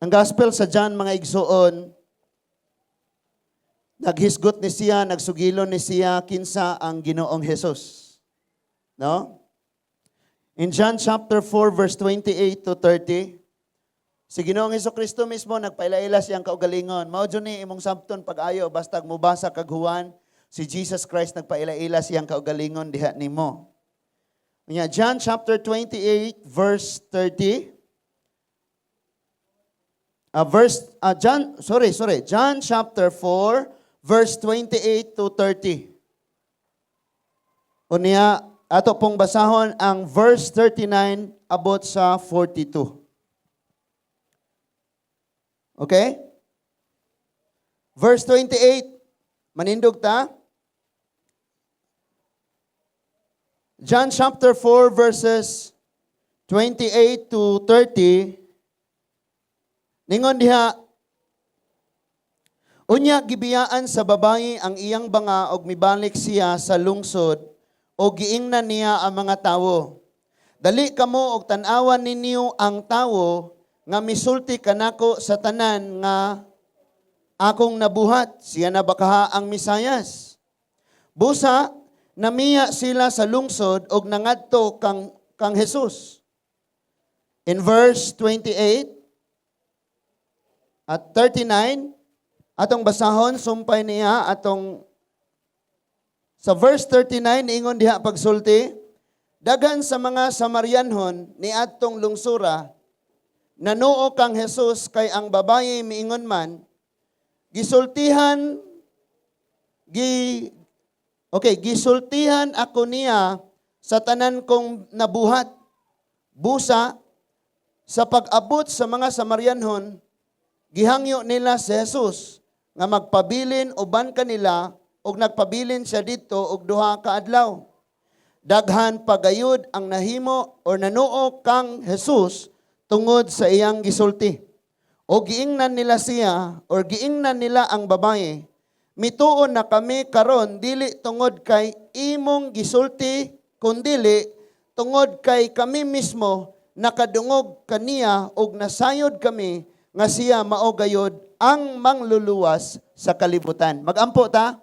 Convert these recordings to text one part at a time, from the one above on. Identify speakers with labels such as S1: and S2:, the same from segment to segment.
S1: Ang Gospel sa John, mga igsuon, naghisgot ni siya, nagsugilon ni siya kinsa ang Ginoong Hesus. No? In John chapter 4 verse 28 to 30, si Ginoong Hesus Kristo mismo nagpaila-ila siyang kaugalingon. Mao jud ni imong sabton pag-ayo basta mubasa kag Juan, si Jesus Christ nagpaila-ila siyang kaugalingon diha nimo. Nya John chapter 28 verse 30. Verse John, sorry, sorry, John chapter 4 verse 28 to 30. Unya ato pong basahon ang verse 39 abot sa 42. Okay? Verse 28, manindog ta. John chapter 4 verses 28 to 30. Ningon diha, unya gibiyaan sa babayi ang iyang banga og mibalik siya sa lungsod o giingnan niya ang mga tawo. Dali kamo og tan-awan ninyo ang tawo nga misulti kanako sa tanan nga akong nabuhat. Siya na bakaha ang Misayas? Busa, namiya sila sa lungsod og nangadto kang Jesus. In verse 28 at 39, atong basahon, sumpay niya, atong sa verse 39, ingon diha pagsulti, daghan sa mga Samarianhon ni adtong lungsura, nanuo kang Jesus kay ang babaye miingon man, gisultihan gi okay, gisultihan ako niya sa tanan kong nabuhat. Busa, sa pag-abot sa mga Samarianhon, gihangyo nila si Jesus nga magpabilin uban kanila ug nagpabilin siya didto og 2 ka adlaw. Daghan pagayod ang nahimo or nanuo kang Jesus tungod sa iyang gisulti. O giingnan nila siya or giingnan nila ang babaye, mituon na kami karon dili tungod kay imong gisulti kundili tungod kay kami mismo nakadungog kaniya og nasayod kami nga siya mao gayod ang mangluluwas sa kalibutan. Magampo ta.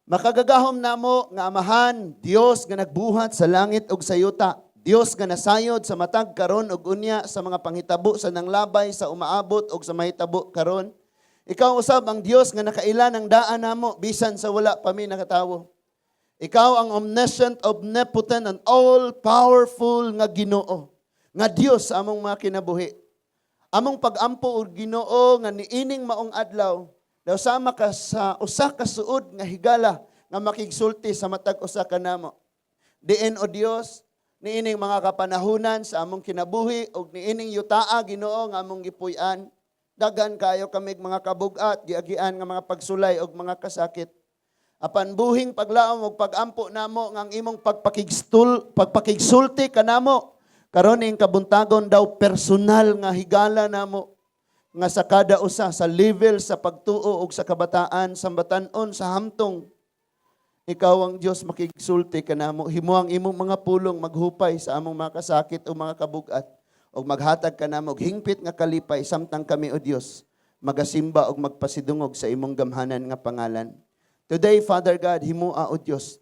S1: Makagagahom namo nga Amahan, Dios nga nagbuhat sa langit ug sa yuta. Dios nga nasayod sa matag karon ug unya sa mga panghitabo sa nanglabay sa umaabot ug sa mahitabo karon. Ikaw usab ang Dios nga nakaila ng daan namo bisan sa wala pa mi nakatawo. Ikaw ang omniscient, omnipotent, and all-powerful nga Ginoo, nga Dios sa among mga kinabuhi. Among pag-ampo og Ginoo nga niining maong adlaw, daw sama ka sa usa ka suod nga higala nga makigsulti sa matag usa ka namo. Diin o Dios, niining mga kapanahunan sa among kinabuhi ug niining yutaa Ginoo nga among gipuy-an, daghan kayo kamig mga kabugat, giagian nga mga pagsulay ug mga kasakit. Apan buhing paglaom ug pagampo namo nga ang imong pagpakigsulti kanamo karon ning kabuntagon daw personal nga higala namo nga sa kada usa sa level sa pagtuo ug sa kabataan sa batan-on sa hamtong ikaw ang Dios makigsulti kanamo. Himo ang imong mga pulong maghupay sa among mga kasakit o mga kabugat ug maghatag kanamo og hingpit nga kalipay samtang kami o Dios magasimba ug magpasidungog sa imong gamhanan nga pangalan. Today, Father God, himoa o Dios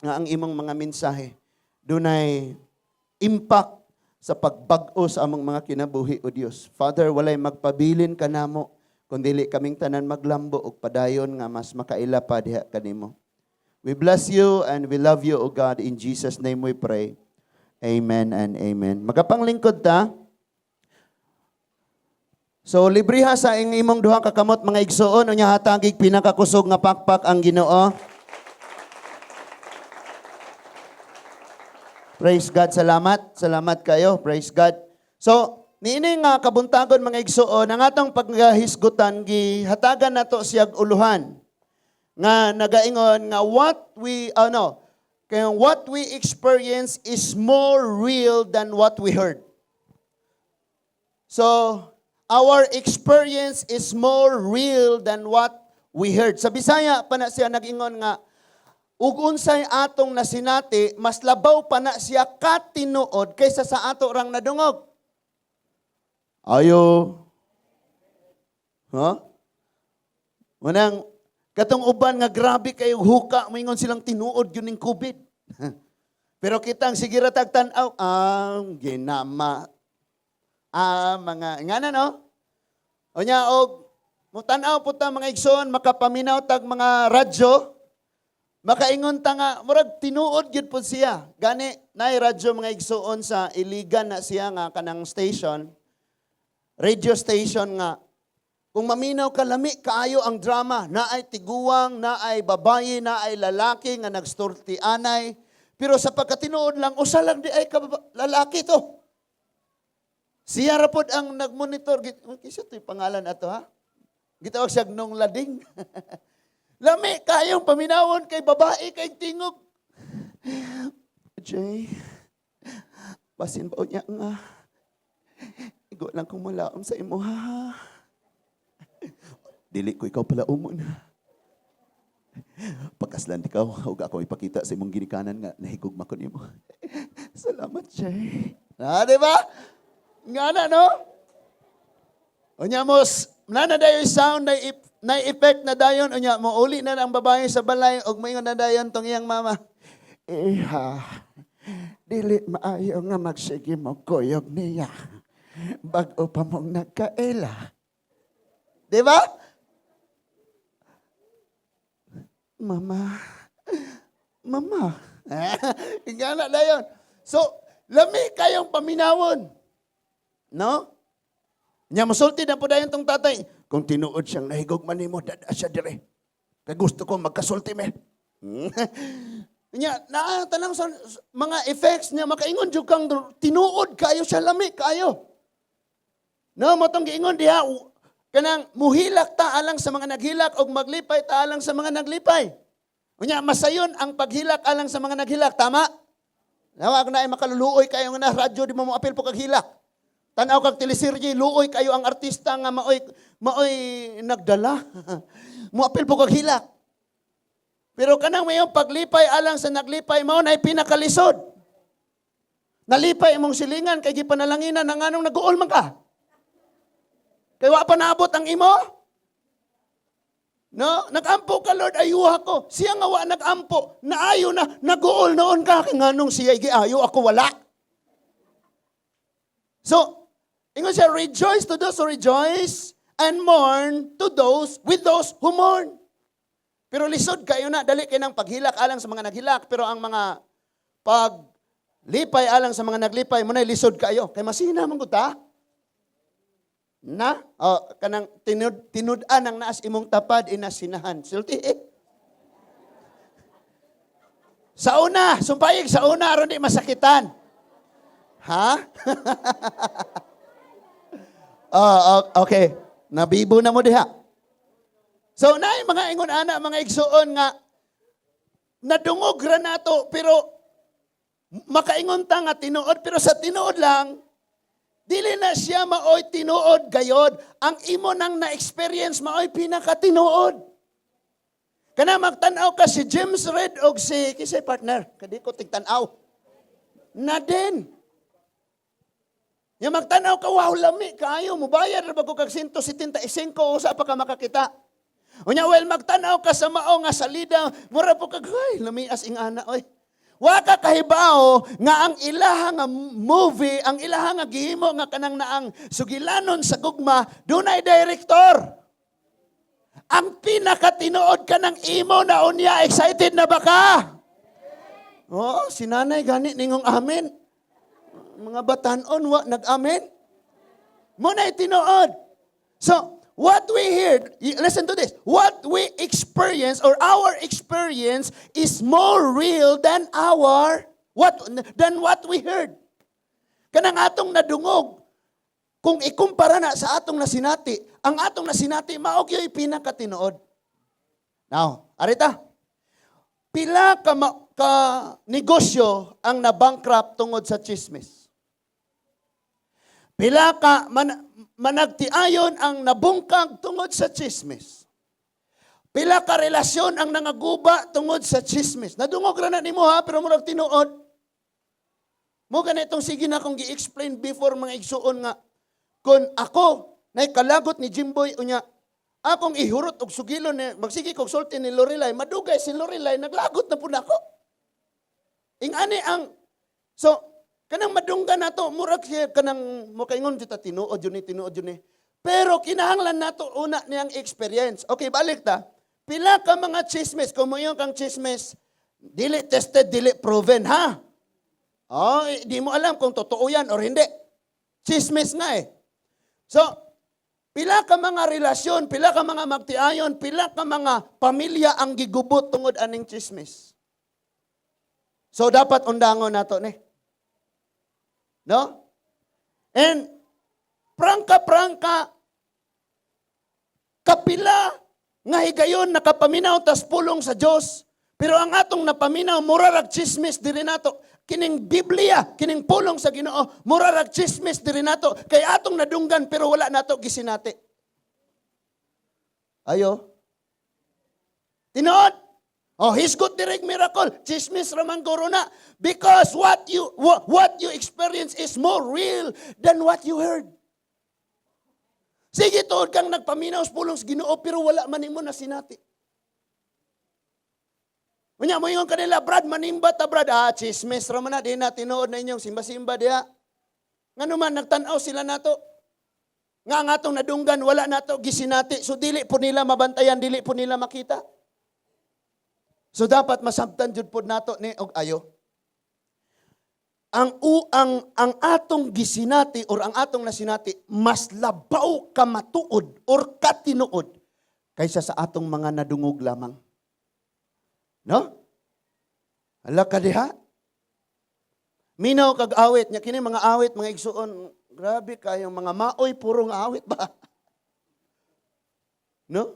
S1: nga ang imong mga mensahe dunay impact sa pagbag-o sa among mga kinabuhi o Dios. Father, walay magpabilin kanamo kundi kaming tanan maglambo og padayon nga mas makaila pa diha kanimo. We bless you and we love you, O God. In Jesus' name we pray. Amen and amen. Magapanglingkod ta. So, libriha sa imong duha ka kamot mga igsuon, unya hatagig pinakakusog nga pakpak ang Ginoo. Praise God. Salamat. Salamat kayo. Praise God. So, niini nga kabuntagon mga igsuon, ang atong paghisgutan gihatagan nato siyag uluhan nga nagaingon nga what we experience is more real than what we heard. So, our experience is more real than what we heard. Sa Bisaya pa na siya nag-ingon nga ug unsay atong nasinati, mas labaw pa na siya katinuod kaysa sa ato rang nadungog. Ayo. Huh? Manang katong uban nga grabe kayo huka, moingon silang tinuod yun ning COVID. Pero kitang sige ra tag tan-aw ang ginama. Ah, mga ngana, no? Unya og mutan-aw po ta, mga igsoon, makapaminaw tag mga radyo, makaingon ta nga murag tinuod gyud po siya. Gani naay radyo, mga igsoon, sa Iligan na siya nga kanang station, radio station, nga kung maminaw ka, lami kaayo ang drama, naay tiguang, naay babayi, naay lalaki nga nagstorti anay. Pero sa pagkatinuod lang, usa lang di ay ka lalaki to. Siya ra pod ang nagmonitor. Kinsa to'y pangalan ato, ha? Gitawag siya nung lading. Lami kayong paminawon kay babae kay tingog. "Jay, basin ba niya nga? Igo lang kong malaom sa imo, ha. Dili ko ikaw pala umon. Pagkaslan ikaw, ug ako ipakita sa imong ginikanan nga nahigugma ko nimo. Salamat, Jay." Ah, di ba? Nga na, no? Unya mo, na dayon sound na, na effect na dayon, unya mo uli na ang babae sa balay ug moingon na dayon tong iyang mama.
S2: "Iha, dili maayo nga magsige mo kuyog niya. Bag-o pa mong nagkaila."
S1: Di ba? "Mama, mama." Nga na dayon. So, lami kayong paminawon. No? Nya mosulti na po dayon tong tatay. "Kung tinuod siyang nahigugma nimo, dada siya dire. Kay gusto ko magkasulti me." Nya, naa tanang sa mga effects niya, makaingon jud kang tinuod kayo siya, lami kayo. No, mao tong giingon diha, kanang muhilak ta alang sa mga naghilak og maglipay ta alang sa mga naglipay. Unya masayon ang paghilak alang sa mga naghilak, tama? Nawa na ay makaluluoy kayo nga na radyo, di mo moapil po kag hilak. Tanaw kag teleserye, luoy kayo ang artista nga maoy nagdala. Moapil po kag hilak. Pero kanang mayong paglipay alang sa naglipay, mao na pinakalisod. Nalipay imong silingan kay gipanalanginan ang anong nag-uol man ka. Kay wa pa naabot ang imo. No, nag-ampo ka, "Lord, ayuha ko." Siya nga wa nag-ampo, naayo na, nag-uol noon ka kay nganong siya giayo, ako wala. So, ingon siya, "Rejoice to those who rejoice and mourn to those with those who mourn." Pero lisod kayo na, dali kay ng paghilak alang sa mga naghilak, pero ang mga paglipay alang sa mga naglipay, mo na lisod kayo. Kay masina man gud ta. Na, oh, kanang tinud-an ang naas imong tapad inasinahan. Sulti eh. Sa una, sumpayig sa una aron di masakitan. Ha? Oh, okay. Nabibo na mo diha. So naay mga ingon ana, mga igsuon, nga nadungog ra nato pero makaingon ta nga tinuod, pero sa tinuod lang dili na siya maoy tinuod gayod. Ang imo nang na-experience maoy pinakatinuod. Kana magtan-aw ka si James Red og si kisay partner, kadi ko tigtan-aw. Na din. Yung magtanaw ka, "Wow, lami kaayo, mubayad ra ba ko kag 175, usa pa ka makakita." Unya, well, magtanaw ka sa mao nga salida, mura po kag, "Ay, lami as ing-ana, oy." Wa ka kahibaw nga ang ilaha nga movie, ang ilaha nga gihimo nga kanang naang sugilanon sa gugma, dunay director. Ang pinakatinuod ka ng imo na unya, excited na ba ka? Oh, si nanay gani ningong amen. Mga batanon wa nag-amen. Mo na tinuod. So, what we hear, listen to this. What we experience or our experience is more real than what we heard. Kanang atong nadungog, kung ikumpara na sa atong nasinati, ang atong nasinati mao gyud pinakatinuod. Now, arita. Pila ka negosyo ang nabankrupt tungod sa chismis? Pila ka managtiayon ang nabungkag tungod sa chismis? Pila ka relasyon ang nangaguba tungod sa chismis? Nadungog ra na nimo ha, pero murag tinuod. Mo ganitong sige na akong gi-explain before, mga igsuon, nga kung ako nay kalagot ni Jimboy unya Akong ihurot og sugilon ni magsige kog sulti ni Lorelai, madugay si Lorelai, naglagot na pud nako. Ingani ang so kanang madunggan nato, murag siya kanang mokaingon kita, tinuod yun ni, tinuod yun ni. Pero kinahanglan nato una niyang experience. Okay, balik ta. Pila ka mga chismis, kung moingon kang chismis, dili tested, dili proven, ha? Oh, eh, di mo alam kung totoo yan or hindi. Chismis nga eh. So, pila ka mga relasyon, pila ka mga magtiayon, pila ka mga pamilya ang gigubot tungod aning chismis. So, dapat undangon nato ni. No? And, prangka-prangka, kapila nga higayon nakapaminaw tas pulong sa Dios. Pero ang atong napaminaw, mura rag chismis diri nato. Kining Biblia, kining pulong sa Ginoo, mura rag chismis diri nato. Kay atong nadunggan pero wala nato gisinati. Ayo. Tinuod. Oh, hisgot direct miracle. Chismis raman guro na. Because what you experience is more real than what you heard. Sige, tuod kang nagpaminaw sa pulong sa Ginoo pero wala man nimo na sinati. Unya mo ingon kanila, "Brad, manimba ta, Brad." Ah, chismis ra man na, di na tinuod na inyong simba-simba diha. Ngano man nagtan-aw sila nato. Nga ang atong nadunggan wala nato gisinati. So dili po nila mabantayan, dili po nila makita. So dapat masabtan jud pod nato ni og ayo. Ang u ang ang atong gisinati or ang atong nasinati mas labaw ka matuod or katinuod kaysa sa atong mga nadungog lamang. No? Ala ka diha. Minaw kag awit nya, kini mga awit, mga igsuon, grabe kayong mga maoy, purong awit ba? No?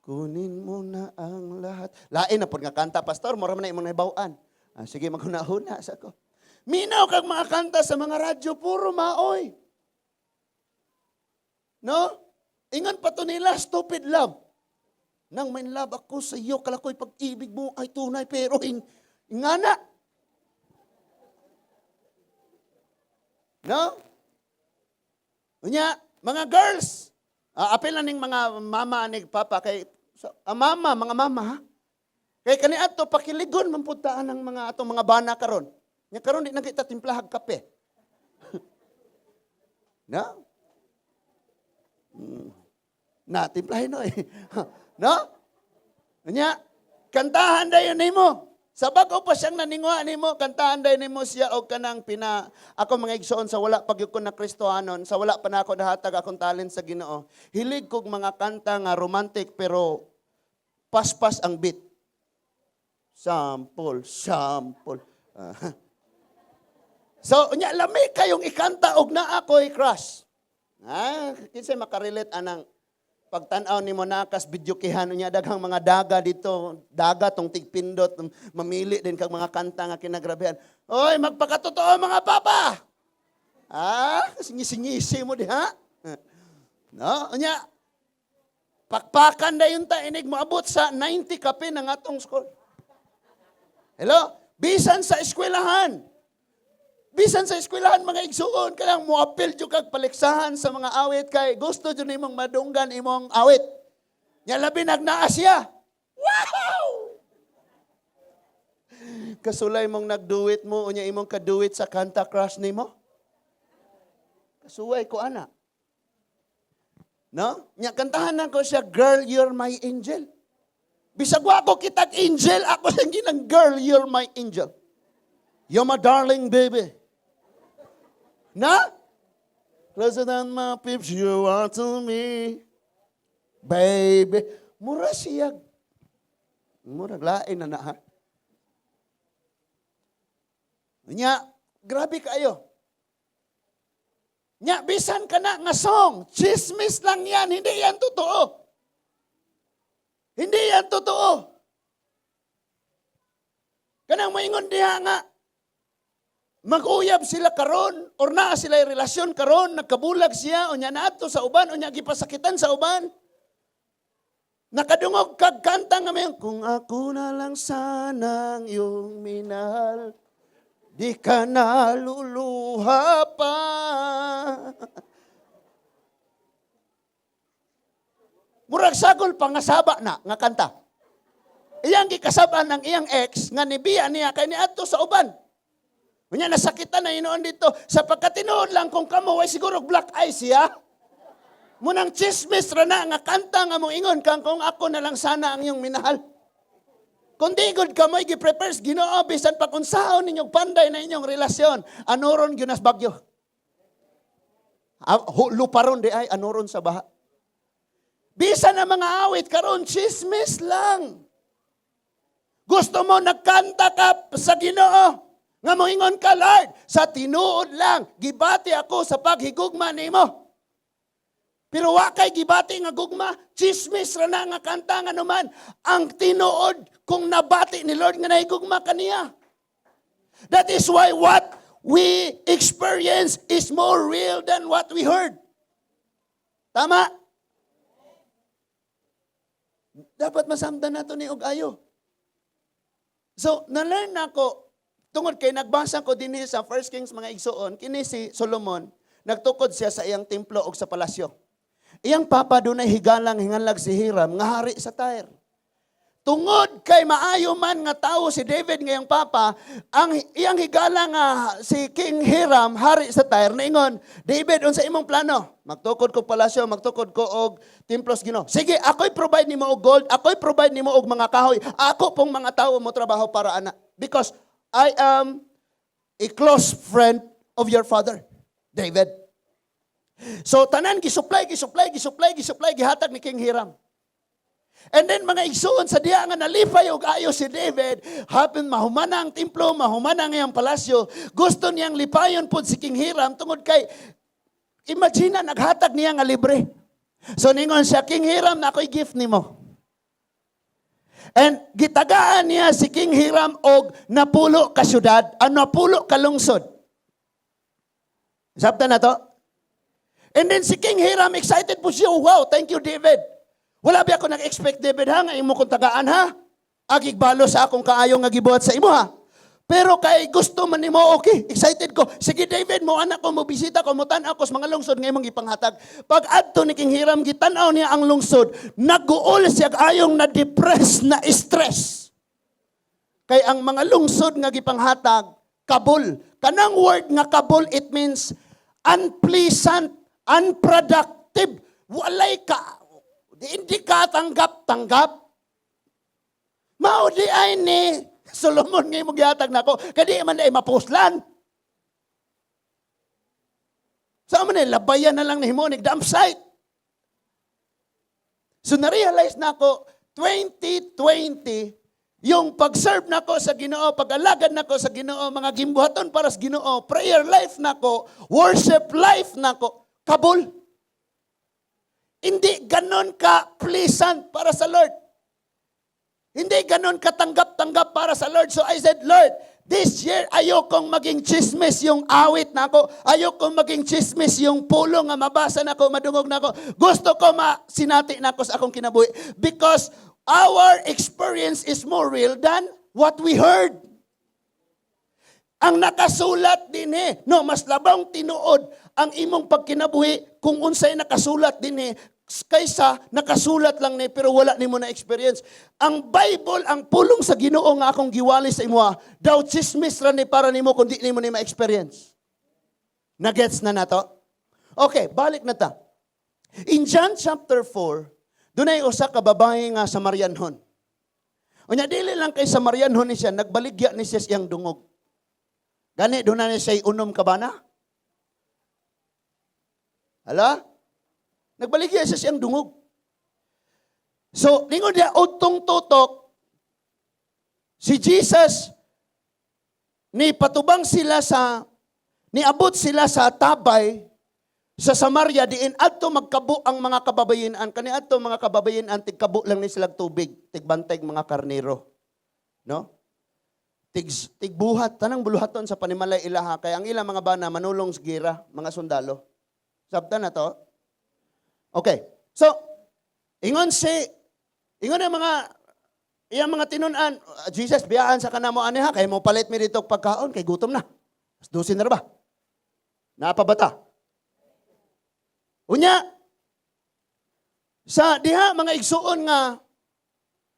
S1: Kunin mo na ang lahat. Lain na pod nga kanta, pastor, mura man na imong nahibaw-an. Ah, sige, maghuna-huna sa ko. Minaw kag mga kanta sa mga radyo, puro maoy. No? Ingon pa to nila, stupid love. Nang may love ako sa iyo, kalakoy pag-ibig mo ay tunay, pero ingana. No? Unya, mga girls, apil na ning mga mama ni papa kay so, mama, mga mama ha. Kay kani ato pakiligon man pud taan ang mga atong mga bana karon. Nya karon di na kita timplahag kape. No? Na timplahin no eh. No? Unya, kantahan dayon nimo. Sa bag-o pa siyang naninguha nimo, kantahan dayon nimo siya og kanang pina ako, mga igsoon, sa wala pa gyud ko na Kristohanon, sa wala pa nako nahatag akong talent sa Ginoo. Hilig kog mga kanta nga romantic pero paspas ang beat. Sample, sample. Ah. So, unya lami kayong ikanta og naa ko'y crush. Ah, kinsay makarelate anang pagtan-aw nimo nakas videokehan, unya daghang mga daga dito, daga tong tigpindot, mamili din kag mga kanta nga kinagrabehan. Oy, magpakatotoo, mga papa. Ah, singi-singisi mo diha. No, unya pakpakan dayon ta inig moabot sa 90 kape ng atong score. Hello? Bisan sa eskwelahan. Bisan sa eskwelahan, mga igsuon, kanang moapil jud kag paliksahan sa mga awit kay gusto jud nimong madunggan imong awit. Nya labi nagnaa siya. Wow! Kasulay mong nagduet mo unya imong kaduet sa kanta crush nimo. Kasuway ko ana. No? Nya kantahan na ko siya, "Girl, you're my angel." Bisag wa ko kitag angel, ako siyang ginang, "Girl, you're my angel. You're my darling baby." Na? Closer than my peeps, you are to me. Baby. Mura siya. Mura, lain na na ha. Nya, grabe kayo. Nya, bisan ka na nga song, chismis lang yan, hindi yan totoo. Hindi yan totoo. Kanang maingon diha nga, mag-uyab sila karon or naa sila relasyon karon, nagkabulag siya, unya naadto sa uban, unya gipasakitan sa uban. Nakadungog kag kanta nga may, "Kung ako na lang sanang iyong minahal, di ka naluluha pa." Murag sagol pa nga saba na nga kanta. Iyang gikasab-an ang iyang ex nga nibiya niya kay niadto sa uban. Unya nasakitan na hinuon dito sa pagkatinuod lang, kung kamo way siguro black eye siya. Munang chismis ra na nga kanta nga mong ingon kang "Kung ako na lang sana ang iyong minahal." Kung di gud kamoy gi-prepare sa Ginoo, bisan pa kung saon ninyong panday na inyong relasyon, anuron gyud nas bagyo. Ah, luparon di ay anuron sa baha. Bisan na mga awit karon, chismis lang. Gusto mo nagkanta ka sa Ginoo nga moingon ka, "Lord, sa tinuod lang gibati ako sa paghigugma nimo." Pero wa kay gibati nga gugma, chismis ra na nga kanta nga naman. Ang tinuod kung nabati ni Lord nga nahigugma kaniya. That is why what we experience is more real than what we heard. Tama? Dapat masamdan nato ni og ayo. So, na-learn nako, tungod kay nagbasa ko dinhi sa First Kings, mga igsuon, kini si Solomon, nagtukod siya sa iyang templo og sa palasyo. Iyang papa dunay higalang hinganlag si Hiram nga hari sa Tyre. Tungod kay maayo man nga tawo si David ngayong papa, ang iyang higala nga si King Hiram, hari sa Tyre, niingon, "David, unsa imong plano?" "Magtukod ko palasyo, magtukod ko og templo sa Ginoo." "Sige, ako'y provide nimo og gold, ako'y provide nimo og mga kahoy, ako pong mga tawo mo trabaho para ana. Because I am a close friend of your father, David." So tanan gisupply, gisupply, gisupply, gisupply, gihatag ni King Hiram. And then, mga igsuon, sa diya nga nalipay og ayo si David, hapon mahumana ang templo, mahumana ang iyang palasyo, gusto niyang lipayon pod si King Hiram tungod kay imagine na naghatag niya nga libre. So ningon siya, "King Hiram, na ako'y gift nimo." And gitagaan niya si King Hiram og 10 ka syudad, ano, 10 ka lungsod. Sabta na to? And then si King Hiram, excited po siya. "Wow, thank you, David. Wala ba ako nag-expect, David, ha, nga imo kong tagaan, ha? Agig balo sa akong kaayo nga gibuhat sa imo, ha. Pero kay gusto man nimo, okay, excited ko. Sige, David, mo anak ko, mo bisita ko, mo tan-aw ko sa mga lungsod nga imong gipanghatag." Pag adto ni King Hiram, gitan-aw niya ang lungsod, naguol siya ayong na-depress, na stress. Kay ang mga lungsod nga gipanghatag, kabul. Kanang word nga kabul, it means unpleasant, unproductive. Walay ka, hindi ka tanggap-tanggap. Mao di ay ni Solomon nga imong gihatag nako, kadi man ay mapuslan. Sa man ay labayan na lang ni himo dump site. So na-realize na ako, 2020, yung pag-serve nako sa Ginoo, pag-alagad nako sa Ginoo, mga gimbuhaton para sa Ginoo, prayer life nako, worship life nako, kabul. Hindi ganon ka pleasant para sa Lord. Hindi ganon katanggap-tanggap para sa Lord. So I said, "Lord, this year ayokong maging chismis yung awit nako. Ayokong maging chismis yung pulong nga mabasa nako, madungog nako. Gusto ko masinati nako sa akong kinabuhi." Because our experience is more real than what we heard. Ang nakasulat din eh. No, mas labang tinuod ang imong pagkinabuhi kung unsay nakasulat din eh kaysa nakasulat lang ni pero wala nimo na experience. Ang Bible, ang pulong sa Ginoo nga akong giwali sa imo, daw chismis ra ni para nimo kung di nimo ni ma-experience. Nagets na nato? Okay, balik na ta. In John chapter 4, dunay usa ka babae nga Samarianhon. Unya dili lang kay Samarianhon ni siya, nagbaligya ni siya siyang dungog. Gani doon na siya 6 ka bana. Hala? Nagbaligya siya siyang dungog. So, ningon niya, utong tutok, si Jesus, ni patubang sila sa, niabot sila sa tabay, sa Samaria, diin adto magkabo ang mga kababayenan. Kani adto mga kababayenan, tigkabo lang ni sila tubig, tigbantay mga karnero. No? Tigbuhat, tanang buluhaton sa panimalay ilaha, kay ang ilang mga bana manulong sa gira, mga sundalo. Sabta na to? Okay. So, ingon ang mga, iyang mga tinun-an, "Jesus, biyaan sa kanamo ani ha, kay mo palit mi dito og pagkaon, kay gutom na. Alas 12 na ra ba? Naa pa ba ta?" Unya, Sa diha, mga igsuon, nga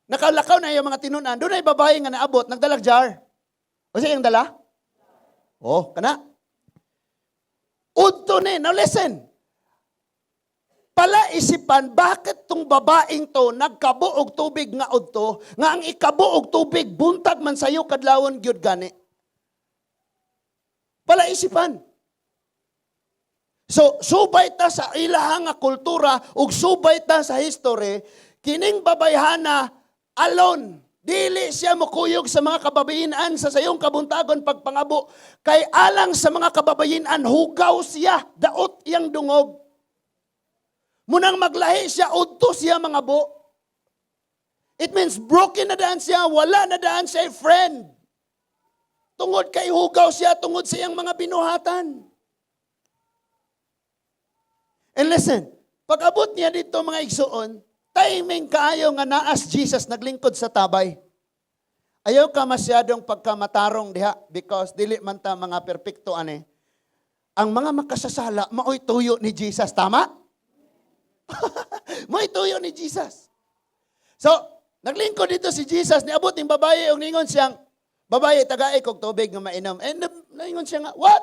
S1: nakalakaw na yung mga tinunan, doon ay babae nga naabot, nagdalag jar. O siya yung dala? Oh, kana. Udto ni, now listen. Palaisipan, bakit tong babaeng to nagkabo og tubig nga udto, nga ang ikabo og tubig, buntag man sayo kadlawon gyud gani? Palaisipan. So, subay ta sa ilaha nga kultura ug subay ta sa history, kining babayhana alone. Dili siya mukuyog sa mga kababayinan sa sayong kabuntagon pagpangabo. Kay alang sa mga kababayinan, hugaw siya, daot iyang dungog. Munang maglahi siya, udto siya mga bo. It means broken na daan siya, wala na daan siya friend. Tungod kay hugaw siya, tungod sa iyang mga binuhatan. And listen, pag-abot niya dito, mga igsuon, timing kaayo nga naas Jesus naglingkod sa tabay. Ayaw ka masyadong pagkamatarong diha because dili man ta mga perpekto ane. Ang mga makasasala, maoy tuyo ni Jesus. Tama? Maoy tuyo ni Jesus. So, naglingkod dito si Jesus, niabot ning babae, ug ningon siyang, "Babae, tagae kog tubig nga mainom." And ningon siya nga, "What?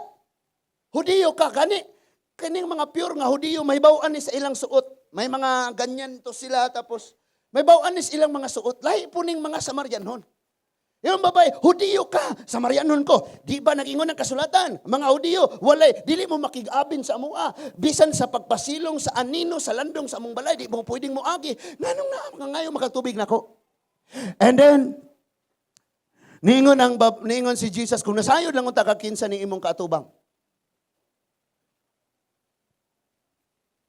S1: Hudiyo ka, gani." Kining mga pure nga Hudiyo, may bawaan ni sa ilang suot. May mga ganyan to sila, tapos may bawaan ni sa ilang mga suot. Lahi po ning mga Samarianhon. Yung babae, "Hudiyo ka, Samarianon ko. Di ba nagingon ang kasulatan? Mga Hudiyo, walay, dili mo makig-abin sa amua. Bisan sa pagpasilong sa anino, sa landong sa among balay, di mo pwedeng moagi. Nganong naa mga ngayo makatubig nako?" And then, ningon si Jesus, "Kung nasayod lang unta ka kinsa ni imong kaatubang.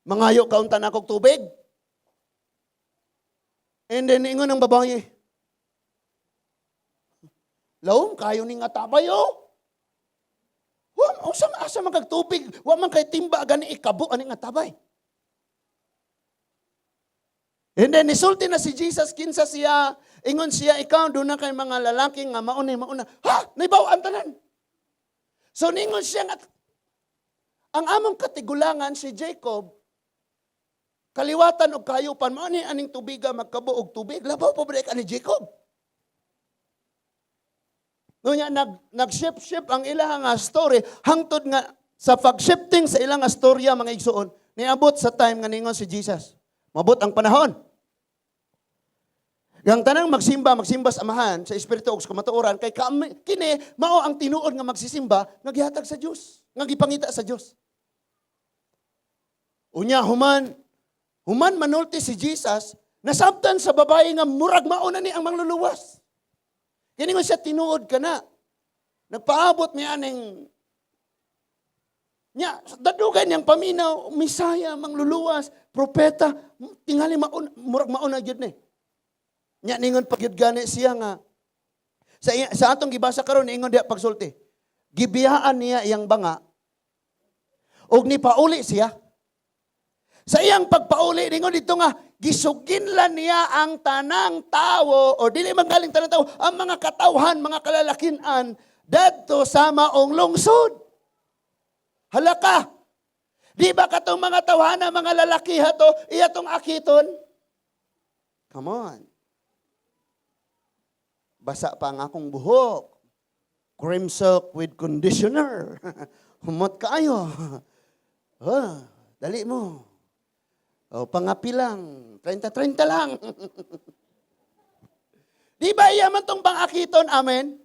S1: Mangayo ka unta nakog tubig." And then ningon ang babae, "Lawom kayo ni nga tabay oh. Wa unsa asa man kag tubig, wa man kay timba gani ikabo ani nga tabay." And then nisulti na si Jesus kinsa siya, ingon siya, "Ikaw doon na kay mga lalaki nga mauna mauna." Ha, naibaw ang tanan. So ningon siya nga ang among katigulangan si Jacob kaliwatan og kayupan mao ni aning tubiga magkabo og tubig. Labaw pa ba ka ni Jacob? Nunya nag-shift-shift ang ilang nga story hangtod nga sa pag-shifting sa ilang nga storya, mga igsuon, niabot sa time nga ningon si Jesus, "Mabot ang panahon. Yang tanang magsimba, magsimba sa Amahan, sa Espiritu ug sa kamatuoran, kay kami, kini mao ang tinuod nga magsisimba nga gihatag sa Dios, nga gipangita sa Dios." Unya human manulti si Jesus, nasabtan sa babae nga murag mao na ni ang mangluluwas. Kini nga siya tinuod ka na. Nagpaabot niya aning nya dadugay niyang paminaw, Misaya, mangluluwas, propeta, tingali maun, murag mauna gyud ni. Nya ningon pa gyud gani siya nga sa atong gibasa karon, ningon diha pagsulti. Gibiyaan niya iyang banga ug nipauli siya. Sa iyang pagpauli, ningon dito nga gisuginlan niya ang tanang tawo o dili man galing tanang tawo, ang mga katawhan, mga kalalakinan dadto sa maong lungsod. Halaka. Di ba katong mga tawhana, mga lalaki hato, iya tong akiton? Come on. Basa pa ang akong buhok. Cream silk with conditioner. Humot kaayo. Oh, dali mo. Oh, pangapi lang. 30-30 lang. Di ba iya man tong pangakiton? Amen?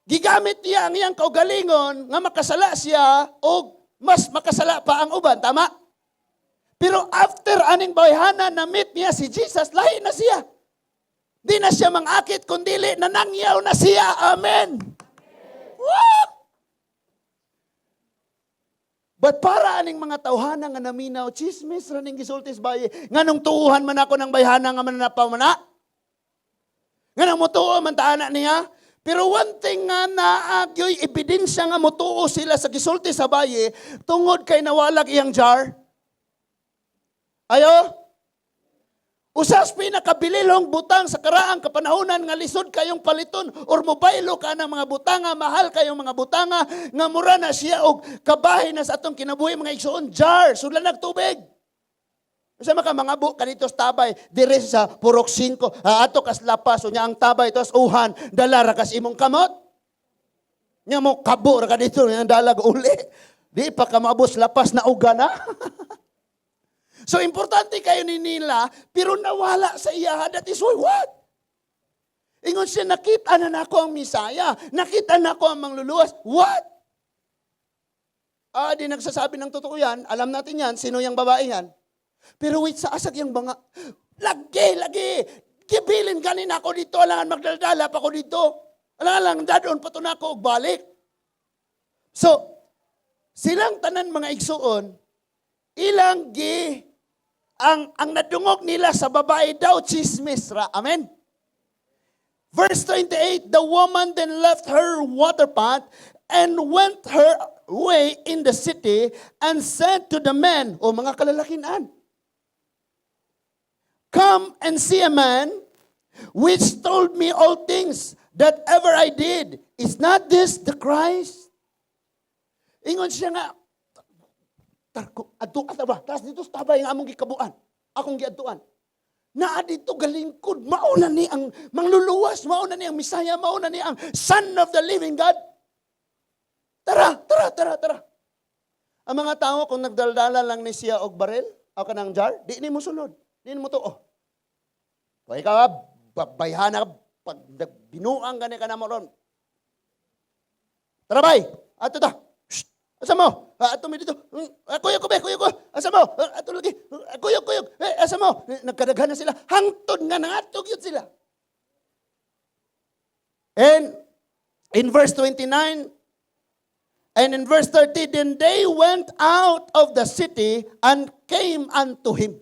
S1: Gigamit niya ang iyang kaugalingon nga makasala siya o mas makasala pa ang uban. Tama? Pero after aning bayhana na meet niya si Jesus, lahi na siya. Di na siya mangakit, kundili nanangyaw na siya. Amen. Woo! But para aning mga tawhana nga naminaw, chismis ra ning gisultis baye. Nganong tuuhan man ako ng bayhana nga mananapaw man na? Nganong motuo man taana niya? Pero one thing nga naagyoy ebidensya nga motuo sila sa gisulti sa baye tungod kay nawalag iyang jar. Ayo? Usas pinakabililong butang sa karaang kapanahonan nga lisod kayong paliton or mobaylo ka ng mga butanga, mahal kayong mga butanga, nga mura na siya og kabahin na sa atong kinabuhi, mga igsoon, jar, sudlan tubig. Sa maka mga bu kanito sa tabay dire sa Purok 5, ato kas lapas, unya ang tabay tos uhan, dala ra kas imong kamot. Nya mo kabo ra ka dito, nya dalag uli. Di pa ka maabos lapas na uga na. So importante kayo ni nila, pero nawala sa iya. That is why what? Ingon siya, "Nakita na nako ang Misaya. Nakita na ko ang mangluluwas." What? Ah, di nagsasabi ng totoo yan. Alam natin yan, sino yung babae yan. Pero wait, sa asag yung banga. Lagi, lagi. Gibilin ganin ako dito. Alangan magdaldala pa ko dito. Alangan lang, dadon pa to na ako og balik. So, silang tanan, mga igsuon, ilang gi ang nadungog nila sa babae daw chismis ra. Amen. Verse 28, "The woman then left her water pot and went her way in the city and said to the men," o mga kalalakinan, "Come and see a man which told me all things that ever I did. Is not this the Christ?" Ingon siya nga, "Tarko, adto ka ba? Taas dito sa tabay nga among gikabuan. Akong giadtuan. Naa dito galingkod, mauna ni ang mangluluwas, mauna ni ang Misaya, mauna ni ang Son of the living God. Tara, tara, tara, tara." Ang mga tao, kung nagdaldala lang ni siya og baril, o kanang jar, di ni mo sulod. Di ni mo tuo. Kung ikaw, bayhana ka, pag binuang gani ka na mo ron. Tara bay, ato ta. Shh, asa mo? Ah, ato mi dito. Ah, kuyog ko be, kuyog ko. Asa mo? Ah, ato lagi. Ah, kuyog, kuyog. Eh, asa mo? Eh, nagkadaghan na sila. Hangtod nga nangatog yun sila. And in verse 29, and in verse 30, "Then they went out of the city and came unto him."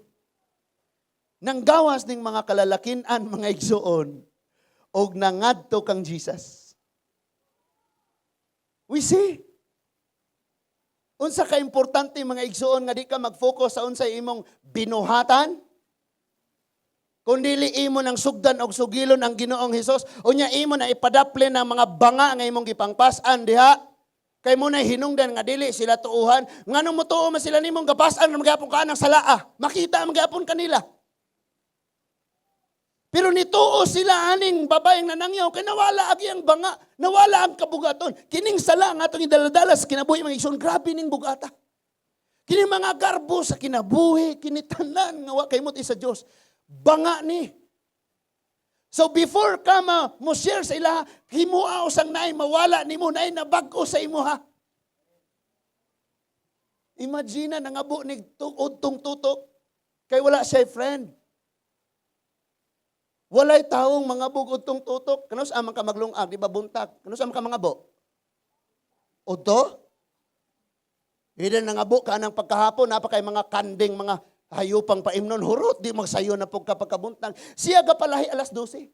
S1: Nanggawas ning mga kalalakinan, mga igsuon, og nangadto kang Jesus. We see. Unsa ka importante, mga igsuon, nga di ka mag-focus sa unsay imong binuhatan, kung dili imo nang sugdan og sugilon ang Ginoong Hesus, unya imo na ipadaplin ang mga banga nga imong gipangpas-an diha. Kay mo na hinungdan nga dili sila tuuhan. Nganong motuo man sila nimong gapas-an magyapon ka ng salaa? Makita magyapon kanila. Pero nituo sila aning babaeng nanangyaw kay nawala agi ang banga, nawala ang kabugaton. Kining sala nga atong idaladala sa kinabuhi, mga igsoon, grabe ning bugata. Kini mga garbo sa kinabuhi, kini tanan nga wa kay sa Dios. Banga ni. So before ka mo share sa ila, himua usang naay mawala nimo, naay nabag-o sa imuha. Imagine na nangabo ni udtong tutok kay wala siya friend. Walay tawong mga udtong tutok. Kanus amang ka maglungag, di ba buntag? Kanus amang ka mga bo? Udto? Hindi nangabo ka ng pagkahapon, napa kay mga kanding, mga hayupang paimnon, hurot, di magsayo na pug ka pagkabuntag. Siya gapalahi alas 12.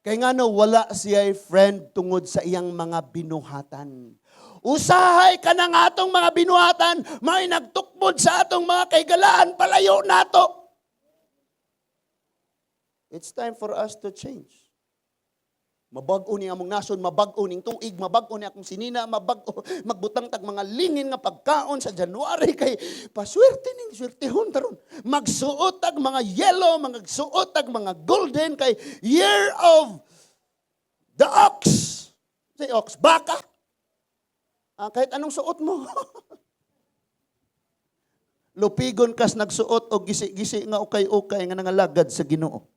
S1: Kay ngano wala siya friend tungod sa iyang mga binuhatan. Usahay ka ng atong mga binuhatan, may nagtukbod sa atong mga kaigalaan, palayo nato. It's time for us to change. Mabag-o ni among nason, mabag-o ning tuig, mabag-o ni akong sinina, mabag-o magbutang tag mga lingin nga pagkaon sa January kay paswerte ning swertehon taron. Magsuot tag mga yellow, magsuot tag mga golden kay Year of the Ox. Say ox, baka. Ah, kahit anong suot mo. Lupigon kas nagsuot og gisi-gisi nga ukay-ukay nga nangalagad sa Ginoo.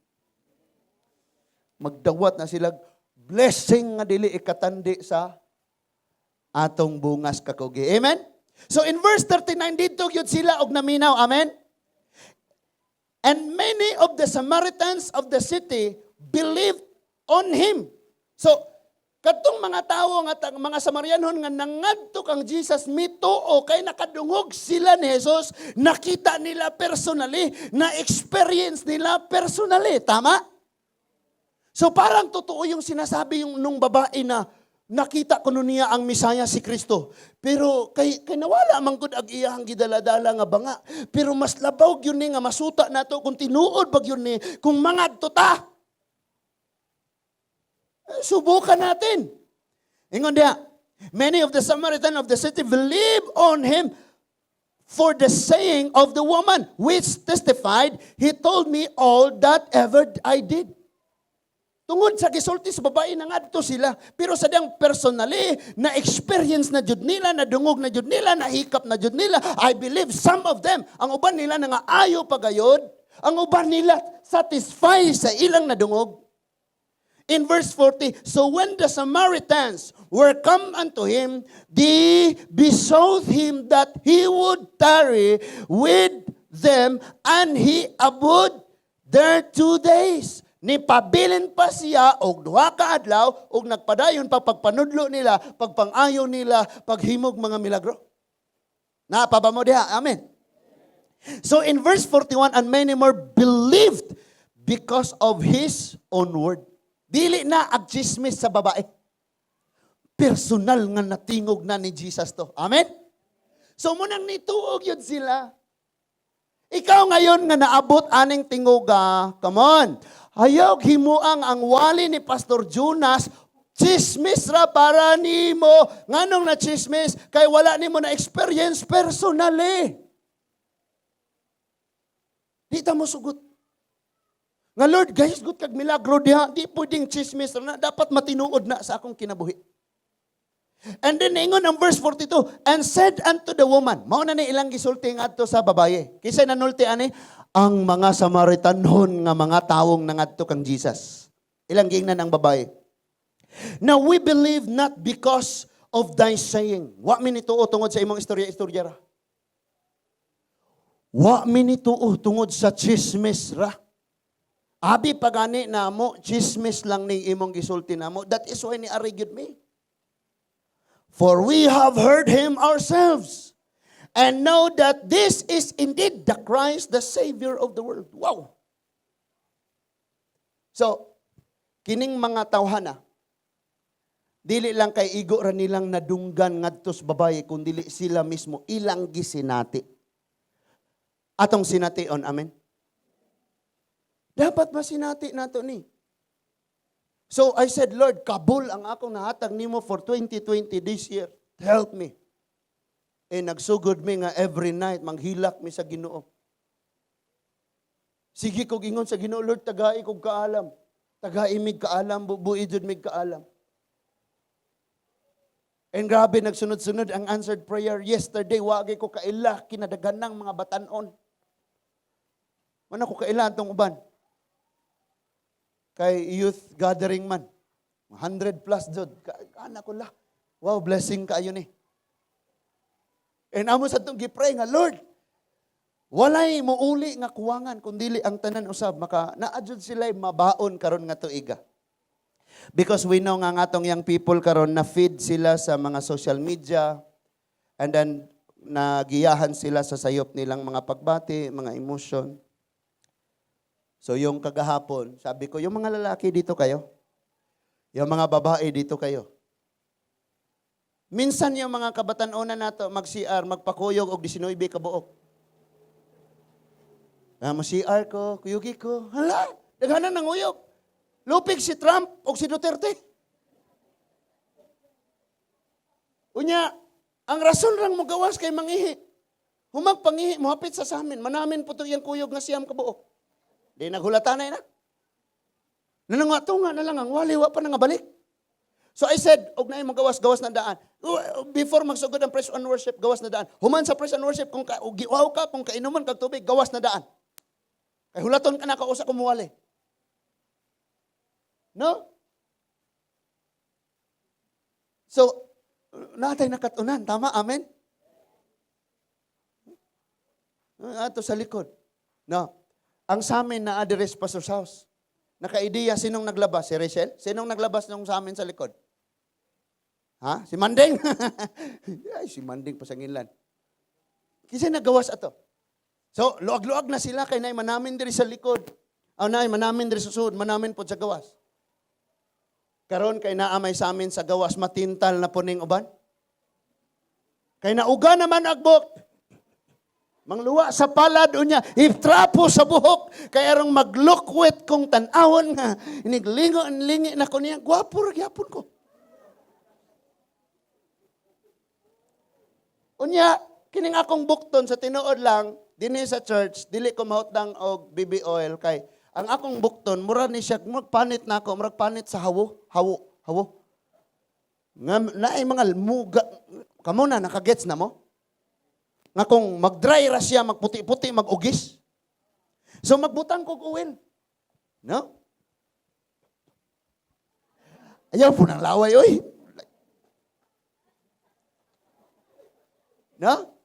S1: Magdawat na sila blessing nga dili ikatandi sa atong bungas kakugi. Amen? So in verse 39 dito gyud sila og naminaw. Amen? "And many of the Samaritans of the city believed on him." So, katong mga tawo nga mga Samarianon nga nangadto kang Jesus mituo kay nakadungog sila ni Jesus, nakita nila personally, na experience nila personally. Tama? So parang totoo yung sinasabi yung nung babae na Nakita kuno niya ang Misaya, si Kristo. Pero kay nawala man gud ang iyahang gidala-dala nga banga. Pero mas labaw gyud ni nga masuta nato kung tinuod ba gyud ni, kung mangadto ta. Eh, subukan natin. Ingon diha, many of the Samaritan of the city believe on him for the saying of the woman, which testified, "He told me all that ever I did." Tungod sa gisulti sa babae, nangadto sila. Pero sa diyang personally, na experience na jud nila, nadungog na jud nila, nahikap na jud nila. I believe some of them, ang uban nila nangaayo pagayod, ang uban nila satisfy sa ilang nadungog. In verse 40, "So when the Samaritans were come unto him, they besought him that he would tarry with them, and he abode there 2 days." Nipabilin pa siya og 2 ka adlaw og nagpadayon pa pagpanudlo nila, pagpangayo nila, paghimog mga milagro. Naa pa ba mo diha? Amen. So in verse 41, "And many more believed because of his own word." Dili na ag chismis sa babae. Personal nga natingog na ni Jesus to. Amen? So munang nituog yun sila. Ikaw ngayon nga naabot aning tingoga, come on. Ayaw himuang ang wali ni Pastor Jonas, chismis ra para nimo. Nganong na chismis? Kay wala nimo na experience personally. Di ta mo sugot. Nga Lord, guys, gut kag milagro diha, di pwedeng chismis ra na, dapat matinuod na sa akong kinabuhi. And then ingon ang verse 42, "And said unto the woman," mao na ni ilang gisulti ngadto sa babaye. Kinsa nanulti ani? Ang mga Samaritanhon nga mga tawong nangadto kang Jesus. Ilang giingnan ang babaye. "Now we believe not because of thy saying." Wa mi nituo tungod sa imong istorya-istorya ra. Wa mi nituo tungod sa chismis ra. Abi pagani namo, chismis lang ning imong gisulti namo. That is why ni gyud mi. "For we have heard him ourselves and know that this is indeed the Christ, the Savior of the world." Wow! So, kining mga tawhana, dili lang kay igo ra nilang nadunggan ngadto sa babaye, kun dili sila mismo ilang gisinati. Atong sination, amen? Dapat masinati nato ni. So I said, "Lord, kabul ang akong nahatag nimo for 2020 this year. Help me." Eh, nagsugod mi nga every night, manghilak mi sa Ginoo. Sige kog ingon sa Ginoo, "Lord, tagai kog kaalam. Tagai mig kaalam, bubuid jud mig kaalam." And grabe, nagsunod-sunod ang answered prayer. Yesterday, wagi ko kaila, kinadaganang mga batanon. Man ako kaila atong uban. Kay youth gathering man. 100 plus jud. Ana ko la. Wow, blessing kaayo ni. And amo sa itong gipray nga, "Lord, walay muuli nga kuwangan kung dili ang tanan usab maka naa jud sila mabaon karon nga tuiga." Because we know nga ngatong young people karon na feed sila sa mga social media and then nagiyahan sila sa sayop nilang mga pagbati, mga emotion. So yung kagahapon, sabi ko, "Yung mga lalaki, dito kayo. Yung mga babae, dito kayo." Minsan yung mga kabatan-onan nato mag-CR, magpakuyog og 19 ka buok. Ah, mo CR ko, kuyugi ko. Hala, daghanan ng uyog. Lupig si Trump o si Duterte. Unya, ang rason rang mo gawas kay mangihi. Humag pangihi, mohapit sa samin. Manamin po ito yung kuyog nga 9 ka buok. Di naghulata na na. Nanangatunga na lang ang wali, wa pa na nga balik. So I said, "Og naay magawas, gawas na daan. Before magsugod ang praise and worship, gawas na daan. Human sa praise and worship, kung ka, og giuhaw ka, kung kainuman kag tubig, gawas na daan. Kay hulaton ka na kausa kumuwali." No? So, natay nakatunan. Tama? Amen? Ato sa likod. No. Ang sa amin na address pastor's house. Naka-ideya, sinong naglabas? Si Rachel? Sinong naglabas nung sa amin sa likod? Ha? Si Manding? Ay, si Manding pa sa ngilan. Kasi nagawas ato. So, luag-luag na sila kay nay manamin diri sa likod. Aw, nay manamin diri sa sud, manamin pod sa gawas. Karon kay naa may sa amin sa gawas, matintal na puning uban. Kay nauga naman agbok. Mangluwa sa palad unya, itrapo sa buhok kay arong maglukwit kong tan-awon nga iniglingo ang lingi na ko niya, gwapo ra gyapon ko. Unya, kining akong bukton sa tinuod lang dinhi sa church, dili ko mahutdang og baby oil kay ang akong bukton mura ni siya murag panit na ako, murag panit sa hawo, hawo, hawo. Nga naay mga muga kamo na nakagets na mo. Nga kung mag-dry ra siya, magputi-puti, mag-ugis. So magbutang kog oil. No? Ayaw po ng laway, oy. No?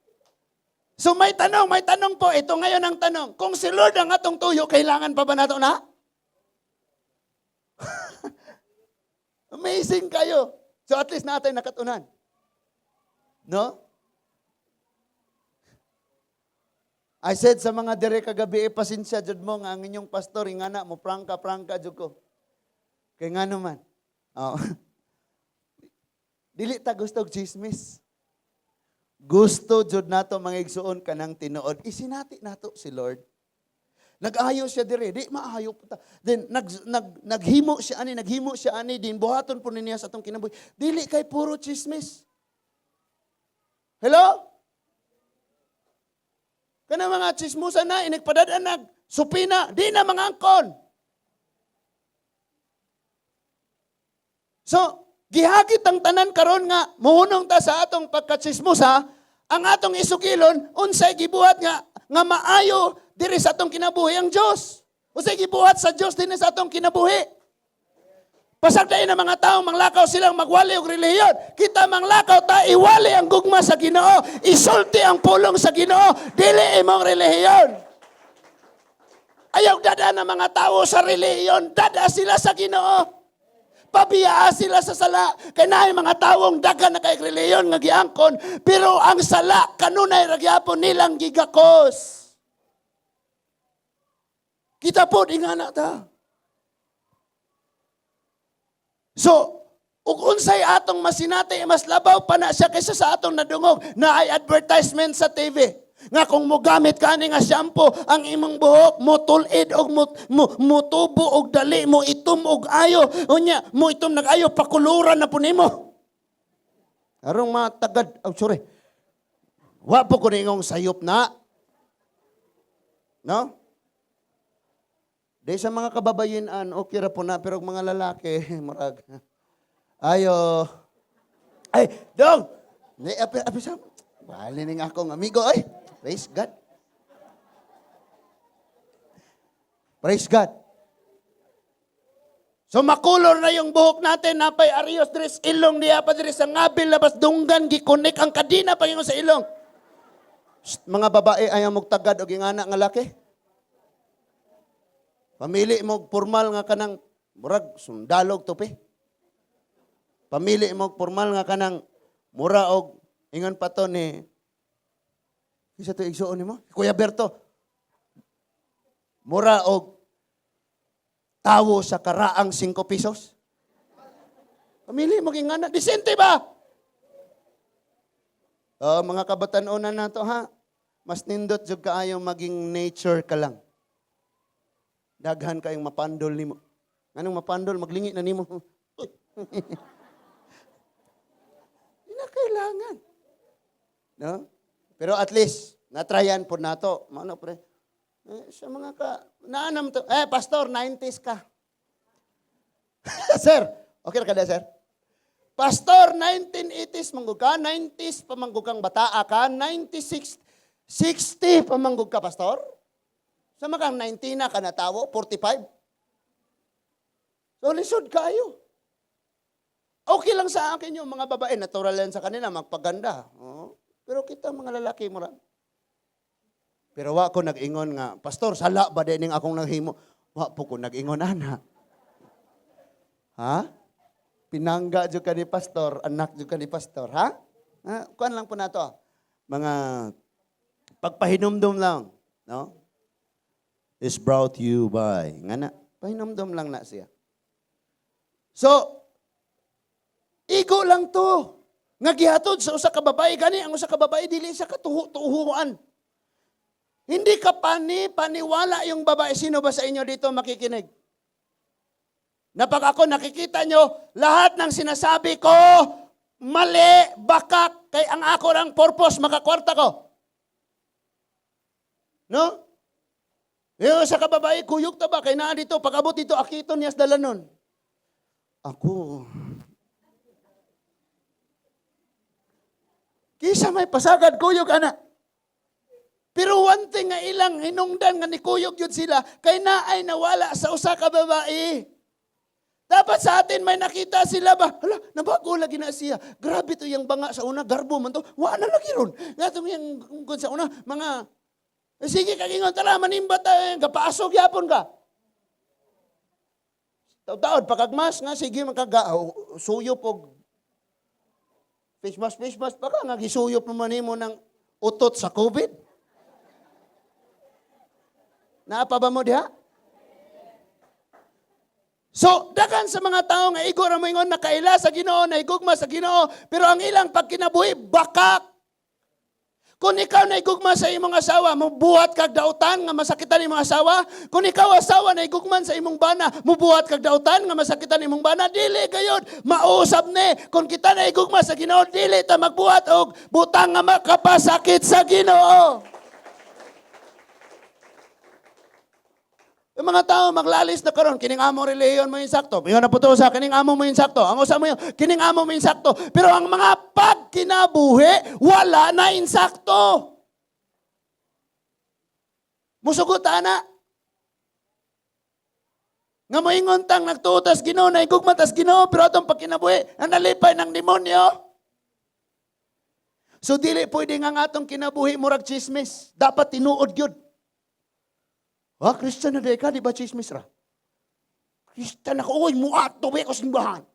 S1: So may tanong po. Ito ngayon ang tanong. Kung si Lord ang atong tuyo, kailangan pa ba nato na? Amazing kayo. So at least natin nakatunan. No? I said sa mga dire kagabi, eh, pasensya jud mo nga ang inyong pastor, ingana mo prangka-prangka jud ko. Kay nga naman. Oh. Dili ta gusto og chismis. Gusto jud nato mga igsuon kanang tinuod. Isinati nato si Lord. Nag-ayo siya dire, di maayo po ta. Then nag, nag naghimo siya ani, naghimo siya ani din buhaton po niya sa atong kinabuhi. Dili kay puro chismis. Hello? Kana mga chismosa na inigpadad-anag, supina, di na mga angkon. So, gihagit ang tanan karon nga muhunong ta sa atong pagkachismosa, ang atong isugilon unsay gibuhat nga nga maayo diri sa atong kinabuhi ang Dios. Unsay gibuhat sa Dios dinhi sa atong kinabuhi. Pasagdain ang mga tao, manglakaw silang magwali og relihiyon. Kita manglakaw ta, iwali ang gugma sa Ginoo, isulti ang pulong sa Ginoo, dili imong relihiyon. Ayaw dada ng mga tao sa relihiyon, dada sila sa Ginoo. Pabiyaa sila sa sala. Kay naay mga tawong dagan na kay relihiyon nga giangkon, pero ang sala kanunay ra gyapon nilang gigakos. Kita po, ingana ta. So, ug unsay atong masinati, mas labaw pa na siya kaysa sa atong nadungog na ay advertisement sa TV. Nga kung mogamit ka ani nga shampoo, ang imong buhok mo tulid og mo, mo, mutubo og dali, mo itom og ayo. Unya, mo itom nag-ayo, pakuluran na po nimo. Arong matagad, oh sorry. Wa po ko ningong sayop na. No? Di sa mga kababayenan, okay ra po na, pero ang mga lalaki, murag, ayo. Ay, dong! Ni, api, api sa, bali ning akong amigo, ay. Praise God. Praise God. So makulor na yung buhok natin, napay arios diri sa ilong diya pa diri sa ngabil labas dunggan gikunik ang kadina pa sa ilong. Shh, mga babae, ayaw mong tagad og ingana nga laki. Pamili mo formal nga kanang murag sundalog tope. Pamili mo formal nga kanang mura og ingon pa to ni isa to igsuon nimo, Kuya Berto. Mura og tawo sa karaang 5 pesos. Pamili mo ingana, disente ba? Oh, mga kabatan-onan nato ha. Mas nindot jud kaayo maging nature ka lang. Daghan kayong mapandol nimo. Anong mapandol? Maglingi na nimo. Uy. Di na kailangan. No? Pero at least, natryan po nato. Mano pre? Eh, sa mga ka, naanam to. Eh, pastor, 90s ka. Sir, okay ra ka na, sir? Pastor, 1980s manggug ka, 90s pamanggug kang bataa ka, 96, 60 pamanggug ka, pastor? Sa makang 19 na ka natawo, 45? So, lisod kayo. Okay lang sa akin yung mga babae, natural yan sa kanila, magpaganda. Oo. Pero kita mga lalaki, mura. Pero wa ko nag-ingon nga, "Pastor, sala ba din akong naghimo?" Wa po ko nag-ingon, ana. Ha? Pinangga jud ka ni pastor, anak jud ka ni pastor, ha? Ha? Kuan lang po nato. Mga pagpahinumdum lang, no? Is brought to you by. Nga na, pahinumdum lang na siya. So, Igo lang to. Nga gihatod sa usa ka babae gani ang usa ka babae dili sa katuhu-tuhuan. Hindi ka paniwala yung babae. Sino ba sa inyo dito makikinig? Na pag ako nakikita nyo, lahat ng sinasabi ko, mali, bakak, kay ang ako lang purpose, makakwarta ko. No? Yung sa kababae, kuyog ta ba? Kay naa dito, pag abot dito, akito niya sa dalanon. Ako. Kisa may pasagad, kuyog, ana. Pero one thing nga ilang hinungdan nga nikuyog yun sila, kay naay nawala sa usa ka babae. Dapat sa atin may nakita sila ba? Hala, nabago lagi na siya. Grabe to yung banga sa una, garbo man to. Wa na lagi ron. Nga itong yung kung sa una, mga, eh, sige kagingon, tara, manimba tayo, kapasok yapon ka. Taod-taod, pagkagmas nga, sige, makaga, oh, suyop og face mask pa ka, nga gisuyop naman nimo ng utot sa COVID. Naa pa ba mo diha? So, dagan sa mga tao nga igo ra mo ingon nakaila sa Ginoo, nahigugma sa Ginoo, pero ang ilang pagkinabuhi bakak. Kung ikaw nahigugma sa imong asawa, mubuhat kag dautan nga masakitan imong asawa. Kung ikaw asawa nahigugman sa imong bana, mubuhat kag dautan nga masakitan imong bana, dili gayod mausab ni. Kung kita nahigugma sa Ginoo, dili ta magbuhat og butang nga makapasakit sa Ginoo. Yung mga tao maglalis na karon, kining amo relihiyon mo insakto. Mayon na po to sa kining amo mo insakto. Ang usa mo yun, kining amo mo insakto. Pero ang mga pagkinabuhi, wala na insakto. Musugot ana. Nga moingon tang nagtuo tas Ginoo, nahigugma tas Ginoo, pero atong pagkinabuhi, ang nalipay ng demonyo. So dili pwede nga ang atong kinabuhi murag chismis. Dapat tinuod gyud. Ah, Christian na ka, di ba chismis ra? Christian ako, oy, muato ba ko simbahan?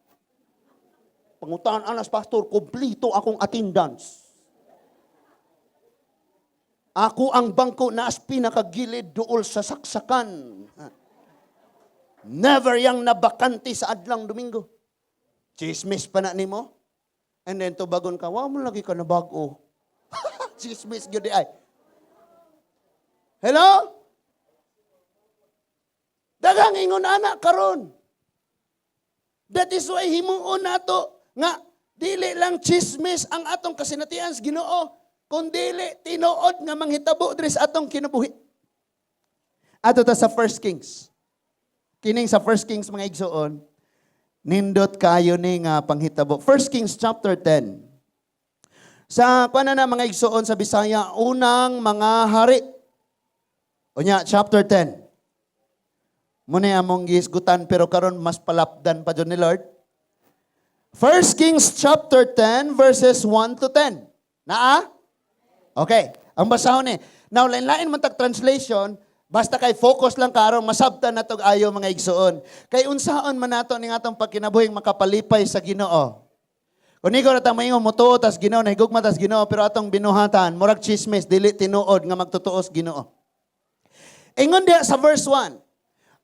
S1: Pangutan anas pastor, kompleto akong attendance. Ako ang bangko na as pinakagilid duol sa saksakan. Never yang nabakante sa adlang Domingo. Chismis pa na nimo. And then tubagon ka, wa mo lagi ka na bago. Chismis gyud ay. Hello? Daghang ingon ana karon. That is why himuon nato nga dili lang chismis ang atong kasinatian sa Ginoo, kun dili tinuod nga manghitabo diri sa atong kinabuhi. Ato ta sa 1 Kings. Kining sa 1 Kings, mga igsoon, nindot kayo ni nga panghitabo. 1 Kings chapter 10. Sa kuan na mga igsoon sa Bisaya, Unang Mga Hari. Unya chapter 10. Muna among gihisgutan pero karon mas palapdan pa jud ni Lord. 1 Kings chapter 10 verses 1 to 10. Naa? Okay. Ang basahon ni. Now, lain-lain man tag translation, basta kay focus lang karon masabtan na tog ayo, mga igsoon. Kay unsaon man nato ning atong pagkinabuhing makapalipay sa Ginoo? Kung ikaw na ta moingon motuo tas Ginoo, nahigugma tas Ginoo, pero atong binuhatan murag chismis, dili tinuod nga magtotoo sa Ginoo. Ingon diha sa verse 1,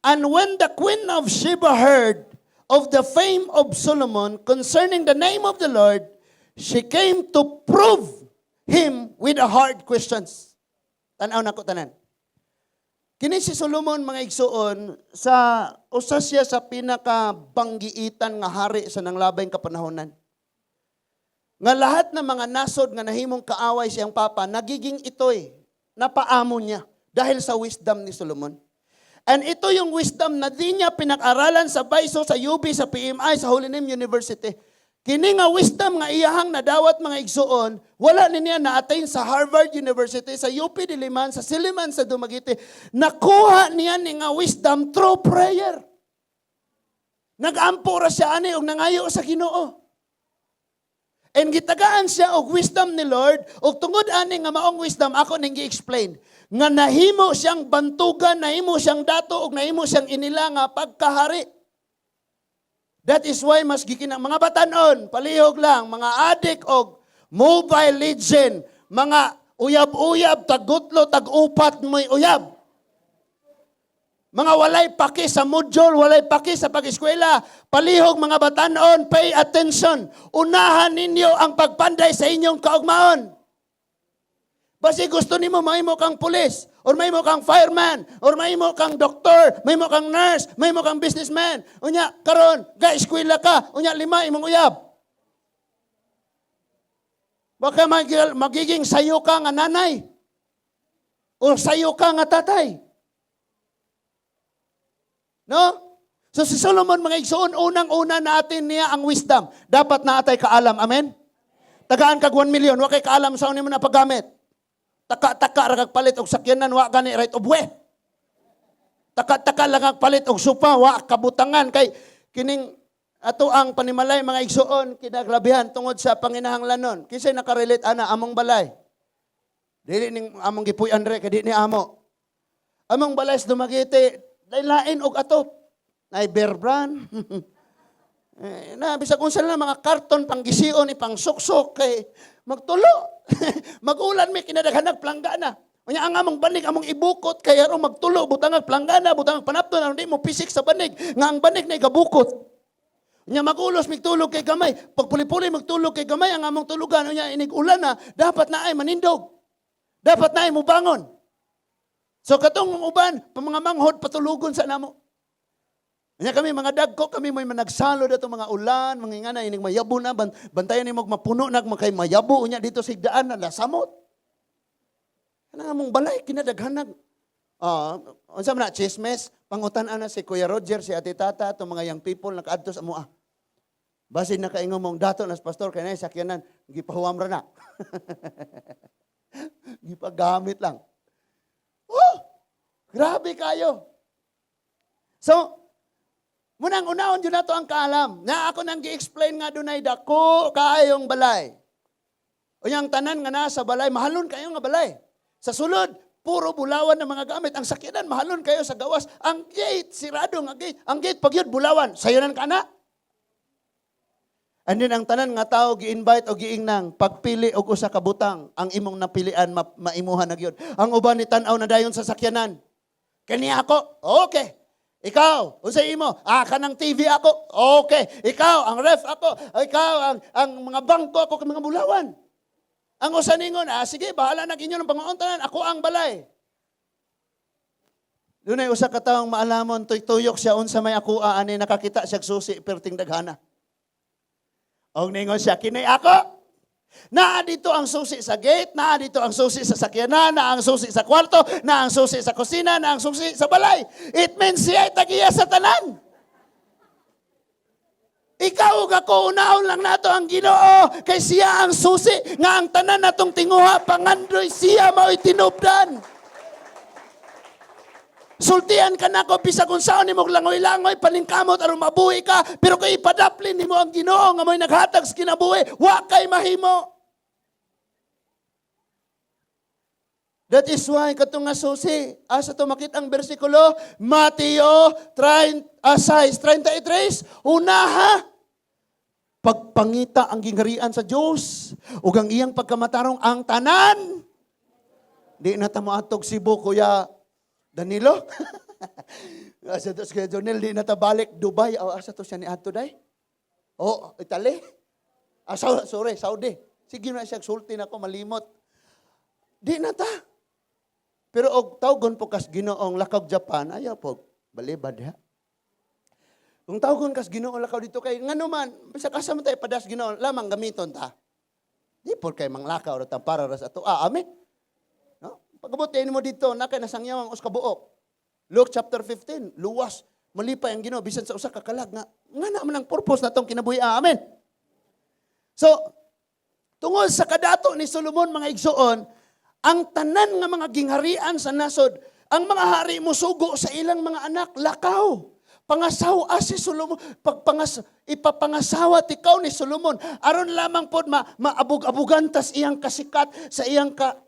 S1: "And when the queen of Sheba heard of the fame of Solomon concerning the name of the Lord, she came to prove him with a hard questions." Tanaw na ko tanan. Kini si Solomon, mga igsuon, sa usa siya sa pinakabanggiitan nga hari sa nanglabay kapanahonan. Nga lahat ng mga nasod nga nahimong kaaway siyang papa, nagiging ito'y napaamo niya dahil sa wisdom ni Solomon. And ito yung wisdom na di niya pinag-aralan sa BISO, sa UB, sa PMI, sa Holy Name University. Kini nga wisdom nga iyahang nadawat, mga igsuon, wala ni niya na-attain sa Harvard University, sa UP Diliman, sa Silliman, sa Dumaguete. Nakuha niya ni nga wisdom through prayer. Nag-ampo ra siya ani og nangayo sa Ginoo. And gitagaan siya og wisdom ni Lord, og tungod ani nga maong wisdom ako ning gi-explain nga nahimo siyang bantugan, nahimo siyang dato og nahimo siyang inila nga pagkahari. That is why mas gikina mga batanon, palihog lang, mga adik og Mobile Legend, mga uyab-uyab, tagutlo, tag-upat mo'y uyab. Mga walay paki sa module, walay paki sa pag-eskwela. Palihog, mga batanon, pay attention. Unahan ninyo ang pagpanday sa inyong kaugmaon. Basi gusto nimo mahimo kang pulis, or mahimo kang fireman, or mahimo kang doktor, mahimo kang nurse, mahimo kang businessman. Unya karon ga eskwela ka, unya lima imong uyab. Baka magiging sayo ka nga nanay o sayo ka nga tatay. No? So si Solomon, mga igsoon, unang-una natin niya ang wisdom. Dapat naatay kaalam. Amen? Tagaan kag 1 million, wa kay kaalam sa nimo na paggamit. Taka-taka ra kag palit og sakyanan, wa gani right of way. Taka-taka lang kag palit og sopa, wa kabutangan kay kining ato ang panimalay, mga igsoon, kinagrabihan tungod sa panginahanglanon. Kinsay nakarelate ana among balay? Dili ning among gipuy-an re kay di ni amo. Among balay sa Dumaguete, lain og atop. Nay Bear Brand. Eh, na bisag unsa na mga karton panggision ipang suksok kay magtulo. Magulan mi, kinadaghanag planggana. Unya ang among banig among ibukot kay aron magtulo, butangag planggana, butangag panapton aron di mo pisik sa banig nga ang banig na igabukot. Unya magulos migtulog kay gamay. Pagpuli-puli magtulog kay gamay ang among tulugan, unya inig ulan na, dapat na ay manindog. Dapat na ay mubangon. So katong uban, pa mga manghod patulugon sa namo. Nya kami mga dagko kami may managsalo dato mga ulan, mga ingana inig mayabo na bantayan nimo mapuno na kay mayabo unya dito sa higdaan na nasamot. Kanang among balay kinadaghanag. Ah, unsa man na chismes, pangutan ana si Kuya Roger, si Ate Tata, atong mga young people nakaadto sa amoa. Basin nakaingon mong dato nas pastor kay nay sakyanan, gipahuwam ra na. Gipagamit lang. Oh! Grabe kayo. So, munang unahon jud nato ang kaalam. Na ako nang gi-explain nga dunay dako kaayong balay. Unyang tanan nga nasa balay, mahalon kayo nga balay. Sa sulod, puro bulawan ng mga gamit. Ang sakyanan, mahalon kayo sa gawas. Ang gate, sirado nga gate. Ang gate, pagyud, bulawan. Sayonan ka na. And then ang tanan nga tao gi-invite o giingnang pagpili og usa ka butang, ang imong napilian maimuha na gyud. Ang uban ni tan-aw na dayon sa sakyanan. Kani ako. Okay. Ikaw, unsay imo? Ah, kanang TV ako. Okay. Ikaw, ang ref ako. Ikaw, ang mga bangko ako, mga bulawan. Ang usa ningon, "Ah, sige, bahala na inyo ng panguon tanan. Ako ang balay." Dunay usa ka taong maalamon, tuyok siya unsa may akoa ani, nakakita siya susi perting daghana. Og ningon siya, "Kini ako. Naa dito ang susi sa gate, naa dito ang susi sa sakyanan, naa ang susi sa kwarto, naa ang susi sa kusina, naa ang susi sa balay." It means siya ay tagiya sa tanan. Ikaw ug ako, unahon lang nato ang Ginoo kay siya ang susi nga ang tanan natong tinguha pangandoy siya mao'y tinubdan. Sultian ka nako bisag unsaon nimo langoy-langoy paningkamot aron mabuhi ka, pero kay ipadaplin nimo ang Ginoo nga mo'y naghatag sa kinabuhi, wa kay mahimo. That is why katong nga susi, asa to makita ang bersikulo? Mateo 6:33, unaha pagpangita ang gingharian sa Dios ug ang iyang pagkamatarong, ang tanan. Di na ta moadtog Cebu, Kuya Danilo. Asa to si Kuya Jonel, di na ta balik Dubai. O, asa to siya ni adto day? Oh, Italy. Ah, sorry, Saudi. Sige na siya, sulti na ako, malimot. Di na ta. Pero og tawgon po kas Ginoong lakaw Japan, ayaw po, balibad ha. Kung tawgon kas Ginoo lakaw dito kay ngano man, bisag asa man tayo padas Ginoo, lamang gamiton ta. Di por kay manglakaw ra ta para ra sa ato. Ah, amen. No? Pagabot mo dito, na kay nasangyaw ang usa ka buok. Luke chapter 15, luwas, malipay ang Ginoo bisan sa usa ka kalag nga nga na man ang purpose natong kinabuhi. Ah, amen. So, tungod sa kadato ni Solomon, mga igsoon, ang tanan nga mga gingharian sa nasod, ang mga hari musugo sa ilang mga anak, lakaw. Pangasawa si Solomon, ipapangasawa tikaw ni Solomon, aron lamang pod maabog-abugan tas iyang kasikat sa iyang ka.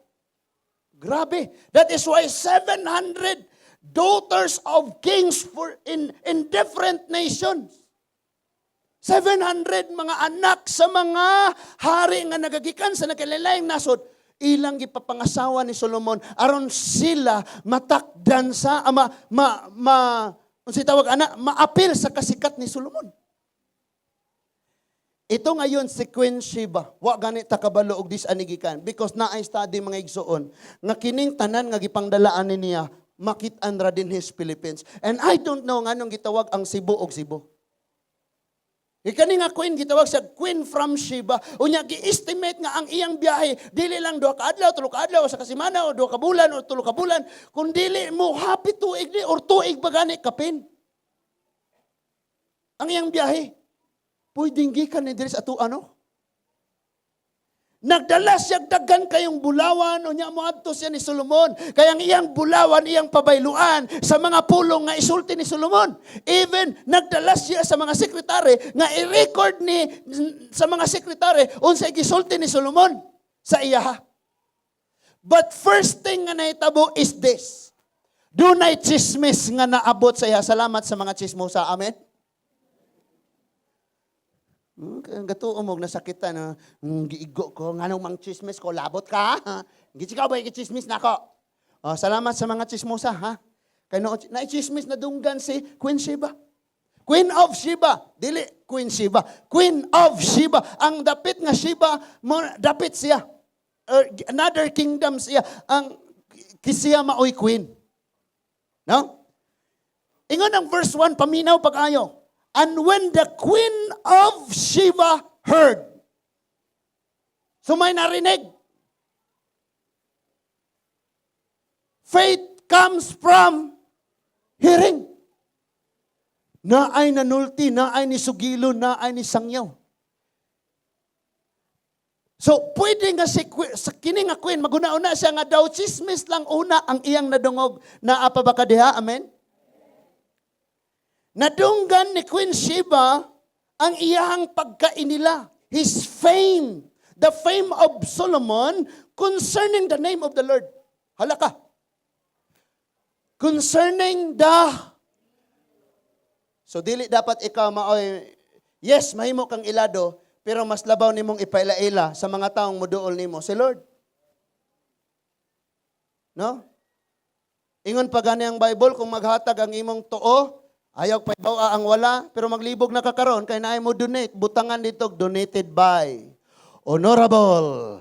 S1: Grabe. That is why 700 daughters of kings for in different nations. 700 mga anak sa mga hari nga nagagikan sa nagkalain nasod. Ilang gipapangasawa ni Solomon aron sila matakdan sa ma ma, ma unsay tawag ana, maapil sa kasikat ni Solomon. Ito ngayon si Queen Sheba. Wa gani ta kabalo og dis anigikan because naay study, mga igsuon, nga kining tanan nga gipangdalaan ni niya makit-an ra dinhi sa Philippines. And I don't know nganong gitawag ang Cebu og Cebu. Kani nga queen gitawag siya Queen from Sheba. Unya gi-estimate nga ang iyang biyahe dili lang 2 ka adlaw, 3 ka adlaw sa kasemana o 2 ka bulan o 3 ka bulan, kun dili mo happy tuig ni or tuig pa gani kapin. Ang iyang biyahe. Pwedeng gikan ni diri sa ato ano? Nagdala siya daghan kayong bulawan, unya moadto siya ni Solomon. Kaya ang iyang bulawan, iyang pabayluan sa mga pulong nga isulti ni Solomon. Even nagdala siya sa mga sekretary nga i-record ni sa mga sekretary unsay gisulti ni Solomon sa iyaha. But first thing nga nahitabo is this. Dunay chismis nga naabot sa iya. Salamat sa mga chismosa. Amen. Gatuo mo nasakitan na giigo ko nganong mang chismis ko, labot ka, ha? Gitsikaw ba chismis nako? Oh, salamat sa mga chismosa, ha. Kay no na chismis na dunggan si Queen Sheba. Queen of Sheba, dili Queen Sheba. Queen of Sheba. Ang dapit nga Sheba mo dapit siya. Another kingdom siya. Ang kisiya maoy queen. No? Ingon ang verse 1, paminaw pag-ayo. And when the Queen of Sheba heard. So may narinig. Faith comes from hearing. Naay nanulti, naay ni sugilo, naay ni sangyaw. So, pwede nga si, sa kini nga queen, maguna-una siya nga daw chismis lang una ang iyang nadungog. Naa pa ba ka diha? Amen? Nadunggan ni Queen Sheba ang iyahang pagkainila. His fame. The fame of Solomon concerning the name of the Lord. Hala ka. Concerning the. So dili dapat ikaw maoy, yes, mahimo kang ilado, pero mas labaw nimong ipaila-ila sa mga taong muduol nimo si Lord. No? Ingon pa gani ang Bible, kung maghatag ang imong tuo, ayaw pa ang wala, pero maglibog na ka karon kay naay mo donate, butangan dito "Donated by Honorable".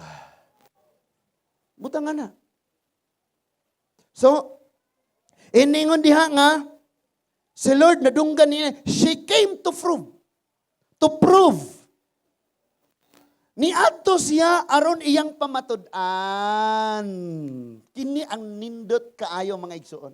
S1: Butangan na. So, iningon diha nga si Lord nadunggan niya, she came to prove. To prove. Niadto siya aron iyang pamatud-an. Kini ang nindot kaayo, mga igsuon.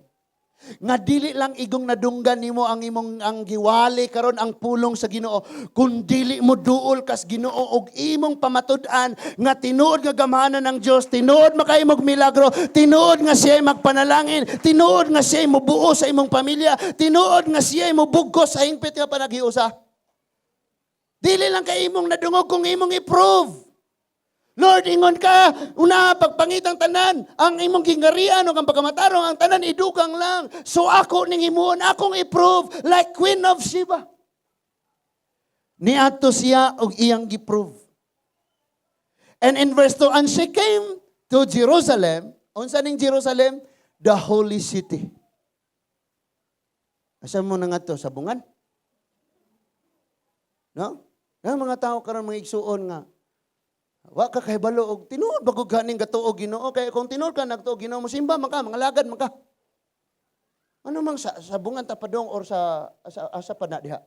S1: Nga dili lang igong nadunggan nimo ang imong ang giwali karon ang pulong sa Ginoo, kun dili mo duol kas Ginoo og imong pamatud-an nga tinuod nga gamhanan ng Dios, tinuod makahimog milagro, tinuod nga siya magpanalangin, tinuod nga siya mobuo sa imong pamilya, tinuod nga siya mobugkos sa hingpit nga panaghiusa. Dili lang kay imong nadungog kung imong i-prove. Lord, ingon ka, una, pagpangitang tanan, ang imong gingharian o ang pagkamatarong, ang tanan idugang lang. So ako ning himuon, akong i-prove like Queen of Sheba. Niadto siya og iyang gi-prove. And in verse 2, and she came to Jerusalem. Unsa ning Jerusalem? The holy city. Asa mo na nga to? Sabungan? No? Ang mga tao karon, mga igsuon, nga wa ka kahibalo og tinuod ba gud ganing gatuo Ginoo, kay kung tinuod ka nagtuo Ginoo, mosimba man ka, mangalagad man ka. Ano mang sa sabungan ta padong or sa asa pa na diha?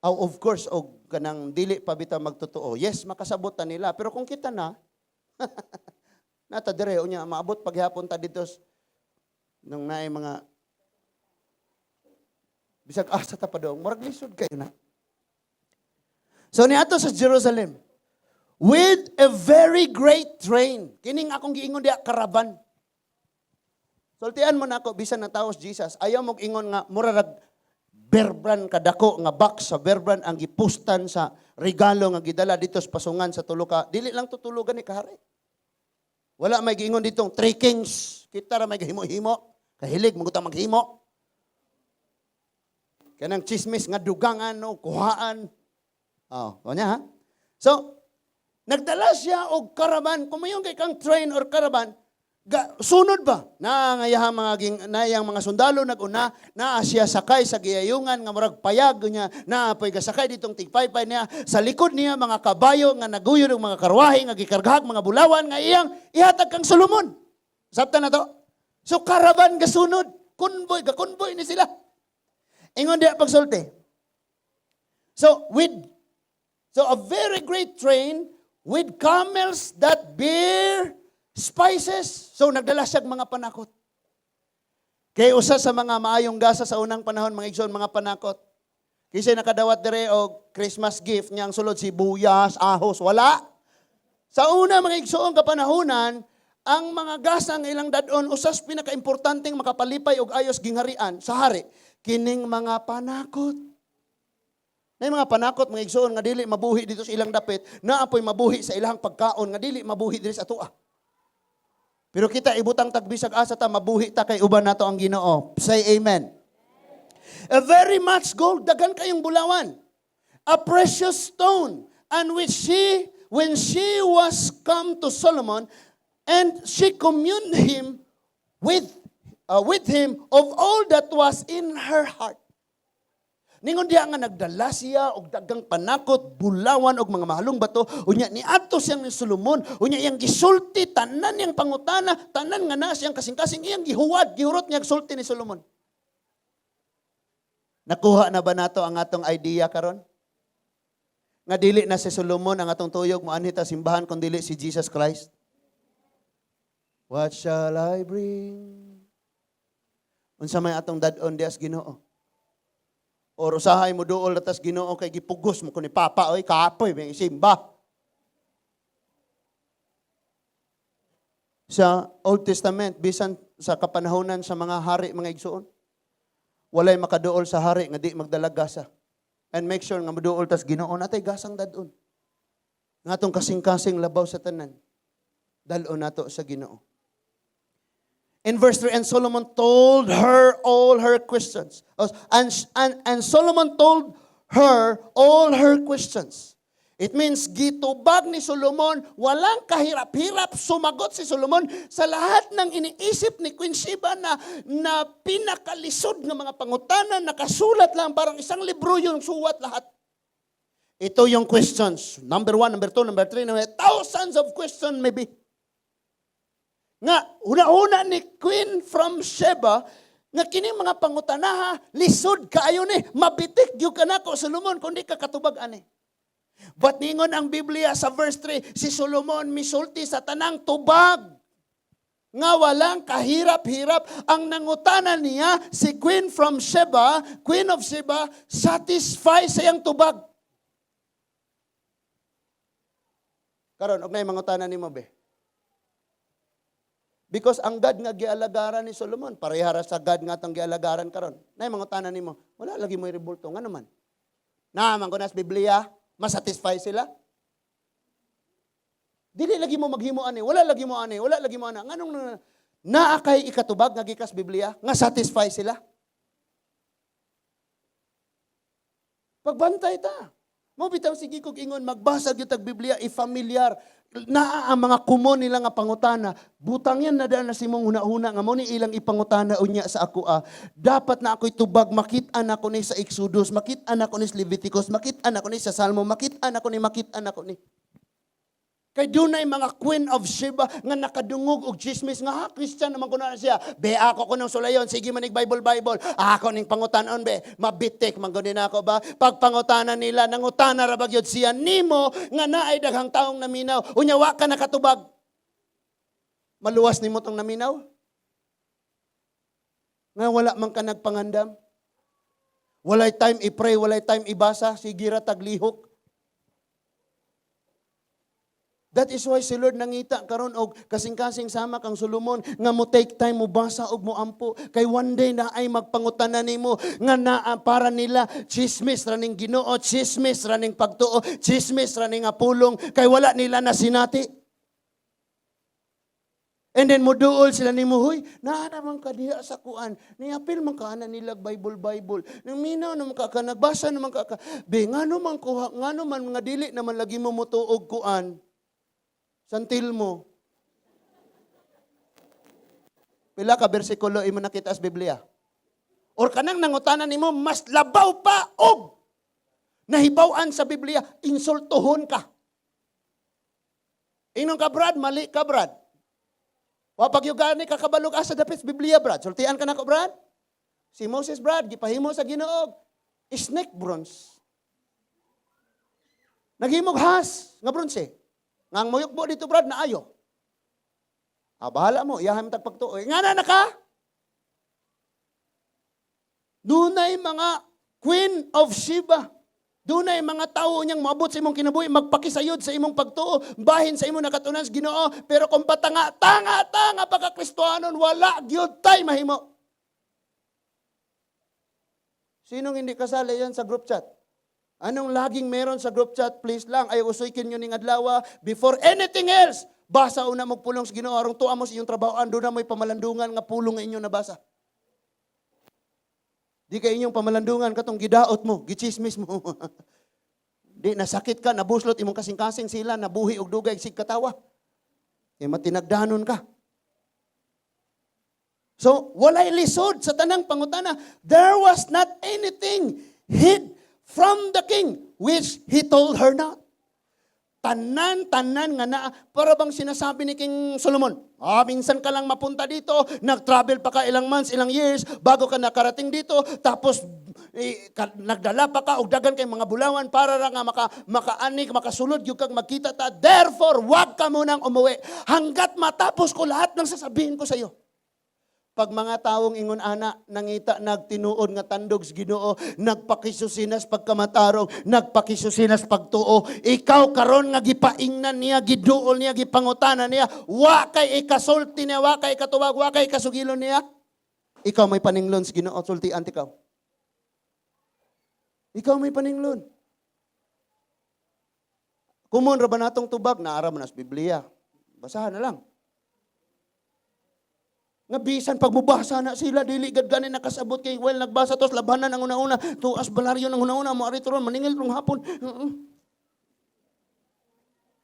S1: Oh, of course, og kanang dili pa bitaw magtotoo. Yes, makasabot ta nila, pero kung kita na nata dire unya maabot paghapon ta dito nung naay mga bisag asa ta padong, murag lisod kayo na. So niadto sa Jerusalem with a very great train. Kining akong giingon diha, karaban. Sultian mo na ako, bisan na taos Jesus, ayaw mo ingon nga murarag Bear Brand kadako nga box sa Bear Brand ang gipustan sa regalo nga gidala dito sa pasungan sa tulo ka. Dili lang tutulugan ni kahari. Wala may giingon ditong Three Kings. Kita ra may gahimo-himo. Kahilig mo maghimo. Kanang chismis nga dugangan o kuhaan. Oh, niya ha. So, Nagdala siya og caravan, kung mayon kay kang train or caravan, ga, sunod ba? Na nga iyang mga ging, na iyang mga sundalo naguna, naa siya sakay sa giyayungan nga murag payag niya, naa poy gasakay ditong tigpaypay niya, sa likod niya mga kabayo nga naguyod og mga karwahe nga gikargahag mga bulawan nga iyang ihatag kang Solomon. Sabta na to. So caravan gasunod, convoy, ga convoy ni sila. Ingon diha pagsulti. So a very great train with camels that bear spices. So nagdala siya mga panakot. Kay usa sa mga maayong gasa sa unang panahon, mga igsoon, mga panakot. Kasi nakadawat dire og Christmas gift niyang sulod sibuyas, ahos, wala. Sa una, mga igsoon, kapanahonan, ang mga gasa nga ilang dadon usas pinakaimportanteng makapalipay og ayos gingharian sa hari kining mga panakot. Na mga panakot, mga igsoon, nga dili mabuhi dito sa ilang dapit, naa poy mabuhi sa ilang pagkaon nga dili mabuhi diri sa atoa. Pero kita ibutang tagbisag asa ta mabuhi ta kay uban nato ang Ginoo. Say amen. A very much gold, daghan kayong bulawan. A precious stone, and which she, when she was come to Solomon, and she communed him with him of all that was in her heart. Ningon diha nga nagdala siya og dagang panakot, bulawan og mga mahalong bato, unya niadto siyang ni Solomon, unya iyang gisulti tanan niyang pangutana, tanan nga naa siyang kasing-kasing iyang gihuwad, gihurot niya sulti ni Solomon. Nakuha na ba nato ang atong idea karon? Nga dili na si Solomon ang atong tuyog moanhi ta simbahan kun dili si Jesus Christ. What shall I bring? Unsa may atong dad-on dias Ginoo? Or usahay mo duol atas Ginoo kay gipugos mo kun ni papa, oy, kapoy may simba. Sa Old Testament, bisan sa kapanahonan sa mga hari, mga igsoon, walay makaduol sa hari nga di magdala gasa. And make sure nga moduol tas Ginoo natay gasang dad-on. Nga atong kasing-kasing labaw sa tanan. Dal-on nato sa Ginoo. In verse 3, and Solomon told her all her questions. Oh, and Solomon told her all her questions. It means, gitubag ni Solomon, walang kahirap-hirap sumagot si Solomon sa lahat ng iniisip ni Queen Sheba na pinakalisod ng mga pangutana, nakasulat lang, parang isang libro yung suwat lahat. Ito yung questions. Number 1, number 2, number 3, number thousands of questions maybe. Nga, una-una ni Queen from Sheba, nga kini mga pangutanaha, lisod kaayo ni, mabitik gyud ka nako, Solomon, kundi ka katubag ani. But ningon ang Biblia sa verse 3, si Solomon misulti sa tanang tubag nga walang kahirap-hirap. Ang nangutana niya, si Queen from Sheba, Queen of Sheba, satisfy sa iyang tubag. Karon, og nay mangutana nimo be. Because ang God nga gialagaran ni Solomon, parehara sa God nga atong gialagaran karon. Nay mangutana nimo, wala lagi mo'y rebulto, ngano man? Naa man ko nas Biblia, masatisfy sila. Dili lagi mo maghimo ani, wala lagi mo ani, wala lagi mo ana. Nganong naa kay ikatubag nga gikas Biblia nga satisfy sila? Pagbantay ta. Mo bitaw sige kog ingon magbasa gyud tag Biblia i-familiar. Naa ang mga kumon nila nga pangutana, butang yan na daan na si mong huna-huna nga mo ni ilang ipangutana unya sa ako ah. Dapat na ako'y tubag, makit-an ako ni sa Exodus, makit-an ako ni sa Leviticus, makit-an ako ni sa Salmo, makit-an ako ni, makit-an ako ni. Kay dunay mga Queen of Sheba nga nakadungog og chismis nga ha, Christian naman kuno na siya. Be ako ko ng sulayon, sige manig Bible Bible. Ako ning pangutanon be, mabitik man gud nako ba. Pagpangutana nila, nangutana ra ba gyud siya nimo nga naay daghang taong naminaw. Unya wa ka nakatubag. Maluwas nimo tong naminaw? Nga wala man ka nagpangandam. Walay time i-pray, walay time ibasa, sige ra taglihok. That is why si Lord nangita karon og kasing-kasing sama kang Solomon nga mo take time mo basa og mo ampo kay one day na ay magpangutana nimo nga naa para nila chismis ra ning Ginoo, chismis ra ning pagtuo, chismis ra ning pulong kay wala nila nasinati. And then moduol sila nimo, huy, naa naman ka diha sa kuan. Niapil man ka ana nila Bible Bible. Nang minaw naman ka, ka nagbasa naman ka, ka. Be ngano man kuha, ngano man nga dili naman lagi mo motuog kuan. Santil mo. Pila ka bersikulo imo nakita sa Biblia? Or kanang nangutana nimo mas labaw pa og nahibaw-an sa Biblia, insultuhon ka. Ingnon ka, "Brad, mali ka, Brad. Wa pag gani ka kabalog asa dapit sa Biblia, Brad. Sultian ka nako, Brad. Si Moses, Brad, gipahimo sa Ginoo snake bronze. Naghimog ahas nga bronze. Nga ang moyukbo dito, Brad, naayo. Ah, bahala mo, iyahan tag pagtuo. Nga na ka? Dunay mga Queen of Sheba. Dunay mga tao niyang moabot sa imong kinabuhi, magpakisayod sa imong pagtuo, bahin sa imong nakatunan sa Ginoo, pero kung patanga, tanga, tanga pagka-Kristohanon, wala gyud tay mahimo. Sinong hindi kasali yan sa group chat? Anong laging meron sa group chat? Please lang, ay usuykin nyo ning adlaw before anything else. Basa una mo pulong sa Ginoo arong tuwa mo sa iyong trabahoan, doon na mo'y pamalandungan nga pulong nga inyo nabasa. Di kay inyong pamalandungan katong gidaot mo, gichismis mo. Di nasakit ka, nabuslot imong kasing-kasing sila, nabuhi og dugay sig katawa. Kay matinagdanon ka. So, walay lisod sa tanang pangutana. There was not anything hid from the king which he told her not. Tanan, tanan nga naa, para bang sinasabi ni King Solomon, "Ah, minsan ka lang mapunta dito, nag-travel pa ka ilang months, ilang years, bago ka nakarating dito, tapos eh, nagdala pa ka, og dagan kay mga bulawan para ra nga makaanik, makasulod, yung kag magkita ta. Therefore, wag ka munang umuwi hanggat matapos ko lahat ng sasabihin ko sa iyo." Pag mga taong ingon ana, nangita nagtinuod nga tandog sa Ginoo, nagpakisusinas pagkamatarong, nagpakisusinas pagtuo, ikaw karon nga gipaingnan niya, giduol niya, gipangutana niya, wa kay ikasulti niya, wa kay ikatuwag, wa kay ikasugilon niya. Ikaw may paninglon sa Ginoo, sultian ikaw. Ikaw may paninglon. Kumon ra ba natong tubag, naara man na sa Biblia. Basahan na lang. Nga bisan pag mubasa na sila, dili gad gani nakasabot kay well nagbasa tos labanan ang una-una, tuas balaryo ang una-una, mo ari turon maningil rong hapon.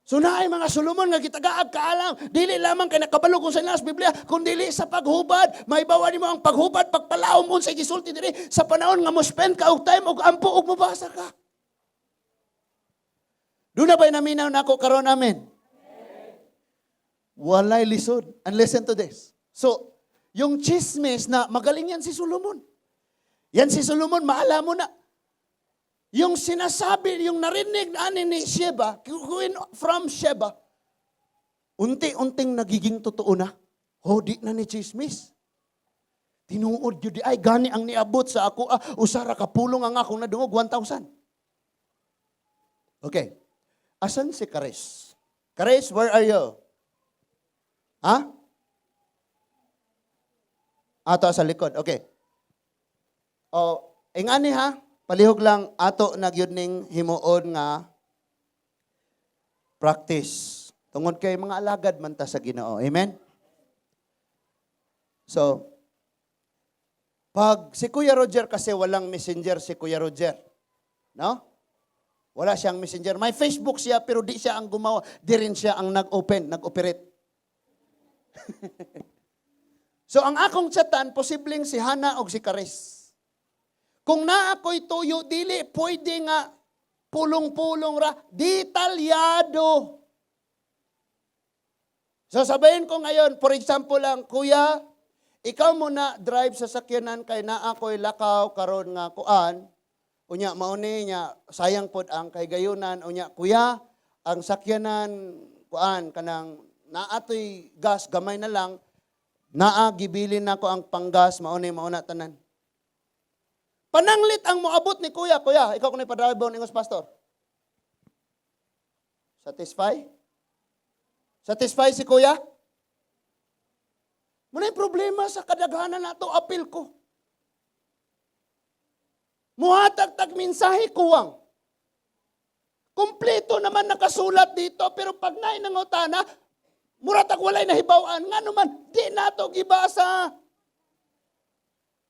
S1: So naay mga Solomon nga gitagaag kaalam, dili lamang kay nakabalo kung sa nas Biblia, kun dili sa paghubad, mahibaw nimo ang paghubad pagpalaom unsay gisulti diri sa panahon nga mo spend ka og time og ampo og mobasa ka. Doon na ba'y naminaw nako karon, amen? Walay lisod. And listen to this. So, yung chismis na magaling yan si Solomon. Yan si Solomon, maalam mo na. Yung sinasabi, yung narinig ani ni Sheba, queen from Sheba, unti-unting nagiging totoo na. Oh, di na ni chismis. Tinuod yun di ay, gani ang niabot sa ako, ah, usara ka pulong ang akong nadungog, 1,000. Okay. Asan si Karis? Karis, where are you? Ha? Ato sa likod. Okay. O, ingani ha, palihog lang ato na gyud ning himuon nga practice. Tungod kay mga alagad man ta sa Ginoo. Amen? So, pag si Kuya Roger kasi, walang messenger si Kuya Roger. No? Wala siyang messenger. May Facebook siya pero di siya ang gumawa. Di rin siya ang nag-open, nag-operate. So ang akong chatan, posibleng si Hana o si Karis. Kung naa ko'y tuyo, dili pwede nga pulong-pulong ra, detalyado. So sabihin ko ngayon, for example lang, "Kuya, ikaw muna drive sa sakyanan kay naa ko'y lakaw karon nga kuan." Unya mauni niya, sayang pod ang kahigayunan. Unya, "Kuya, ang sakyanan kuan kanang naatoy gas gamay na lang, naa gibilin nako ang panggas, mauni mauna tanan." Pananglit ang moabot ni kuya, "Kuya, ikaw kuno padrive ingos pastor." Satisfy? Satisfy si kuya? Muna yung problema sa kadaghanan nato, apil ko. Muhatag tag mensahe kuwang. Kompleto naman nakasulat dito, pero pag naay nangutana, mura tag walay nahibaw-an. Nga naman, di nato gibasa.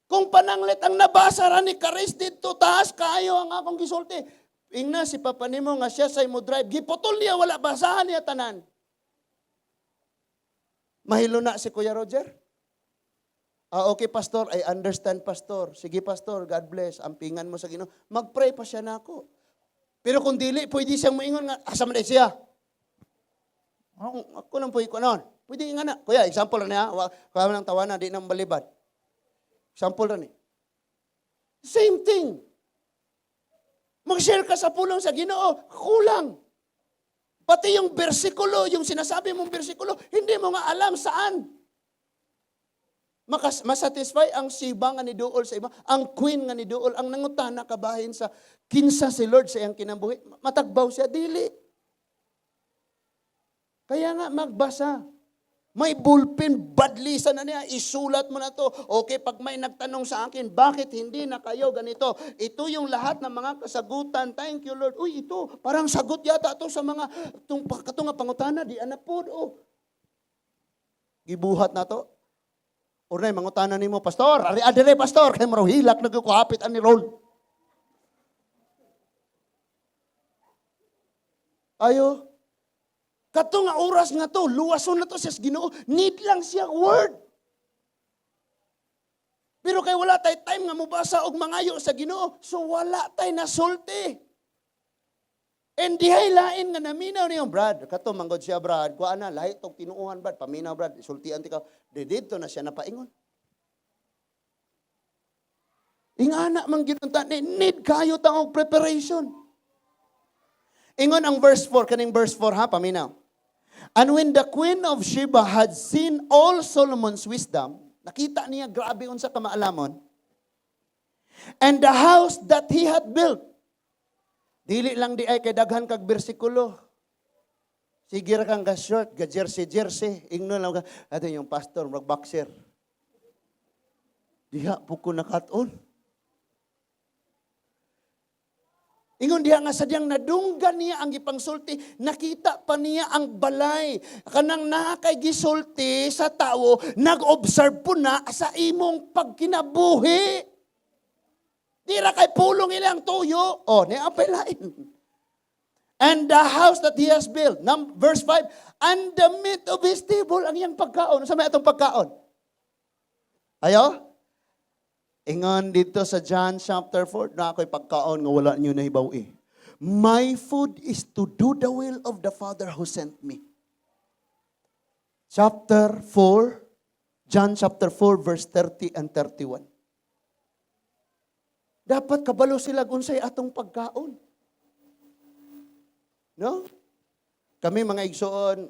S1: Kung pananglit ang nabasa ra ni Karis dito, taas kaayo ang akong gisulti. Ingna si papa nimo nga siya sa mo drive, giputol niya, wala basahan niya tanan. Mahilo na si Kuya Roger. "Ah, okay, Pastor. I understand, Pastor. Sige, Pastor. God bless. Ampingan mo sa Ginoo." Mag-pray pa siya nako. Pero kung dili, pwede siyang moingon nga, "Asa man siya?" Ako lang po noon. Pwede nga na. Kuya, example ra niya. Kaya lang tawana, di nang balibad. Example ra ni. Same thing. Mag-share ka sa pulong sa Ginoo, kulang. Pati yung bersikulo, yung sinasabi mong bersikulo, hindi mo nga alam saan. Masatisfy ang Sheba nga ni duol sa iba, ang queen nga ni duol, ang nangutana kabahin sa kinsa si Lord sa iyang kinabuhi. Matagbaw siya, dili. Kaya nga magbasa. May ballpen, badlisan na niya, isulat mo na to. Okay, pag may nagtanong sa akin, "Bakit hindi na kayo ganito?" Ito yung lahat ng mga kasagutan. Thank you, Lord. Uy, ito, parang sagot yata to sa mga, itong kato nga pangutana, di anak po. Oh. Gibuhat na to. Or mangutana nimo, "Pastor, ari adere, Pastor," kay maraw hilak nagkuhapit ani roll. Ayo. Kato nga oras nga to, luwason na to siya sa Ginoo, need lang siya word. Pero kay wala tay time nga mobasa og mangayo sa Ginoo, so wala tay nasulti. And dihay lain nga naminaw niyo, "Brad, kato manggod siya, Brad, kuha na, lahi tong tinuuhan, Brad, paminaw, Brad, sultian ti ka." Di didto na siya napaingon. Ingana man gyud unta ni need kayo ta og preparation. Ingon ang verse 4, kaning verse 4 ha, paminaw. And when the queen of Sheba had seen all Solomon's wisdom, nakita niya grabe unsa ka maalamon, and the house that he had built, dili lang di ay kay daghan kag bersikulo. Sige ra kang ga short, ga jersey jersey, ingnon lang ka, ato yung pastor mag boxer. Diha po ko nakat-on. Ingon diha nga sadyang nadunggan niya ang gipangsulti, nakita pa niya ang balay. Kanang naa kay gisulti sa tawo, nag-observe po na sa imong pagkinabuhi. Di ra kay pulong ilang tuyo. Oh, ni apay lain. And the house that he has built. Verse 5, and the meat of his table, ang iyang pagkaon. Sa may atong pagkaon? Ayo? Ingon dito sa John chapter 4, na ako'y pagkaon nga wala niyo nahibaw eh. My food is to do the will of the Father who sent me. Chapter 4, John chapter 4, verse 30 and 31. Dapat kabalo sila unsay atong pagkaon. No? Kami mga igsoon,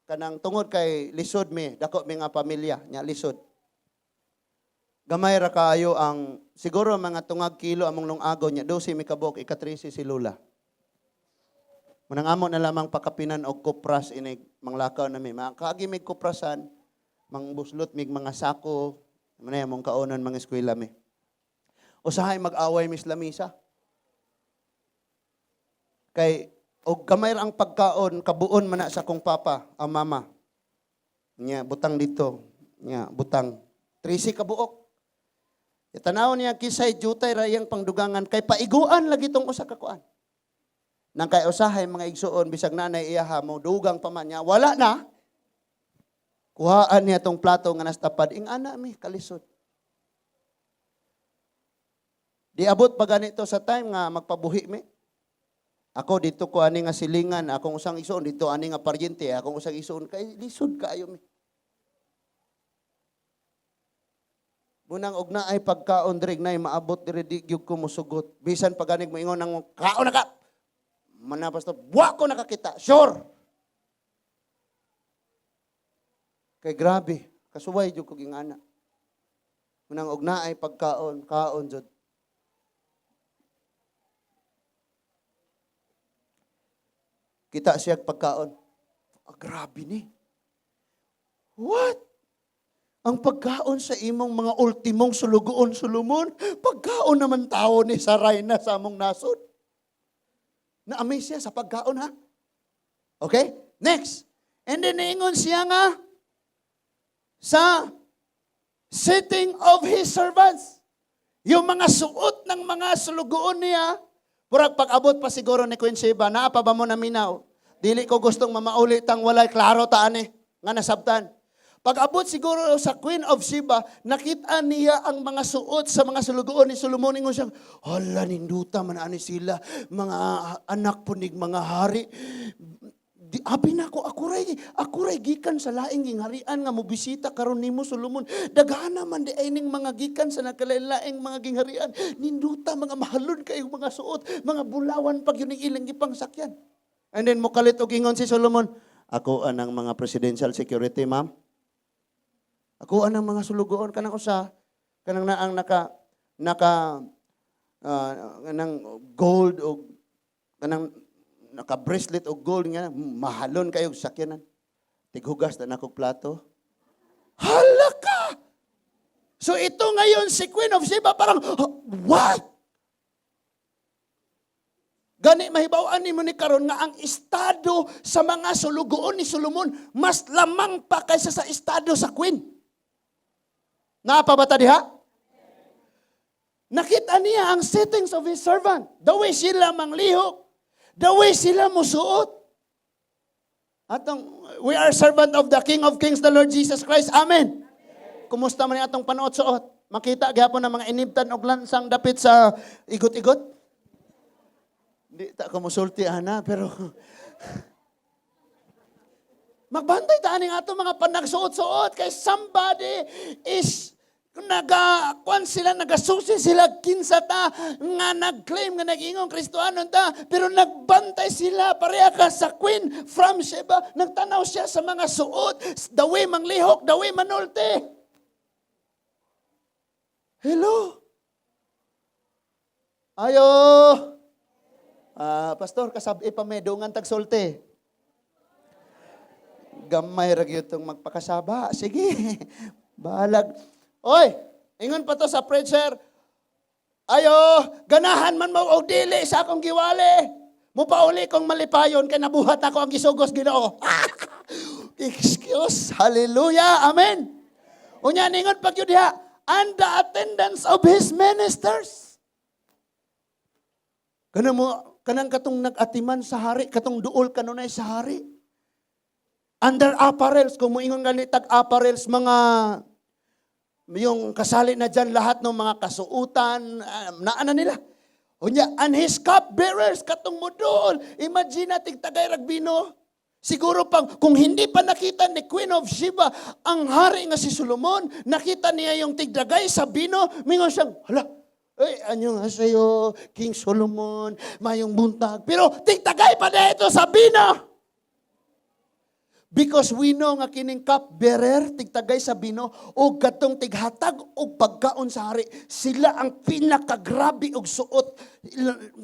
S1: kanang tungod kay lisod mi, dako mi nga pamilya, nya lisod. Gamay ra kaayo ang siguro mga tungag kilo among lungagon nya 12 mi kabok, ika-13 si Lula. Munang amo na lamang pakapinan og kupras inig manglakaw na mi. Makaagi mig kuprasan, mangbuslot mig mga sako, manay among kaonon mga eskwela mi. Usahay mag-away mis lamisa. Kay og gamay ra ang pagkaon, kabuon man na sa akong papa, ang mama. Nya butang dito, nya butang 13 ka buok. Tanaw niya kisay jutay ra iyang pangdugangan kay paiguan lagi tong usa ka kuan. Nang kay usahay mga igsuon bisag nanay iyaha mo dugang pa man niya, wala na. Kuhaan niya tong plato nga nastapad ing ana mi kalisod. Di abot pa ganito sa time nga magpabuhi mi. Ako dito ko ani nga silingan, akong usang igsuon dito ani nga paryente, akong usang igsuon kay lisod kaayo mi. Bunang og naay pagkaon diri nay maabot diri di gyud ko mosugot. Bisan pa ganig moingon nang kaon na ka. Mana pastor, wa ko nakakita. Sure. Kay grabe, kasuway jud ko gingana. Munang og naay pagkaon, kaon jud. Kita siya pagkaon. Ah, grabe ni. What? Ang pagkaon sa imong mga ultimong sulugoon, Solomon, pagkaon naman tao ni Saray na sa among nasod. Na-amaze siya sa pagkaon, ha? Okay? Next. And then, niingon siya nga sa sitting of his servants. Yung mga suot ng mga sulugoon niya, purag pag-abot pa siguro ni Queen Sheba, naa pa ba mo naminaw? Dili ko gustong mamauli tang walay klaro taan eh, nga nasabtan. Pag-abot siguro sa Queen of Sheba, nakita niya ang mga suot sa mga sulugoon ni Solomon. Ingon siya, "Hala, ninduta man ani sila, mga anak po nig mga hari. Di, abi na ako ray gikan sa laing gingharian nga mobisita karon nimo, Solomon. Daghana man di ay ning mga gikan sa nakalain-laing mga gingharian. Ninduta, mga mahalon kayong mga suot, mga bulawan pag yun ang ilang gipangsakyan." And then mokalit og ingon si Solomon, "Ako anang mga presidential security, ma'am. Ako anang mga sulugoon, kanang usa, kanang naang naka naka kanang gold o kanang naka bracelet og gold nga mahalon kayo sakyanan. Tighugas na nakog plato." Hala ka! So ito ngayon si Queen of Sheba parang, "Oh, what?" Gani mahibaw-an nimo ni karon nga ang estado sa mga sulugoon ni Solomon mas lamang pa kaysa sa estado sa queen. Naa pa ba ta diha? Nakita niya ang settings of his servant. The way sila manglihok. The way sila musuot. Atong, we are servant of the King of Kings, the Lord Jesus Christ. Amen. Kumusta man atong panuot-suot? Makita gihapon ng mga inibtan og lansang dapit sa igot-igot. Di ta ko musulti ana, pero magbantay ta aning ato mga panagsuot-suot kay somebody is naga kwan sila, nagasusi sila kinsa ta nga nag-claim nga nag-ingong Kristohanon ta, pero nagbantay sila pareha ka sa Queen from Sheba. Nagtanaw siya sa mga suot, the way manglihok, the way manulte. Hello, ayo. Ah, pastor, kasabi pa may dungan tagsulti. Gamay ra gyud tong magpakasaba. Sige. Bahalag. Oy, ingon pa to sa preacher. "Ayo, ganahan man mo og dili sa akong giwali. Mupauli kong malipayon kay nabuhat ako ang gisugos Ginoo." Excuse. Hallelujah. Amen. Unya ningon pag yun diha, and the attendance of his ministers. Kanang mo, kanang katong nag-atiman sa hari, katong duol kanunay sa hari. Under apparels, kung moingon gani tag apparels, mga yung kasali na dyan lahat ng mga kasuutan, naana nila. Unya, and his cupbearers, katong modol. Imagine na, tigtagay rag bino. Siguro pang, kung hindi pa nakita ni Queen of Sheba ang hari nga si Solomon, nakita niya yung tigdagay sa bino, mingon siyang, "Hala, ay, anyo nga sa'yo, King Solomon, mayong buntag." Pero tigtagay pa na ito sa bino. Because we know nga kining cupbearer, tigtagay sa bino, o katong tighatag og pagkaon sa hari, sila ang pinakagrabe og suot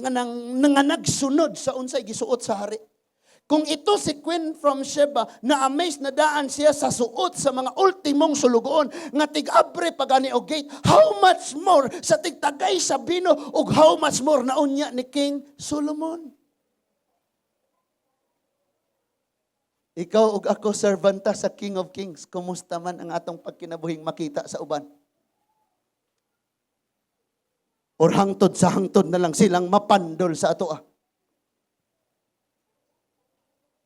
S1: nga nagsunod sa unsay gisuot sa hari. Kung ito si Queen from Sheba, na-amaze na daan siya sa suot sa mga ultimong sulugoon nga tig-abre pagani og gate, how much more sa tigtagay sa bino ug how much more na unya ni King Solomon? Ikaw ug ako, servanta sa King of Kings. Kumusta man ang atong pagkinabuhing makita sa uban? Or hangtod sa hangtod na lang silang mapandol sa ato ah?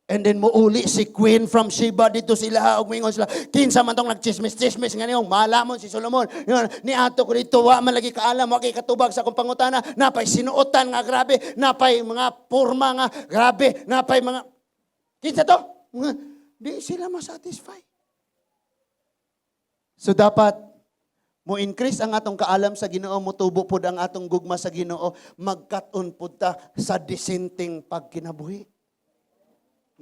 S1: And then muuli si Queen from Sheba dito sila ug moingon sila, "Kinsa man tong nagchismis-chismis nga niyong malamon si Solomon? Ni ato ko dito, wa man lagi kaalam, wa kay katubag sa akong pangutana, napay sinuotan nga grabe, napay mga porma nga grabe, napay mga kinsa to?" Mga, di sila masatisfy. So dapat mo increase ang atong kaalam sa Ginoo, motubo pod ang atong gugma sa Ginoo, magkat-on pod ta sa disenteng pagkinabuhi.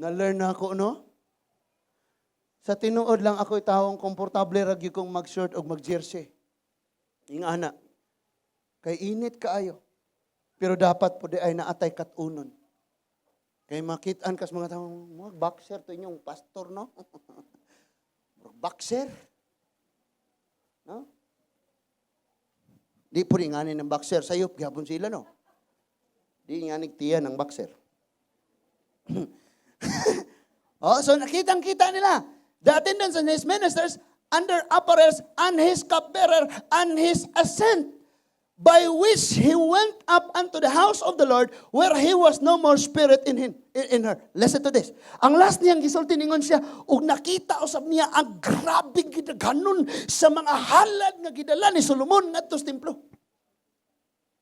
S1: Na-learn na ako, no? Sa tinuod lang, ako tawong komportable ra gyud kong mag-shirt o mag-jersey. Ingana. Kay init kaayo. Pero dapat po di ay naatay katunon. Kay makitaan kas mga tao, "Mga boxer to inyong pastor, no? Boxer. No?" Di po rin ng boxer. Sayop, gihapon sila, no? Di nga tiyan ng boxer. Oh, so nakitang-kita nila. The attendants and his ministers under apparels and his cupbearer and his ascent. By which he went up unto the house of the Lord, where he was no more spirit in him, in her. Listen to this. Ang last niyang gisulti, ningon siya, ug nakita usab niya ang grabeng gidaghanon sa mga halad nga gidala ni Solomon ngadto sa templo.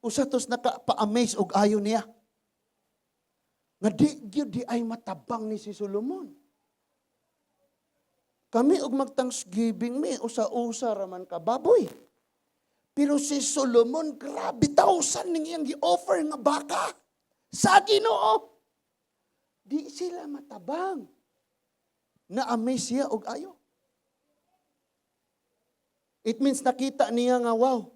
S1: Usa tos naka-pa-amaze og ayo niya. Nga di gyud di ay matabang ni si Solomon. Kami og mag-Thanksgiving mi, usa-usa raman ka baboy. Pero si Solomon, grabe, thousand ning iyang gi-offer nga baka sa Ginoo. Di sila matabang. Na-amaze siya og ayo. It means nakita niya nga, wow.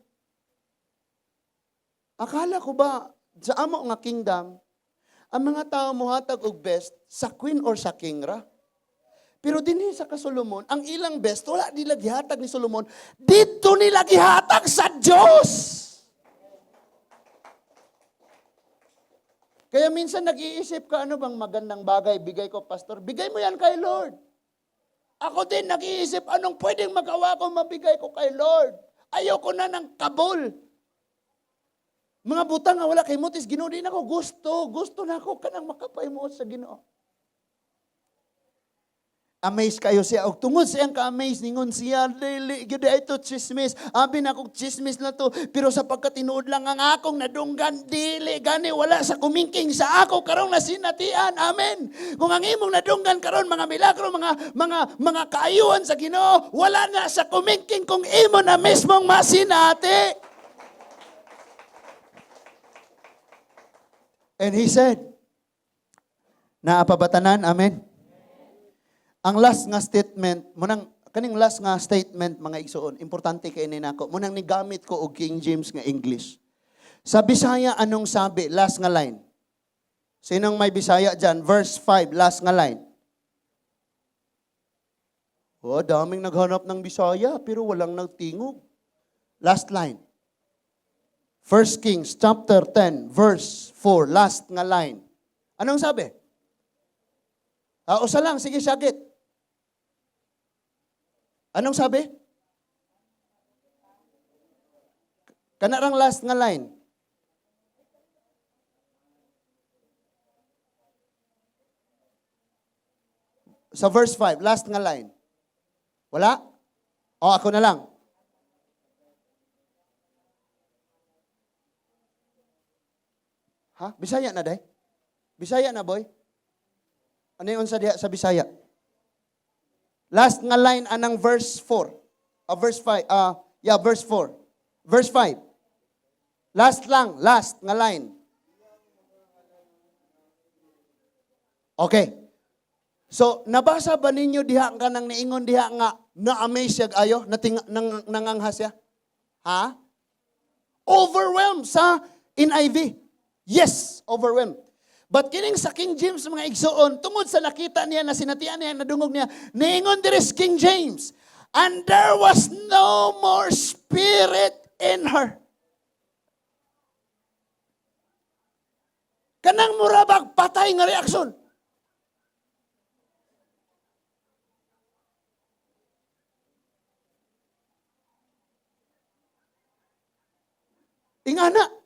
S1: Akala ko ba, sa amo nga kingdom, ang mga tao mohatag og best sa queen or sa king ra? Pero dinhi sa ka-Solomon, ang ilang best, wala nila gihatag ni Solomon, dito nila gihatag sa Diyos. Kaya minsan nag-iisip ka, ano bang magandang bagay bigay ko, Pastor? Bigay mo yan kay Lord. Ako din nag-iisip, anong pwedeng magawa ko, mabigay ko kay Lord? Ayoko na ng kabol. Mga butang nga wala kay mutis, Ginoo, di na ako gusto. Gusto na ako kanang makapahimuot sa Ginoo. Amaze kayo siya. Og tungod sa iyang ka-amaze, ningon siya, dili, gyud ay to chismis. Abi na akong chismis na to. Pero sa pagkatinuod lang ang akong nadunggan, dili, gani, wala sa kumingking sa ako karong nasinatian. Amen. Kung ang imong nadunggan karon mga milagro, mga kaayuhan sa Ginoo, wala na sa kumingking kung imo na mismong masinati. And he said, naapabatanan, amen. Ang last nga statement, munang kaning last nga statement, mga igsoon, importante kay ni nako. Munang nigamit ko og King James nga English. Sa Bisaya, anong sabi? Last nga line. Sinong may Bisaya dyan? Verse 5, last nga line. Oh, daming naghanap ng Bisaya pero walang nagtingog. Last line. 1 Kings chapter 10, verse 4, last nga line. Anong sabi? Usa lang, sige, sakit. Anong sabi? Kanarang last nga line. Sa verse 5, last nga line. Wala? O, ako na lang. Ha? Bisaya na, day? Bisaya na, boy? Ano yung unsa diha sa Bisaya? Last nga line anang verse 4. Verse 5. Yeah, verse 4. Verse 5. Last lang, last nga line. Okay. So, nabasa ba ninyo diha ka nang niingon diha nga na-amaze siya ayo, nanganghas siya? Ha? Overwhelmed sa NIV. Yes, overwhelmed. But kining sa King James, mga igsoon, tungod sa nakita niya, na sinatian niya, nadungog niya, niingon diri sa King James, and there was no more spirit in her. Kanang murabag patay nga reaksyon. Ingana.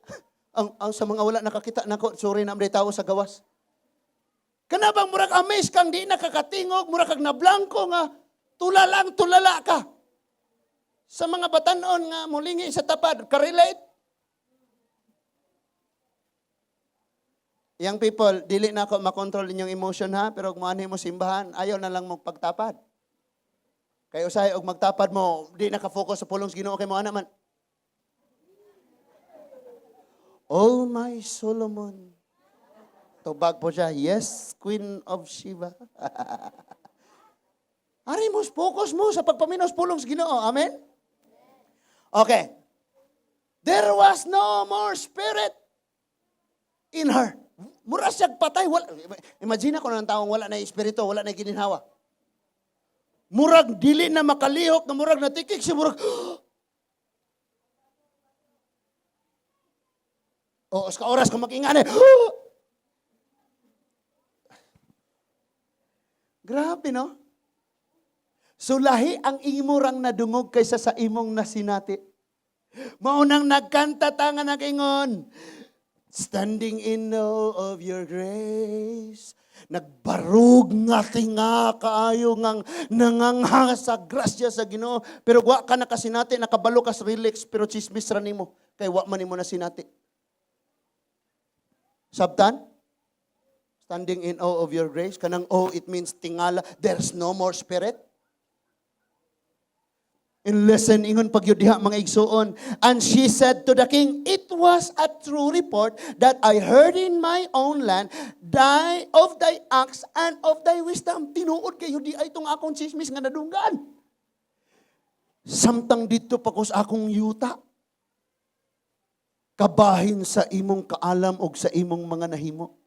S1: Ang sa mga wala nakakita nako, sorry na amday tao sa gawas. Kana bang murag amaze kang di nakakatingog, murag kag nablangko nga tulalang tulala ka. Sa mga batanon nga mulingi sa tapad, ka-relate? Young people, dili na ako makontrol inyong emotion ha, pero kung muanhi mo simbahan, ayaw na lang mo pagtapad. Kay usahay og magtapad mo, di naka-focus sa pulong sa Ginoo kay mo ana man. Oh my Solomon. Tubag po siya, yes, Queen of Sheba. Ari mo, focus mo sa pagpaminos pulong sa Ginoo. Amen? Okay. There was no more spirit in her. Mura siya patay. Wala, imagine ako ng taong wala na espiritu, wala na gininhawa. Murag dili na makalihok, na murag natikik siya, murag, o, sa oras kung mag-ingani. Grabe, no? So, lahi ang imo rang nadungog kaysa sa imong nasinati. Mao nang nagkanta ta nga nag-ingon, "Standing in awe of your grace." Nagbarug nga tinga kaayo ngang nangangha sa grasya sa Ginoo. Pero wa ka nakasinati, nakabalo ka sa lyrics, pero chismis ra nimo kay wa man nimo na sinati. Sabtan? "Standing in awe of your grace." Kanang awe, it means tingala. There's no more spirit. And listen, ingon pagyud diha, mga igsuon. And she said to the king, "It was a true report that I heard in my own land of thy acts and of thy wisdom." Tinuod kayo diay itong akong chismis nga nadunggan. Samtang didto pa ko sa akong yuta. Kabahin sa imong kaalam og sa imong mga nahimo.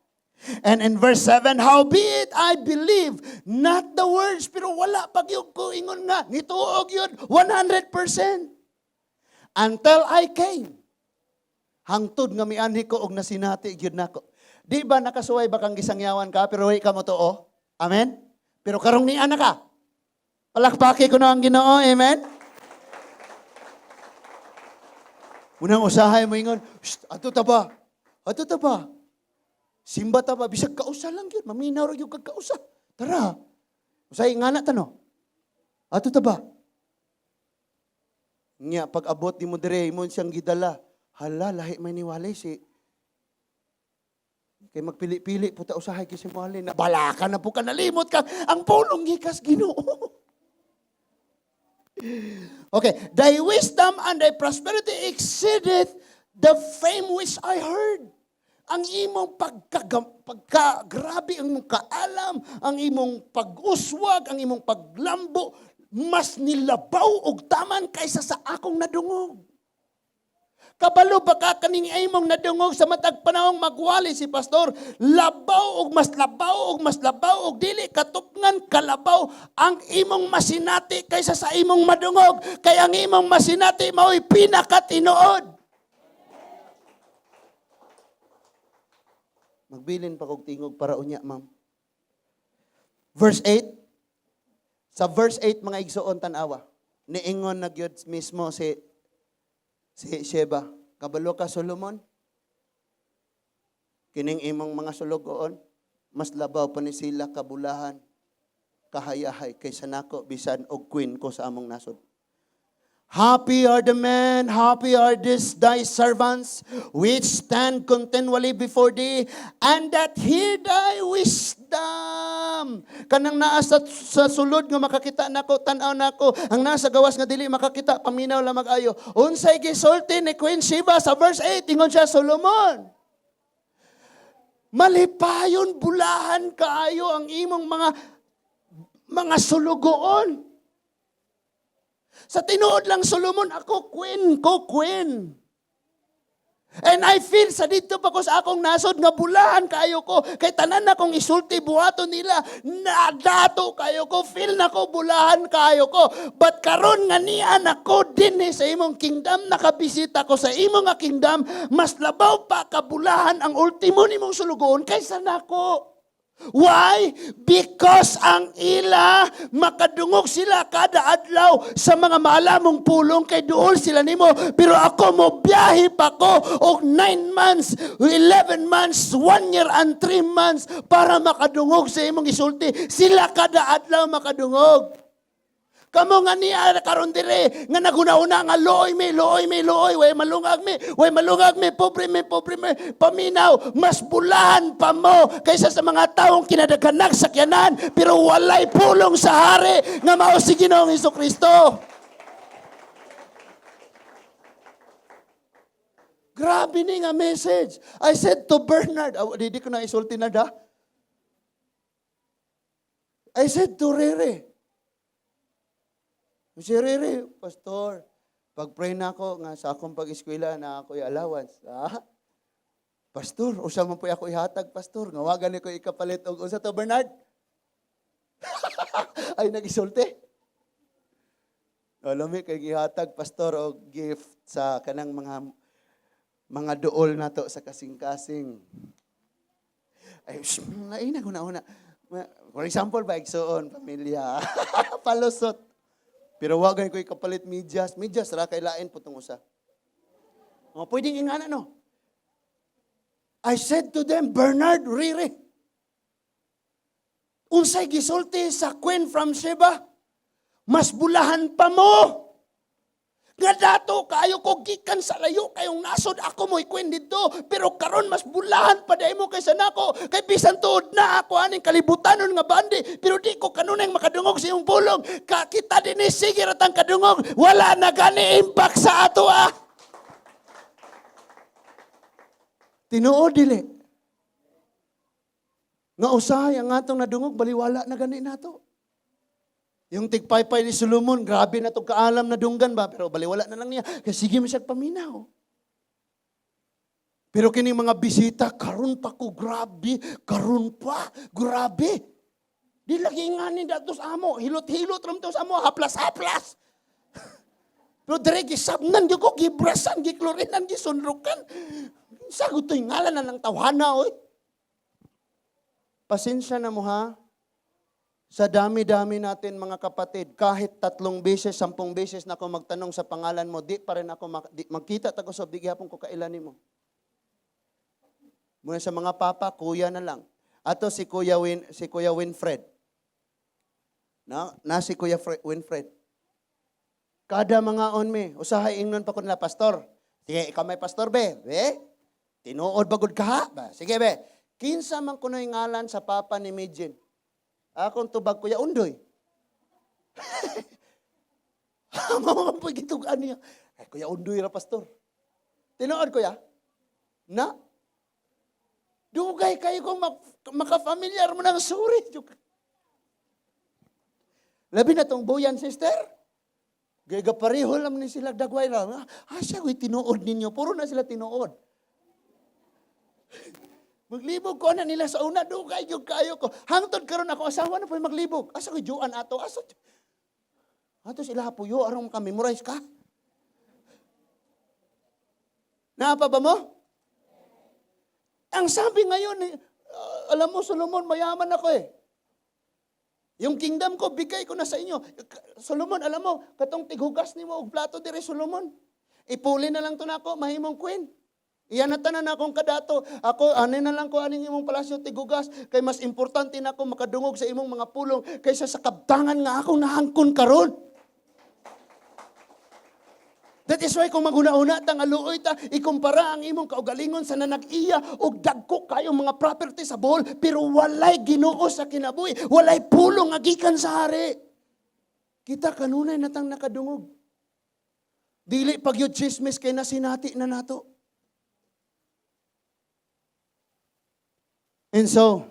S1: And in verse 7, "Howbeit I believe not the words," pero wala pa gyud ko ingon nga nituo gyud 100%. "Until I came." Hangtod nga mianhi ko og nasinati gyud nako. Di ba nakasuway ba kang gisangyawan ka pero wa ka mo tuo? Amen? Pero karong niana ka. Palakpaki ko na ang Ginoo, amen? Unang usahay mo ingon, "Shh, ato ta ba? Ato ta ba? Simba ta ba? Bisag kausa lang yun. Maminaw ra gyud kag kausa. Tara." Usahay ngana ta no. "Ato ta ba?" Nya pag abot nimo dire, imo siyang gidala. Hala, lahi may niwali si kay magpili-pili po ta usahay kay si Wali na balaka na po ka, nalimot ka ang pulong gikas Ginoo. Okay, "Thy wisdom and thy prosperity exceedeth the fame which I heard." Ang imong pagka grabe ang imong kaalam, ang imong pag-uswag, ang imong paglambo, mas nilabaw og taman kaysa sa akong nadungog. Kabalo ba ka kaning imong nadungog sa matag panahong magwali si pastor, labaw og mas labaw og mas labaw og dili katupngan kalabaw ang imong masinati kaysa sa imong madungog, kay ang imong masinati mao'y pinakatinuod. Magbilin pa kog tingog para unya, ma'am. Verse 8. Sa verse 8, mga igsuon, tan-awa. Niingon na gyud mismo si Sheba. "Kabalo ka, Solomon? Kining imong mga sulugoon, mas labaw pa ni sila kabulahan, kahayahay kaysa nako bisan og queen ko sa among nasod. Happy are the men, happy are these thy servants, which stand continually before thee, and that hear thy wisdom." Kanang naa sa sulod nga makakita nako, tan-aw nako, ang nasa gawas nga dili makakita, paminaw lang mag-ayo. Unsay gisulti ni Queen Sheba sa verse 8, ingon siya, "Solomon, malipayon, bulahan kaayo ang imong mga sulugoon." Sa tinuod lang, Solomon, ako queen ko, queen. And I feel sa didto pa ko sa akong nasod nga bulahan kayo ko. Kay tanan na kong isulti buhaton nila, nadato kayo ko, feel na ko bulahan kayo ko. But karon nga niya nako dinhi sa imong kingdom, nakabisita ko sa imong nga kingdom, mas labaw pa kabulahan ang ultimo nimong sulugoon kaysa nako. Why? Because ang ila, makadungog sila kada adlaw sa mga maalamong pulong kay duol sila nimo. Pero ako mo biyahe pa ko og 9 months, 11 months, 1 year and 3 months para makadungog sa imong isulti. Sila kada adlaw makadungog. Kamo nga niya karon dire nga naguna-una nga luoy mi, luoy mi, luoy, way malungag mi, way malungag mi, pobre mi, pobre mi, paminaw, mas bulahan pa mo kaysa sa mga taong kinadaghanag sakyanan pero walay pulong sa hari nga mao si Ginoong Hesukristo. Grabe ni nga message. I said to Bernard, oh, di ko na isulti na da. I said to Rere, si Rere, "Pastor, pag-pray na ako nga sa akong pag-eskwela na ako allowance." Ha? "Pastor, usa man po ako ihatag, Pastor. Nga wa gani ko ikapalit og unsa to, Bernard?" Ay, nag-isulti. Alam mo, kay gihatag, Pastor, og gift sa kanang mga duol nato sa kasing-kasing. Ay, shh, lain na una-una. For example, ba, igsuon, pamilya. Palusot. Pero wa gani ko ikapalit medyas. Medyas ra kay lain po tong usa. O, pwedeng ingana, no? I said to them, "Bernard, Riri, unsay gisulti sa Queen from Sheba? Mas bulahan pa mo. Nga dato kaayo ko gikan sa layo kayong nasod, ako mo'y queen didto, pero karon mas bulahan pa diay mo kaysa nako, kay bisan tuod na ako aning kalibutanon nga bandi, pero di ko kanunay makadungog sa iyong pulong. Ka kita dinhi sige ra tang kadungog, wala na gani impact sa ato ah." Tinuod dili? Nga usahay ang atong nadungog, baliwala na gani nato. Yung tigpaypay ni Solomon, grabe na itong kaalam na dunggan ba? Pero baliwala na lang niya. Kasi sige mo siya paminaw. Pero kini mga bisita, karon pa ko, grabe, karon pa, grabe. Di lagi nga ni datos amo, hilot-hilot ram to sa amo, haplas-haplas. Pero dire gisabnan gyud ko, gibrasan, giklorinan, gisunrukan. Sagot to'y ngalan na ng tawhana, oy. Pasensya na mo ha. Sa dami-dami natin, mga kapatid, kahit 3 beses, 10 beses na ako magtanong sa pangalan mo, di pa rin ako magkita tago sa di gihapon ko kailan nimo. Muna sa mga papa, kuya na lang. Ato si Kuya Winfred. Na si Kuya Winfred. Kada mga on me, usahay ingnon pa ko nila, "Pastor. Sige, ikaw may pastor be. Be? Tinuod ba gud ka ha? Ba, sige be. Kinsa man kuno'y ngalan sa papa ni Mijin?" Akong tubag, "Kuya Undoy." Mao man po gitugan niya. "Ay, Kuya Undoy ra, pastor." Tinuod, kuya? Na? Dugay kayo kung makafamilyar mo ng sorry. Labi na tong buyan, sister. Gaya pareho lang ni sila dagway ra. Ah, siya ko'y tinuod ninyo. Puro na sila tinuod. Maglibog ko na nila sa una, dugay gyud kayo ko. Hangtod karon ako asawa na po maglibog. Asa ko juan ato? Asa? Ato sila puyo aron maka-memorize ka. Naa pa ba mo? Ang sabi ngayon, eh, alam mo, Solomon, mayaman ako eh. Yung kingdom ko, bigay ko na sa inyo. Solomon, alam mo, katong tighugas nimo og plato dire, Solomon. Ipuli na lang to nako, mahimong queen. Iyan na tanan akong kadato. Ako, ani na lang ko aning imong palasyo tigugas kay mas importante na ako makadungog sa imong mga pulong kaysa sa kabtangan nga akong nahangkon karon. That is why kung maghuna-huna ta nga luoy ta, ikumpara ang imong kaugalingon sa nanag-iya og dagko kayo mga property sa Bohol, pero walay Ginoo sa kinabuhi, walay pulong nga gikan sa hari. Kita kanunay natang nakadungog. Dili pag yun chismis kay nasinati na nato. And so,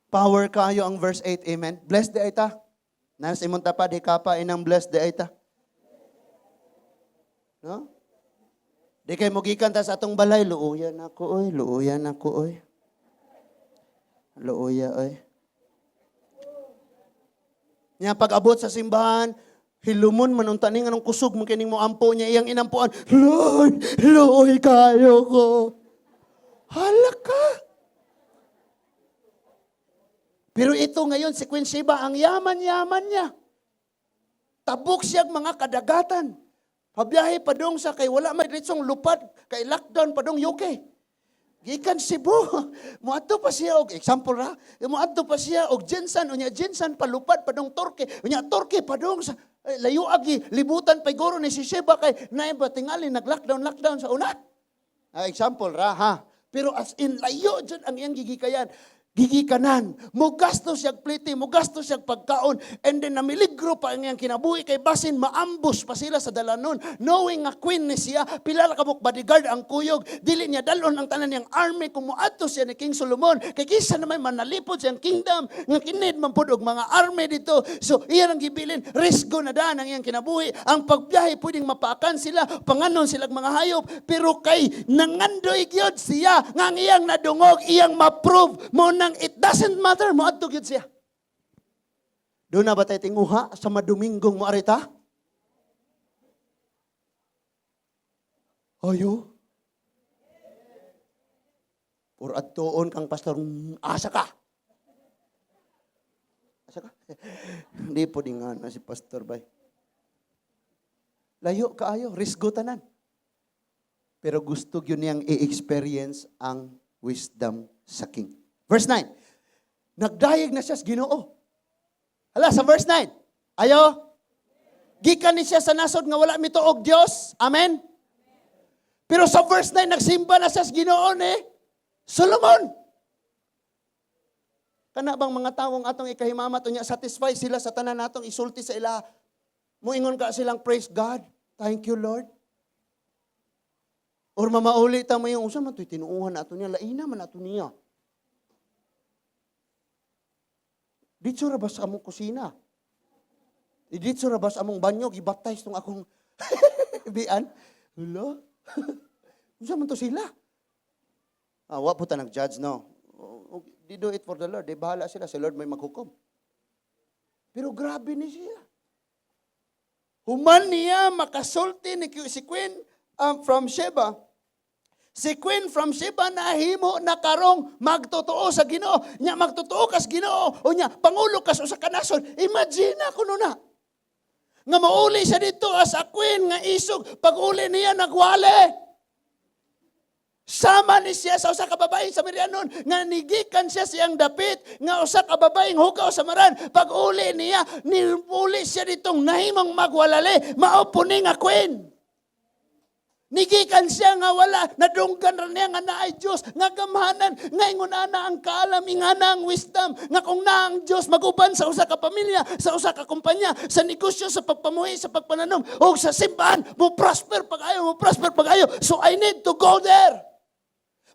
S1: power kayo ang verse 8, amen? Bless diay ta. Nas imong tapad, hikapa inang bless diay ta. No? Di kay mugikan ta sa atong balay, "Luoyan ako oy, luoyan ako oy. Luoya oy." Nya pag abot sa simbahan, hilumon man unta ni nganong kusog man kining mo ampo niya iyang inampuan. "Lord, luoy kayo ko." Hala ka. Pero ito ngayon, si Queen Sheba, ang yaman-yaman niya. Tabok siyang mga kadagatan. Pabiyahe pa dong sa kay wala may diretsong lupad, kay lockdown pa dong UK. Gikan Cebu, muadto pa siya og example ra, muadto pa siya og GenSan, unya GenSan palupad pa dong Turkey, unya Turkey pa dong sa eh, layo agi libutan pa iguro ni si Sheba kay naay ba tingali nag-lockdown lockdown sa una. Ah, example ra ha. Pero as in layo jud ang iyang gigikayan gigikanan. Mugasto siya plite, mugasto siya pagkaon, and then namiligro pa ang iyang kinabuhi kay basin maambus pa sila sa dalanon. Knowing nga queen ni siya, pila ra kabuk bodyguard ang kuyog, dili niya dalon ang tanan niyang army kung muadto siya ni King Solomon. Kay kisa na may manalipod siyang kingdom, nga kinid man pud og mga army dito. So iyan ang gibilin, risgo na daan ang iyang kinabuhi. Ang pagbiyahe pwedeng mapaakan sila, panganon sila mga hayop, pero kay nangandoy gyud siya nga ang iyang nadungog, iyang ma-prove mo nang it doesn't matter, moadto gyud siya. Doon na ba tayo tinguha sa maduminggong mo arita? Ayo. Or adtoon kang pastor, asa ka? Asa ka?" Hindi po di nga na si pastor bay. Layo kaayo, risgo tanan. Pero gusto gyud niyang i-experience ang wisdom sa king. Verse 9. Nagdayeg na siya sa Ginoo. Hala, sa verse 9. Ayo. Gikan ni siya sa nasod nga wala mituo og Dios. Amen. Pero sa verse 9, nagsimba na siya sa Ginoo ni Solomon. Kana bang mga tawong atong ikahimamat unya satisfy sila sa tanan natong isulti sa ila? Muingon ka silang, "Praise God. Thank you, Lord." Or mamauli ta mo yung, "Unsa man to'y tinuuhan nato niya, laina man ato niya. Dito ra ba sa among kusina? Dito ra ba sa among banyo, gibaptize tong akong bian? Hala? Unsa man to sila?" Ah, wa po ta nag-judge, no? They do it for the Lord. Di bahala sila. Si Lord may maghukom. Pero grabe ni siya. Human niya makasulti ni si Queen from Sheba. Si Queen from Sheba nahimo na karong magtotoo sa Ginoo. Nya magtotoo kas Ginoo o nya pangulo kas usa ka nasod. Imagine na kuno na. Nga mauli siya dito as a queen nga isog. Pag uli niya, nagwale. Sama ni siya sa usa ka babaeng Samarianon nga nigikan siya siyang dapit nga usa ka babaeng hugaw sa maran. Pag uli niya, niuli siya ditong nahimong magwalali. Mao po ni nga queen. Nigikan siya nga wala, nadunggan ra niya nga naay Dios, nga gamhanan, nga ingon ana ang kaalam, ingana ang wisdom, nga kung naa ang Dios maguban sa usa ka pamilya, sa usa ka kumpanya, sa negosyo, sa pagpamuhi, sa pagpananom, o sa simbahan, mo prosper pag-ayo, mo prosper pag-ayo. So I need to go there.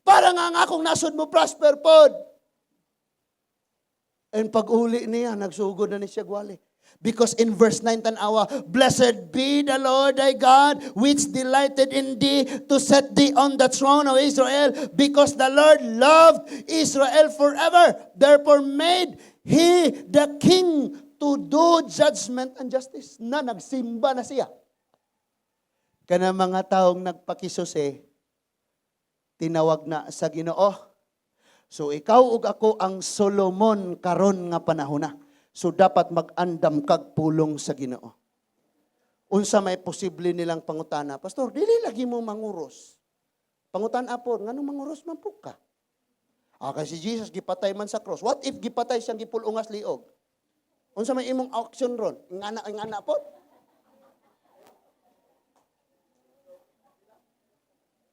S1: Para nga ang akong nasod mo prosper pod. And pag uli niya, nagsugod na ni siya gwali. Because in verse 9, tanawa, "Blessed be the Lord thy God, which delighted in thee to set thee on the throne of Israel, because the Lord loved Israel forever. Therefore made he the king to do judgment and justice." Na nagsimba na siya. Kana mga taong nagpakisose, tinawag na sa Ginoo. So ikaw ug ako ang Solomon karon nga panahon na. So dapat mag-andam kag pulong sa Ginoo. Unsa may posible nilang pangutana? "Pastor, dili lagi mo manguros." Pangutan po, "Nganong manguros man po ka?" "Ah, kasi Jesus gipatay man sa cross." What if gipatay siyang gipulungas liog? Unsa may imong action ron? Ingana ingana po?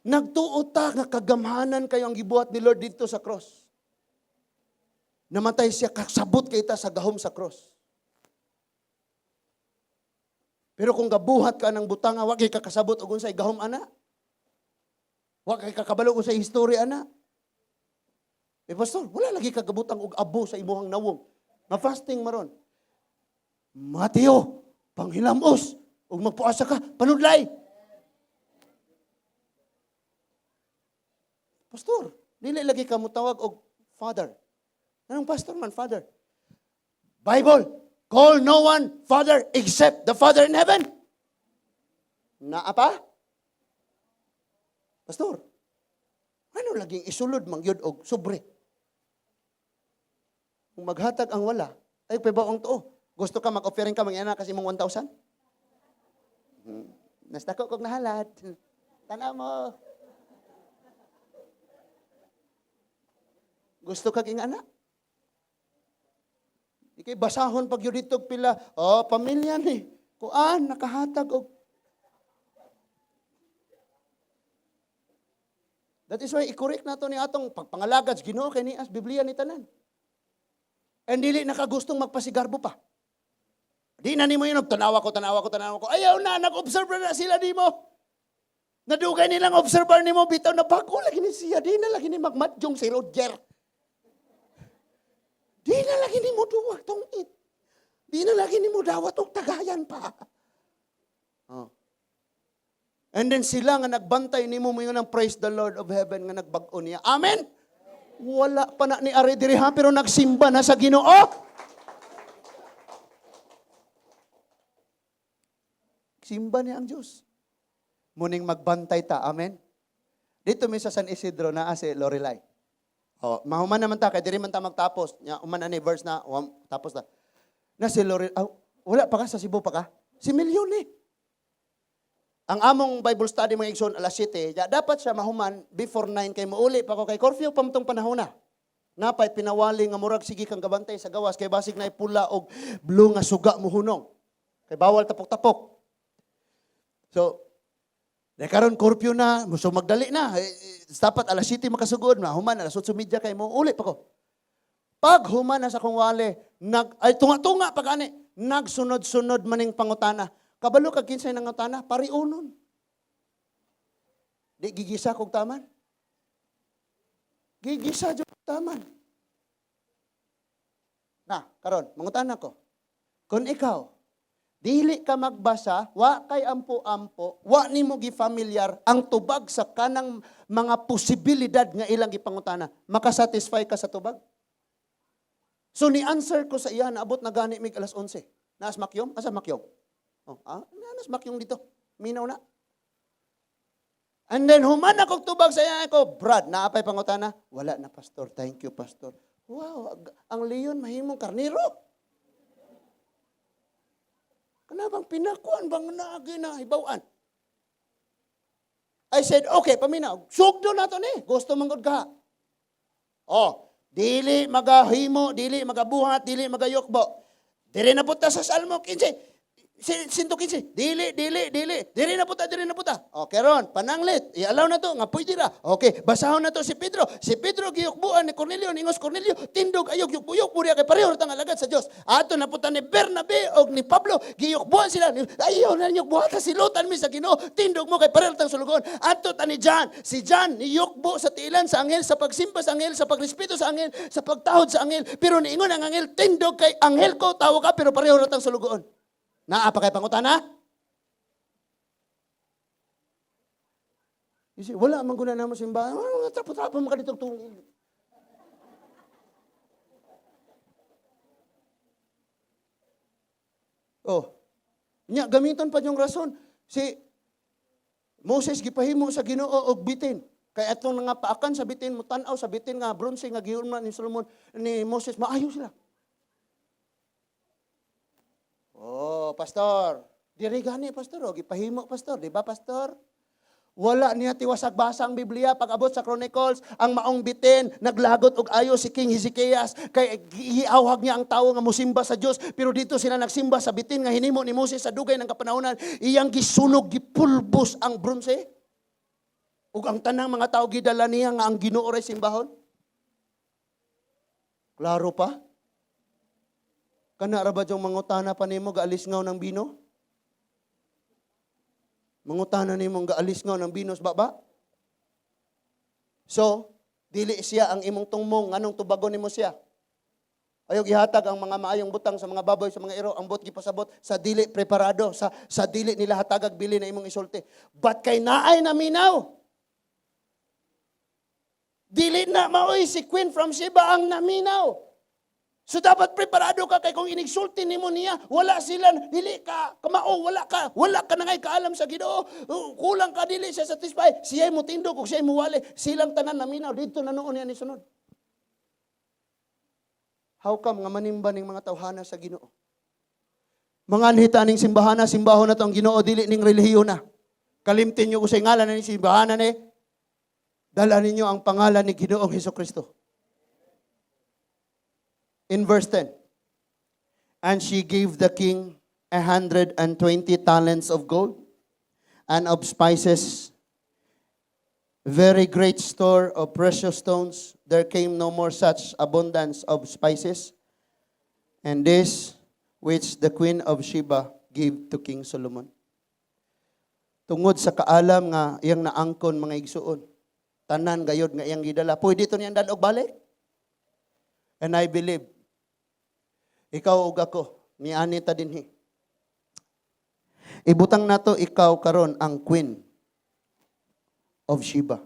S1: Nagtuo ta nga kagamhanan kayo ang gibuhat ni Lord dito sa cross. Namatay siya, kasabot kay ta sa gahom sa cross. Pero kung gabuhat ka ng butanga, wa kay kakasabot og unsay gahom ana. Wa kay kakabalo og unsay history ana. "Eh pastor, wala lagi kagabutang og abo sa imuhang nawong. Nga fasting maron." Mateo, panghilamos, ug magpuasa ka, panudlay. "Pastor, dili lagi ka mutawag og father. Anong pastor man, father?" Bible, call no one father except the Father in heaven. Naa pa? "Pastor, ano laging isulod man gyud og sobre? Kung maghatag ang wala, ay pabaw ang tuo. Gusto ka mag-offering ka, mang kasi imong 1,000? Nasta ko kog nahalad. Tanaw mo. Gusto kag ingana? Di kay basahon pag yun dito pila, oh, pamilya ni. Kuan, nakahatag og. That is why i-correct nato ni atong pagpangalagad sa Ginoo kay ni as Biblia ni tanan. And dili nakagustong magpasigarbo pa. Di na nimo yun, tanawa ko, tanawa ko, tanawa ko. Ayaw na, nag-observe na sila nimo. Nadugay nilang observer nimo, bitaw na bago lagi ni siya. Di na lagi ni magmadyong si Roger. Di na lagi ni mo duwag tong it. Di na lagi ni mo dawat og tagayan pa. Oh. And then sila nga nagbantay nimo mo yun ang praise the Lord of heaven nga nagbag-o niya. Amen? Wala pa na ni Ari diri ha, pero nagsimba na sa Ginoo. Simba niya ang Diyos. Muning magbantay ta. Amen? Dito mi sa San Isidro naa si Lorelai. Oh, mahuman naman ta kay diri man ta magtapos. Nya human ani verse na tapos na. Na si Lorelai, ah, wala pa ka sa Cebu pa ka? Si Milyon eh. Ang among Bible study, mga igsoon, alas 7, ya, dapat siya mahuman before 9 kay muuli pa ko kay curfew pa tong panahon na. Napay pinawali nga murag sige kang gabantay sa gawas kay basig na pula og blue nga suga mohunong. Kay bawal tapok-tapok. So, na karon curfew na, so magdali na. Eh, eh, dapat alas 7 makasugod, mahuman alas 8:30 kay mo uli pa ko. Pag human na sa akong wali, ay tunga-tunga pag ani, nagsunod-sunod maning pangutana. Kabalo kag kinsay nangutana, pariunon. Di gigisa kog taman. Gigisa jud kog taman. Na, karon, mangutana ko. Kung ikaw, dili ka magbasa, wa kay ampo-ampo, wa nimo gi-familiar ang tubag sa kanang mga posibilidad nga ilang gipangutana, makasatisfy ka sa tubag? So ni answer ko sa iya, naabot na gani mig alas 11. Naas makyong? Asa makyong? Oh, naas makyong dito. Minaw na. And then human ako tubag sa iya ko, "Brad, naapay pangutana?" "Wala na, Pastor. Thank you, Pastor." Wow, ang leon mahimong karniro. Kana bang pinakuan bang naagi na hibaw-an? I said, "Okay, paminaw. Sugdo na to ni. Gusto man gud ka. Oh, dili magahimo, dili magabuhat, dili magayukbo. Diri na punta sa Salmo 15. 115. Dili, dili, dili. Diri na punta, diri na punta. Okay ron, pananglit. I-allow na to, nga pwede ra. Okay, basahon na to si Pedro. Si Pedro giyukbuan ni Cornelio, ningos Cornelio, tindog ayog yukbo-yukbo riya kay pareho tang alagad sa Dios. Ato na punta ni Bernabe og ni Pablo, giyukbuan sila. Ayaw na ninyo buhata, silutan mi sa Ginoo. Tindog mo kay pareho tang sulugon. Ato ta ni John. Si John niyukbo sa tiilan sa anghel, sa pagsimba sa anghel, sa pagrespeto sa anghel, sa pagtahod sa anghel. Pero niingon ang anghel, "Tindog kay anghel ko, tawo ka, pero pareho ra tang sulugoon." Naa pa kay pangutana? You see, wala man guna namo simbahan. Ano mga trapo-trapo man ka dito tungil. Oh. Nya gamiton pa yung rason. Si Moses gipahimo sa Ginoo og bitin. Kay atong nga paakan sa bitin, mutan-aw sa bitin nga bronze nga giunma ni Solomon ni Moses, maayo sila. Oh, Pastor. Diri gani, Pastor, oh, gipahimo, Pastor, di ba, Pastor? Wala niya tiwasag basa ang Biblia. Pag abot sa Chronicles, ang maong bitin naglagot og ayo si King Hezekias kay giawhag niya ang tawo nga mosimba sa Dios, pero dito sila nagsimba sa bitin nga hinimo ni Moses sa dugay ng kapanahonan. Iyang gisunog, gipulbos ang bronse. Ug ang tanang mga tawo gidala niya nga ang Ginoo ray simbahon. Klaro pa. Kana ra ba yung mangutana pa nimo gaalis ngaw ng bino? Mangutana nimo gaalis ngaw ng bino sa baba? So, dili siya ang imong tungmong, nganong tubagon nimo siya? Ayaw gihatag ang mga maayong butang sa mga baboy, sa mga iro, ang buot gipasabot sa dili preparado, sa dili nila hatagag bili na imong isulti. But kay naay naminaw. Dili na maoy si Queen from Sheba ang naminaw. So dapat preparado ka kay kung inigsulti nimo niya, wala sila, dili ka kamao, wala ka na ngay kaalam sa Ginoo. Kulang ka, dili siya satisfy. Siya mo tindog ug siya mo wali. Silang tanan naminaw didto na noon niya ni sunod. How come nga manimba ning mga tawhana sa Ginoo? Mga anhita ning simbahana, simbahon na to ang Ginoo, dili ning relihiyon na. Kalimtin niyo kung sa ngalan ni simbahana ni. Dala ninyo ang pangalan ni Ginoong Hesus Kristo. In verse 10, and she gave the king 120 talents of gold and of spices, very great store of precious stones. There came no more such abundance of spices. And this which the Queen of Sheba gave to King Solomon. Tungod sa kaalam nga iyang naangkon, mga igsuon, tanan gayod nga iyang gidala. Pwede to niyang dalog balik. And I believe, ikaw ug ako, niani ta dinhi. Ibutang nato ikaw karon ang Queen of Sheba.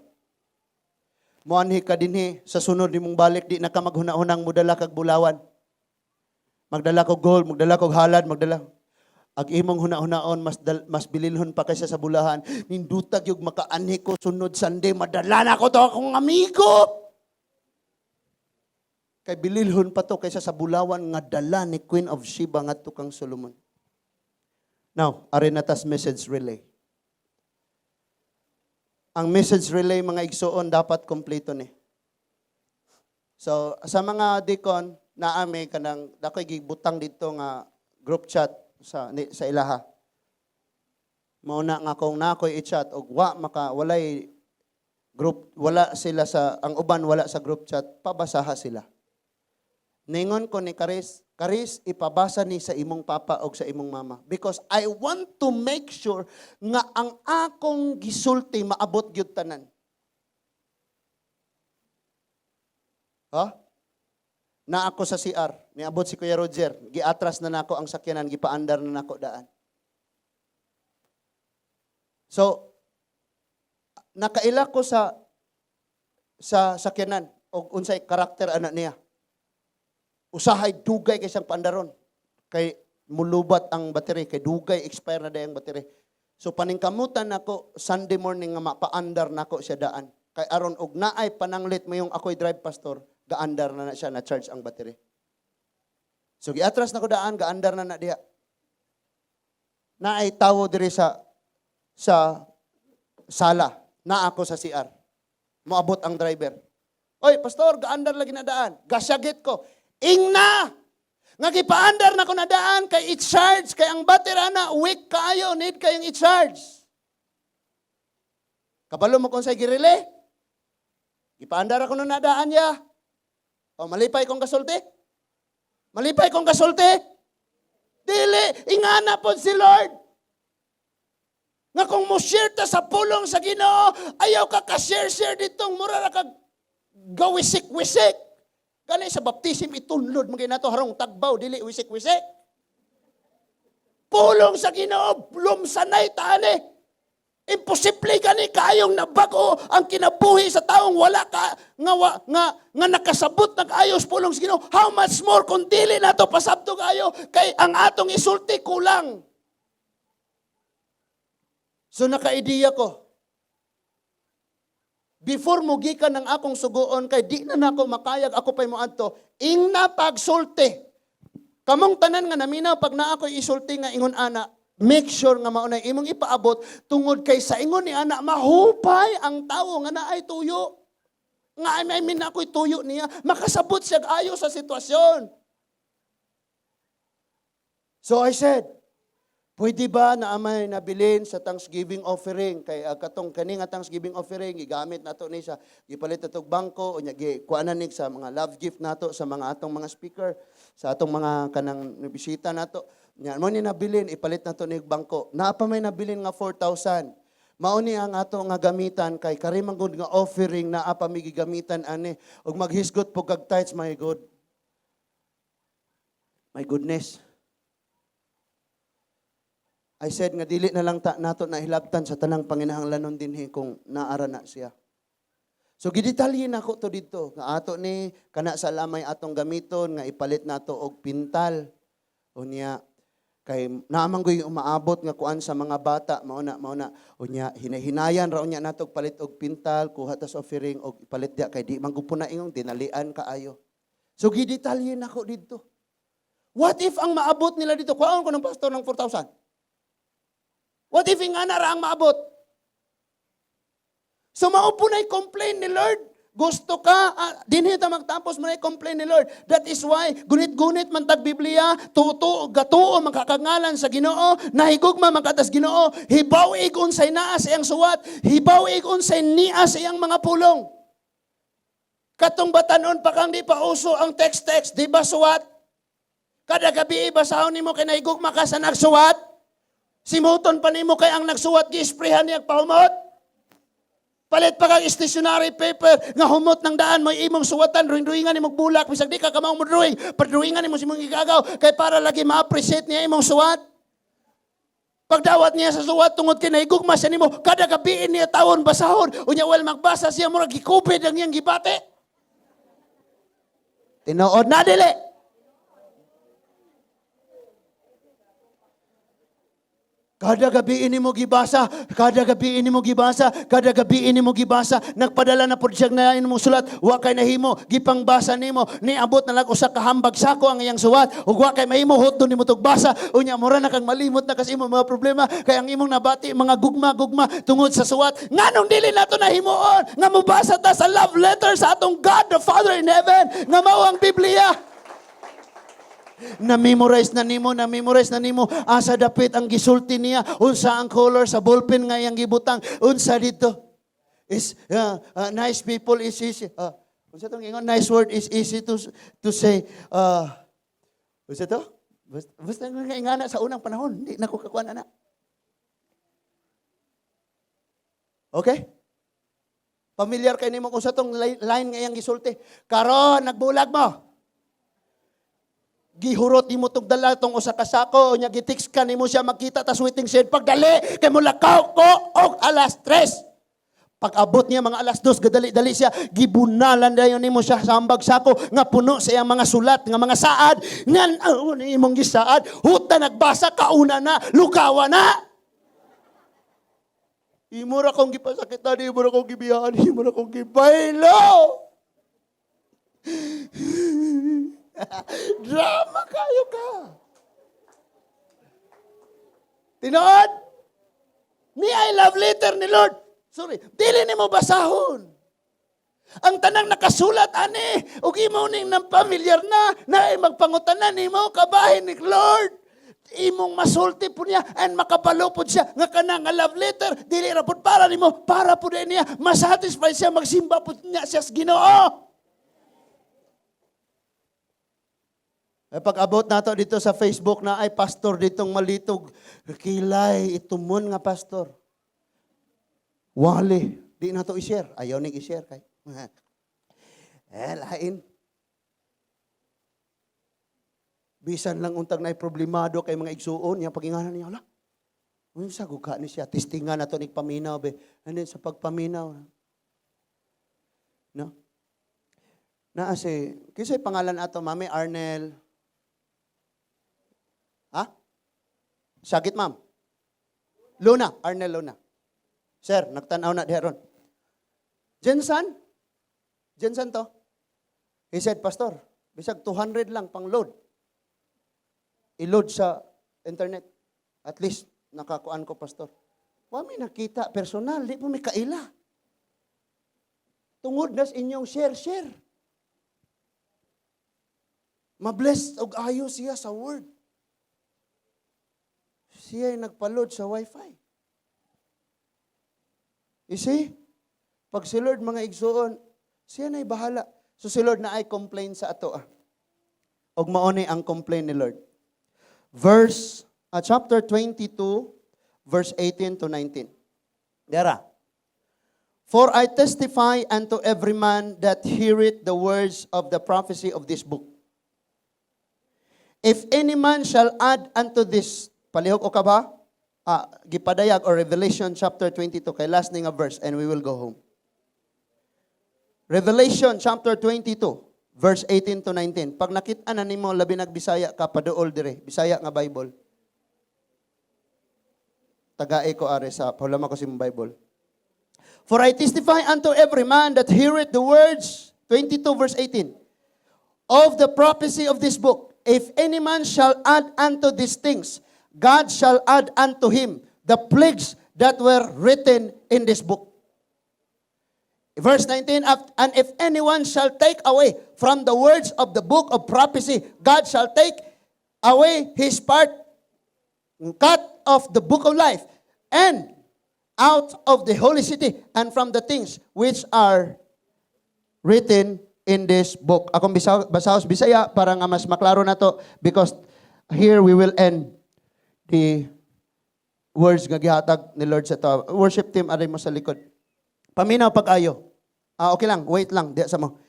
S1: Moanhi ka dinhi, sa sunod nimong balik di na ka maghuna-hunang modala kag bulawan. Magdala kog gold, magdala kog halad, magdala. Ag imong huna-hunaon mas bililhon pa kaysa sa bulahan. Nindutag yung makaanhi ko sunod Sunday, madala na ko to akong amigo. Kay bililhon pa to kaysa sa bulawan nga dala ni Queen of Sheba ngadto kang Solomon. Now, Arenatas message relay. Ang message relay, mga igsuon, dapat kompleto ni. So sa mga deacon naami kanang dakoy gibutang dito nga group chat sa ilaha. Mao na nga kung na ako'y i-chat og wa maka walay group, wala sila sa ang uban wala sa group chat, pabasaha sila. Ningon ko ni Karis, "Karis, ipabasa ni sa imong papa og sa imong mama because I want to make sure nga ang akong gisulti maabot gyud tanan." Ha? Na ako sa CR, niabot si Kuya Roger, giatras na nako ang sakyanan, gipaandar na nako daan. So, nakaila ko sa sakyanan og unsay karakter ana niya. Usahay dugay kay siyang paandaron. Kay mulubat ang battery, kay dugay expire na day ang battery. So paningkamutan nako Sunday morning nga mapaandar nako siya daan. Kay aron og naay pananglit mo yung ako'y drive pastor, gaandar na na siya, na charge ang battery. So giatras nako daan, gaandar na na diha. Naay tawo diri sa sala, na ako sa CR. Moabot ang driver. "Oy, pastor, gaandar lagi na daan." Gasyagit ko. "Ingna! Nga gipaandar na ko na daan kay i-charge, kay ang battery na weak kaayo, need kayong i-charge." Kabalo mo kung sa girile? Gipaandar ako na daan ya. O, malipay kong kasulti? Malipay kong kasulti? Dili, ingana po si Lord. Nga kung mo share ta sa pulong sa Ginoo, ayaw ka ka-share-share ditong mura ra kag gawisik-wisik. Gani sa baptism itunlod mo nato harong tagbaw, dili wisik-wisik. Pulong sa Ginoo, lumsanay taani. Imposible gani kaayong nabago ang kinabuhi sa taong wala ka nga, nga, nga nakasabot nag-ayos pulong sa Ginoo. How much more kung dili nato pasabto kaayo kay ang atong isulti kulang. So naka-ideya ko. Before mo gikan ng akong suguon kay di na nako makayag, ako pa'y moadto, ingna pagsulti. Kamong tanan nga naminaw pag naa ko'y isulti nga ingon ana, make sure nga mao na imong ipaabot tungod kay sa ingon ni ana mahupay ang tawo nga naay tuyo. Nga I mean ako'y tuyo niya, makasabot siya ayo sa sitwasyon. So I said, "Pwede ba na amay nabilin sa Thanksgiving offering kay katong kani nga Thanksgiving offering gigamit nato ni sa gipalit nato og bangko, unya gi kuanan ni sa mga love gift nato sa mga atong mga speaker, sa atong mga kanang bisita nato. Nya mo ni nabilin ipalit nato ni og bangko. Naa pa may nabilin nga 4,000. Mao ni ang ato nga gamitan kay kari man gud nga offering naa pa mi gigamitan ani ug maghisgot po kag tithes." My God. My goodness. I said nga dili na lang ta nato na hilabtan sa tanang panginahanglanon dinhi kung naara na siya. So gidetalye nako to didto nga ato ni kana sa lamay atong gamiton nga ipalit nato og pintal. Unya kay naamang goy umaabot nga kuan sa mga bata, mao na mao na. Unya hinahinayan ra unya nato og palit og pintal, kuha tas offering og ipalit diya kay di man gud na ingong dinalian kaayo. So gidetalye nako didto. What if ang maabot nila dito, kuhaon ko ng pastor ng 4,000? What if ingana ra ang maabot? So mao po na'y complain ni Lord. Gusto ka, dinhi ta magtapos mo na complain ni Lord. That is why, gunit-gunit man tag Biblia, tuto, gatuo makakangalan sa Ginoo, nahigugma man katas Ginoo, hibaw ig unsay naa sa iyang suwat, hibaw ig unsay niya sa iyang mga pulong. Katong batanon pa kang di pa uso ang text-text, di ba suwat? Kada gabi basahon nimo kay nahigugma ka sa nagsuwat. Simuton pa nimo kay ang nagsuwat gi-sprayhan niya pahumot. Palit pa kang stationery paper nga humot ng daan mo imong suwatan, drawing-drawingan nimo bulak bisag di ka kamao mo drawing, padrawingan nimo sa imong gigagaw kay para lagi ma-appreciate niya imong suwat. Pagdawat niya sa suwat tungod kay nahigugma siya nimo, kada gabi niya tawon basahon, unya while magbasa siya murag gikupid ang iyang gibati. Tinuod na dili? Kada gabi ini mo gibasa, kada gabi ini mo gibasa, kada gabi ini mo gibasa, nagpadala na pud siya na mo sulat, wa kay nahimo, gipangbasa nimo, niabot na lang usa ka hambag sako ang iyang suwat, ug wa kay mahimo hutdo nimo tug basa, unya mura na kang malimot na kasi imong mga problema, kay ang imong nabati mga gugma-gugma tungod sa suwat. Nganong dili nato nahimuon nga mobasa ta sa love letter sa atong God the Father in heaven nga mao ang Biblia? Na-memorize na nimo, na-memorize na nimo asa dapit ang gisulti niya, unsa ang color sa ballpen nga iyang gibutang, unsa dito. Is nice people is easy. Unsa tong ingon, nice word is easy to say. Unsa to? Basta nga ingana sa unang panahon, hindi na ko kakuan ana. Okay? Familiar kay nimo kung sa tong line nga iyang gisulti. Karon nagbulag mo. Gihurot nimo tong dala tong usa ka sako, nya gitext ka nimo siya, makita ta waiting shed, pagdali kay mulakaw ko og alas 3. Pag abot niya mga alas 2, gadali-dali siya, gibunalan dayon nimo siya sa ambag sako nga puno sa iyang mga sulat nga mga saad ngan oh, imong gisaad, huta nagbasa kauna na, lukawa na. Imo ra kong gipasakitan, imo ra kong gibiyaan, imo ra kong gibaylo. Drama kayo ka. Tinood? Ni I love letter ni Lord. Sorry, dili nimo basahon. Ang tanang nakasulat ani, ug imo ning nang familiar na, na ay magpangutana nimo kabahin ni Lord. Imong masulti po niya and makabalo po siya nga kana nga love letter dili ra pud para nimo, para pud niya masatisfy siya, magsimba pud niya siya sa Ginoo. Ay, pag-abot nato dito sa Facebook na ay pastor ditong malitog, kilay itumon nga pastor. Wali, di nato i-share. Ayaw ning i-share kay. Lain. Bisan lang untag na problemado kay mga igsuon, niya paginganan niya, ala. Unsa guka ni siya, testingan nato ni paminaw be. And then sa pagpaminaw, no? Naa si, kisay pangalan ato, Mami Arnel. Ha? Sakit, ma'am. Luna, Arnel Luna. Sir, nagtanaw na diha ron. Jensen? Jensen to? He said, "Pastor, bisag 200 lang pang load. I-load sa internet. At least, nakakuan ko, Pastor." Wa mi nakita personal, di po mi kaila. Tungod nas inyong share-share. Mabless og ayo siya sa word. Siya ay nagpa-load sa wifi. You see? Pag si Lord, mga igsuon, siya na'y bahala. So si Lord na ay complain sa ato. Og mao ni ang complain ni Lord. Chapter 22, verse 18 to 19. Dera. "For I testify unto every man that heareth the words of the prophecy of this book. If any man shall add unto this," palihog o ka ba? Gipadayag or Revelation chapter 22, kay last ni nga verse and we will go home. Revelation chapter 22, verse 18 to 19. Pag nakita na nimo labi nag Bisaya ka, paduol dire, Bisaya nga Bible. Tagae ko are sa paulama ko si imong Bible. "For I testify unto every man that heareth the words," 22 verse 18, "of the prophecy of this book, if any man shall add unto these things, God shall add unto him the plagues that were written in this book." Verse 19, "And if anyone shall take away from the words of the book of prophecy, God shall take away his part, cut of the book of life, and out of the holy city, and from the things which are written in this book." Akong basahos Bisaya para nga mas maklaro na to because here we will end the words nga gihatag ni Lord sa to. Worship team, aray mo sa likod. Paminaw pag-ayo. Okay lang, wait lang, diya sa mo.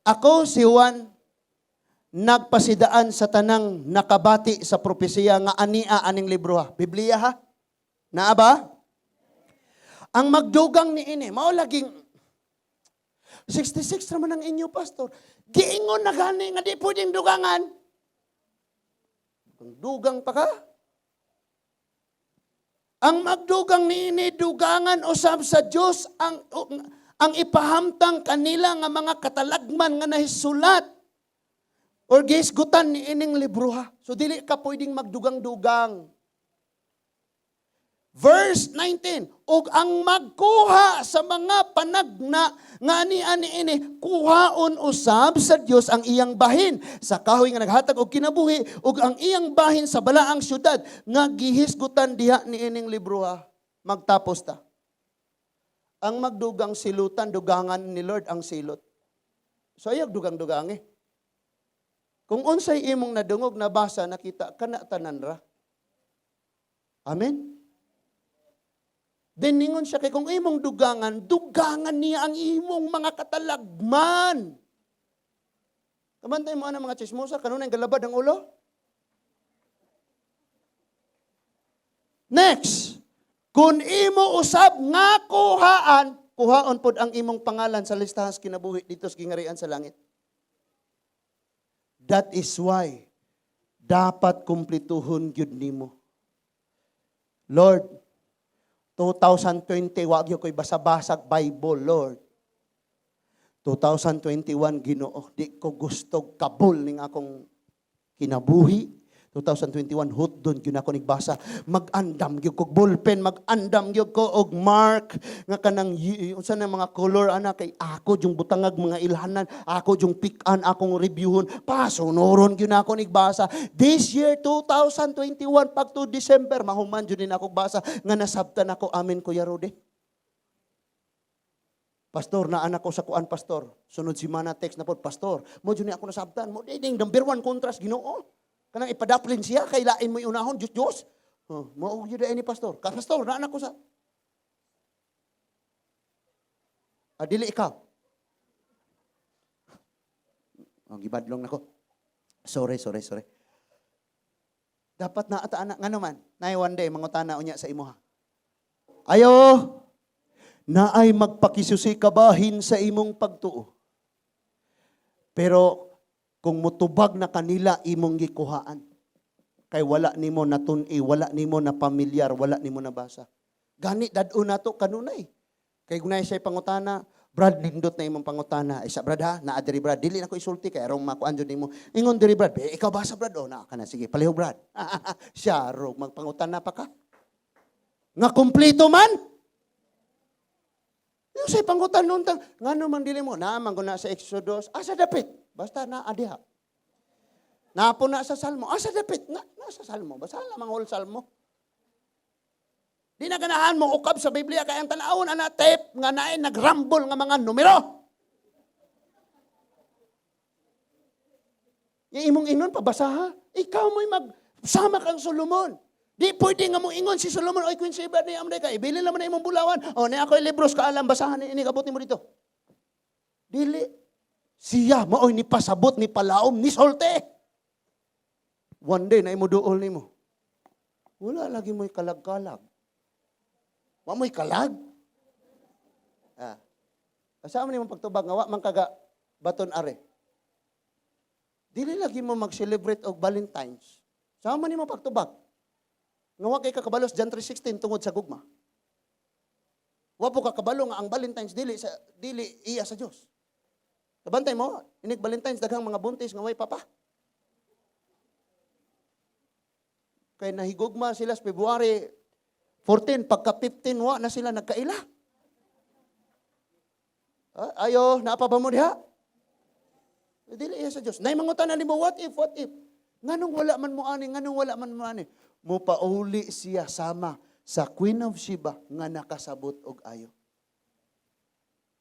S1: "Ako si Juan nagpasidaan sa tanang nakabati sa propesiya nga ania aning libro," ha. Biblia ha? Naa ba? "Ang magdugang ni ini," mao laging 66 naman ang inyo, Pastor. Giingon na gani nga di pwedeng dugangan. Kung dugang pa ka. Ang magdugang niini, dugangan usab sa Dios ang ipahamtang kanila nga mga katalagman nga nahisulat or gihisgutan ni ining libroha. So dili ka pwedeng magdugang-dugang. Verse 19, "Ug ang magkuha sa mga panagna nga ani ani ini, kuhaon usab sa Dios ang iyang bahin sa kahoy nga naghatag og kinabuhi ug ang iyang bahin sa balaang syudad nga gihisgutan diha ni ining libroha." Magtapos ta. Ang magdugang silutan, dugangan ni Lord ang silot. So ayaw dugang-dugang eh. Kung unsay imong nadungog, nabasa, nakita, kana tanan ra. Amen? Then ningon siya kay kung imong dugangan, dugangan niya ang imong mga katalagman. Kabantay mo ana mga chismosa, kanunay galabad ang ulo. Next, kung imo usab nga kuhaan, kuhaon pod ang imong pangalan sa listahan sa kinabuhi dito sa gingarian sa langit. That is why dapat kumplituhon gyud nimo. Lord, 2020, wag gyud ko'y basa-basag Bible, Lord. 2021, Ginoo, di ko gusto kabul ning akong kinabuhi. 2021, hutdon gyud ako nigbasa. Mag-andam gyud ko ballpen, mag-andam gyud ko og mark nga kanang unsa na mga color ana kay ako yung butangag mga ilhanan, ako yung pick-an akong reviewon, pasunoron gyud ako nigbasa. This year 2021 pag to December mahuman gyud din ako basa nga nasabtan ako. Amen, Kuya Rudy. Pastor, naan ako sa kuan, pastor. Sunod si mana text na po, "Pastor, mo jud ni ako nasabtan. Mo ding number one contrast Ginoo. Kanang ipadaplin siya, kay lain mo unahon, Diyos, Diyos." Oh, mao gyud ni pastor. Ka pastor, naan ako sa. Ah, dili ikaw. Oh, gibadlong nako. Sorry, sorry, sorry. Dapat na ata anak ngano man. Nay one day mangutana unya sa imuha. Ayo, naay magpakisusi kabahin sa imong pagtuo. Pero kung mutubag na kanila imong gikuhaan, kay wala nimo natun-i, wala nimo na pamilyar, wala nimo nabasa. Gani dad-o nato kanunay. Kay gunay siya pangutana, "Brad, nindot na imong pangutana." Isa, "Brad ha, naa diri, Brad, dili na ko isulti kay arong makuan jud nimo. Ingon diri, Brad, "Be, ikaw basa, Brad, oh, naa ka na, sige, palihog, Brad." Siya rog magpangutana pa ka. Nga kumpleto man. Yung sa pangutan nun, ngano man dili mo, naa man ko na sa Exodus, asa dapit? Basta naa diha. Naa na sa Salmo, asa dapit? Na, nasa Salmo, basta lamang whole Salmo. Di na ganahan mo ukab sa Biblia kay ang tanawon ana tape nga naay nagrambol nga mga numero. Yung imong inon pabasaha, ikaw mo'y magsama kang Solomon. Di pwede nga mo ingon si Solomon, "Oy, Queen Sheba ni amday ka, ibili naman na imong bulawan. O, ni ako'y libros kaalam, basahan ni ini, kabuti mo dito." Dili. Siya, maoy ni pasabot, ni palaom, ni solte. One day, na imo duol nimo. Wala lagi mo'y kalag-kalag. Wa mo'y kalag. Ah. Asa man imong pagtubag nga wa man kaga baton are? Dili lagi mo mag-celebrate og Valentine's. Sa man nimo pagtubag nga wa kay kakabalos John 3:16 tungod sa gugma? Wa po kakabalo nga ang Valentine's dili iya sa Dios. Kabantay mo, inig Valentine's daghang mga buntis nga way papa. Kay nahigugma sila sa February 14, pagka 15 wa na sila nagkaila. Ah, ayo, naapa ba mo diha? Dili iya sa Dios. Nay mangutan na nimo, "What if, what if? Nganong wala man mo ani, nganong wala man mo ani?" Mupauli siya sama sa Queen of Sheba nga nakasabot og ayo.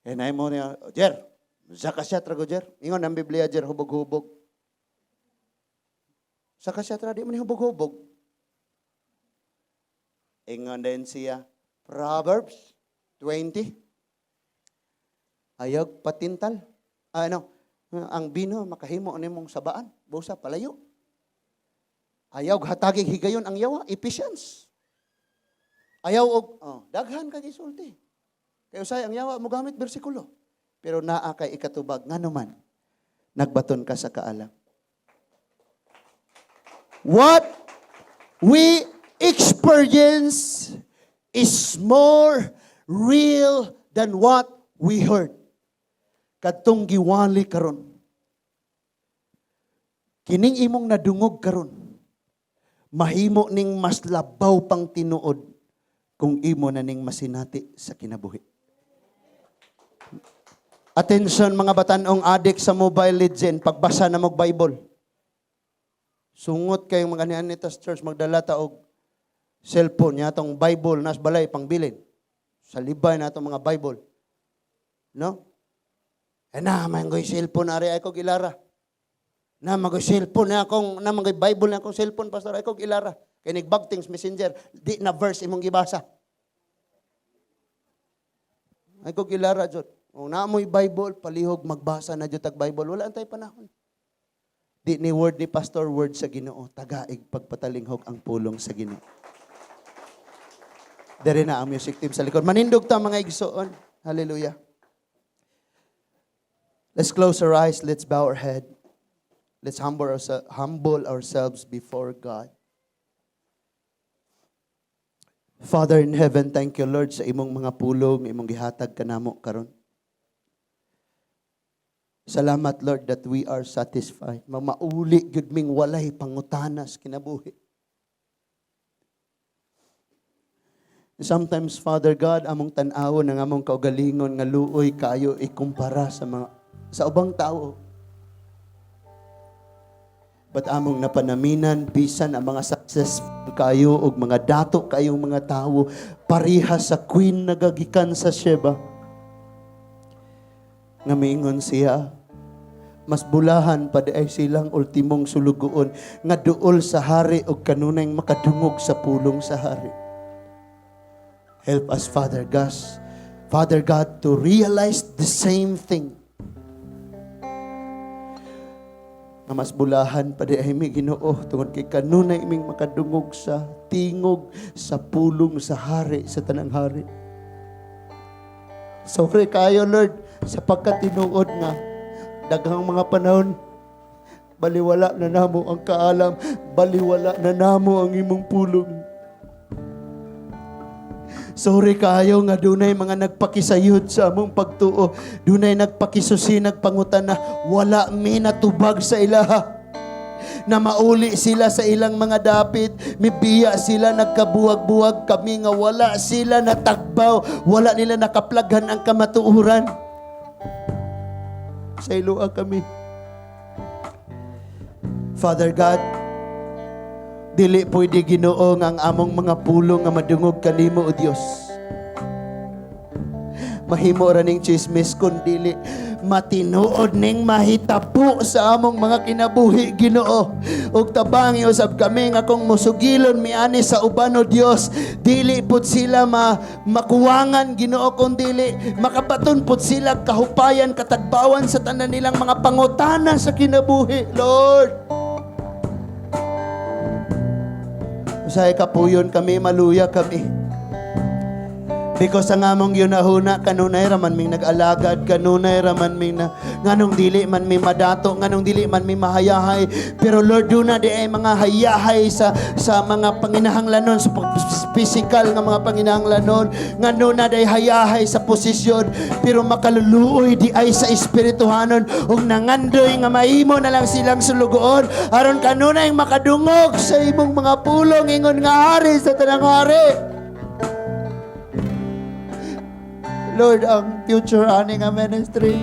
S1: E nay mo niya, "Jer, saka siya trago, Jer. Ingon ang Biblia, Jer, hubog-hubog. Saka siya tra, di mo ni hubog-hubog." Ingon din siya, Proverbs 20. Ayag patintal. Ah, ano, ang bino makahimo nimong sabaan, busa palayo. Ayaw hatagig higayon ang yawa, Ephesians. Ayaw og oh, daghan kag isulti. Kay usay ang yawa mo gamit bersikulo. Pero naa kay ikatubag ngano man nagbaton ka sa kaalam. What we experience is more real than what we heard. Kadtong giwali karon. Kining imong nadungog karon, mahimo ning mas labaw pang tinuod kung imo na ning masinati sa kinabuhi. Attention, mga batanong adik sa Mobile Legend, pagbasa na mo Bible. Sungot kayong mga Anitas Church, magdala ta og cellphone niya, atong Bible nas balay pangbilin. Sa libay na atong mga Bible. No? Eh na, man ko'y cellphone, ari ay ko gilara. Na magoy cellphone na akong, na magoy Bible na akong cellphone, pastor, ay ko gilara. Kay nigbagtings Messenger, di na verse imong gibasa. Ay ko gilara jud. Kung naa mo'y Bible, palihog magbasa na jud tag Bible. Wala antay panahon. Di ni word ni pastor, word sa Ginoo. Tagaig pagpatalinghog ang pulong sa Ginoo. Dere na ang music team sa likod. Manindog ta, mga igsoon. Hallelujah. Let's close our eyes. Let's bow our head. Let's humble ourselves before God. Father in heaven, thank you, Lord, sa imong mga pulong, imong gihatag kanamo karon. Salamat, Lord, that we are satisfied. Mamauli gyud ming walay pangutanas kinabuhi. Sometimes, Father God, among tan-awon ang among kaugalingon nga luoy kayo ikumpara sa ubang tao. But among napanaminan, bisan ang mga successful kayo og mga dato kayong mga tawo, pareha sa queen nagagikan sa Sheba. Nga miingon siya, mas bulahan pa di ay silang ultimong sulugoon nga duol sa hari og kanunay makadungog sa pulong sa hari. Help us, Father God, Father God, to realize the same thing. Nga mas bulahan pa di ay mi, Ginoo, tungod kay kanunay ming makadungog sa tingog sa pulong sa hari, sa tanang hari. Sorry kayo, Lord, sa pagkatinuod nga daghang mga panahon baliwala na namo ang kaalam, baliwala na namo ang imong pulong. Sorry kayo nga dunay mga nagpakisayod sa among pagtuo, dunay nagpakisusi, nagpangutan na wala mi natubag sa ilaha. Na mauli sila sa ilang mga dapit, mibiya sila, nagkabuwag-buwag kami nga wala sila natagbaw, wala nila nakaplaghan ang kamatuoran. Sa iloa kami. Father God, dili pwede, Ginoo, nga ang among mga pulong nga madungog kanimo, O Dios, mahimo ra ning chismis kun dili matinuod ning mahitabo sa among mga kinabuhi, Ginoo. Ug tabangi usab kami nga kung musugilon miani sa uban, O Dios, dili pud sila makuwangan, Ginoo, kun dili makabaton pud sila kahupayan, katagbawan sa tanan nilang mga pangutana sa kinabuhi, Lord. Usahay kapuyon kami, maluya kami. Because ang among yunahuna, kanunay raman ming nag-alagad, kanunay raman ming na, nganong dili man mi madato, nganong dili man mi mahayahay. Pero Lord, duna di ay mga hayahay sa mga panginahanglanon, sa physical nga mga panginahanglanon, nganuna di ay hayahay sa posisyon, pero makaluluoy di ay sa espirituhanon, ug nangandoy nga mahimo na lang silang sulugoon, aron kanunay makadungog sa imong mga pulong, ingon nga hari sa tanang hari. Lord, ang future ani nga ministry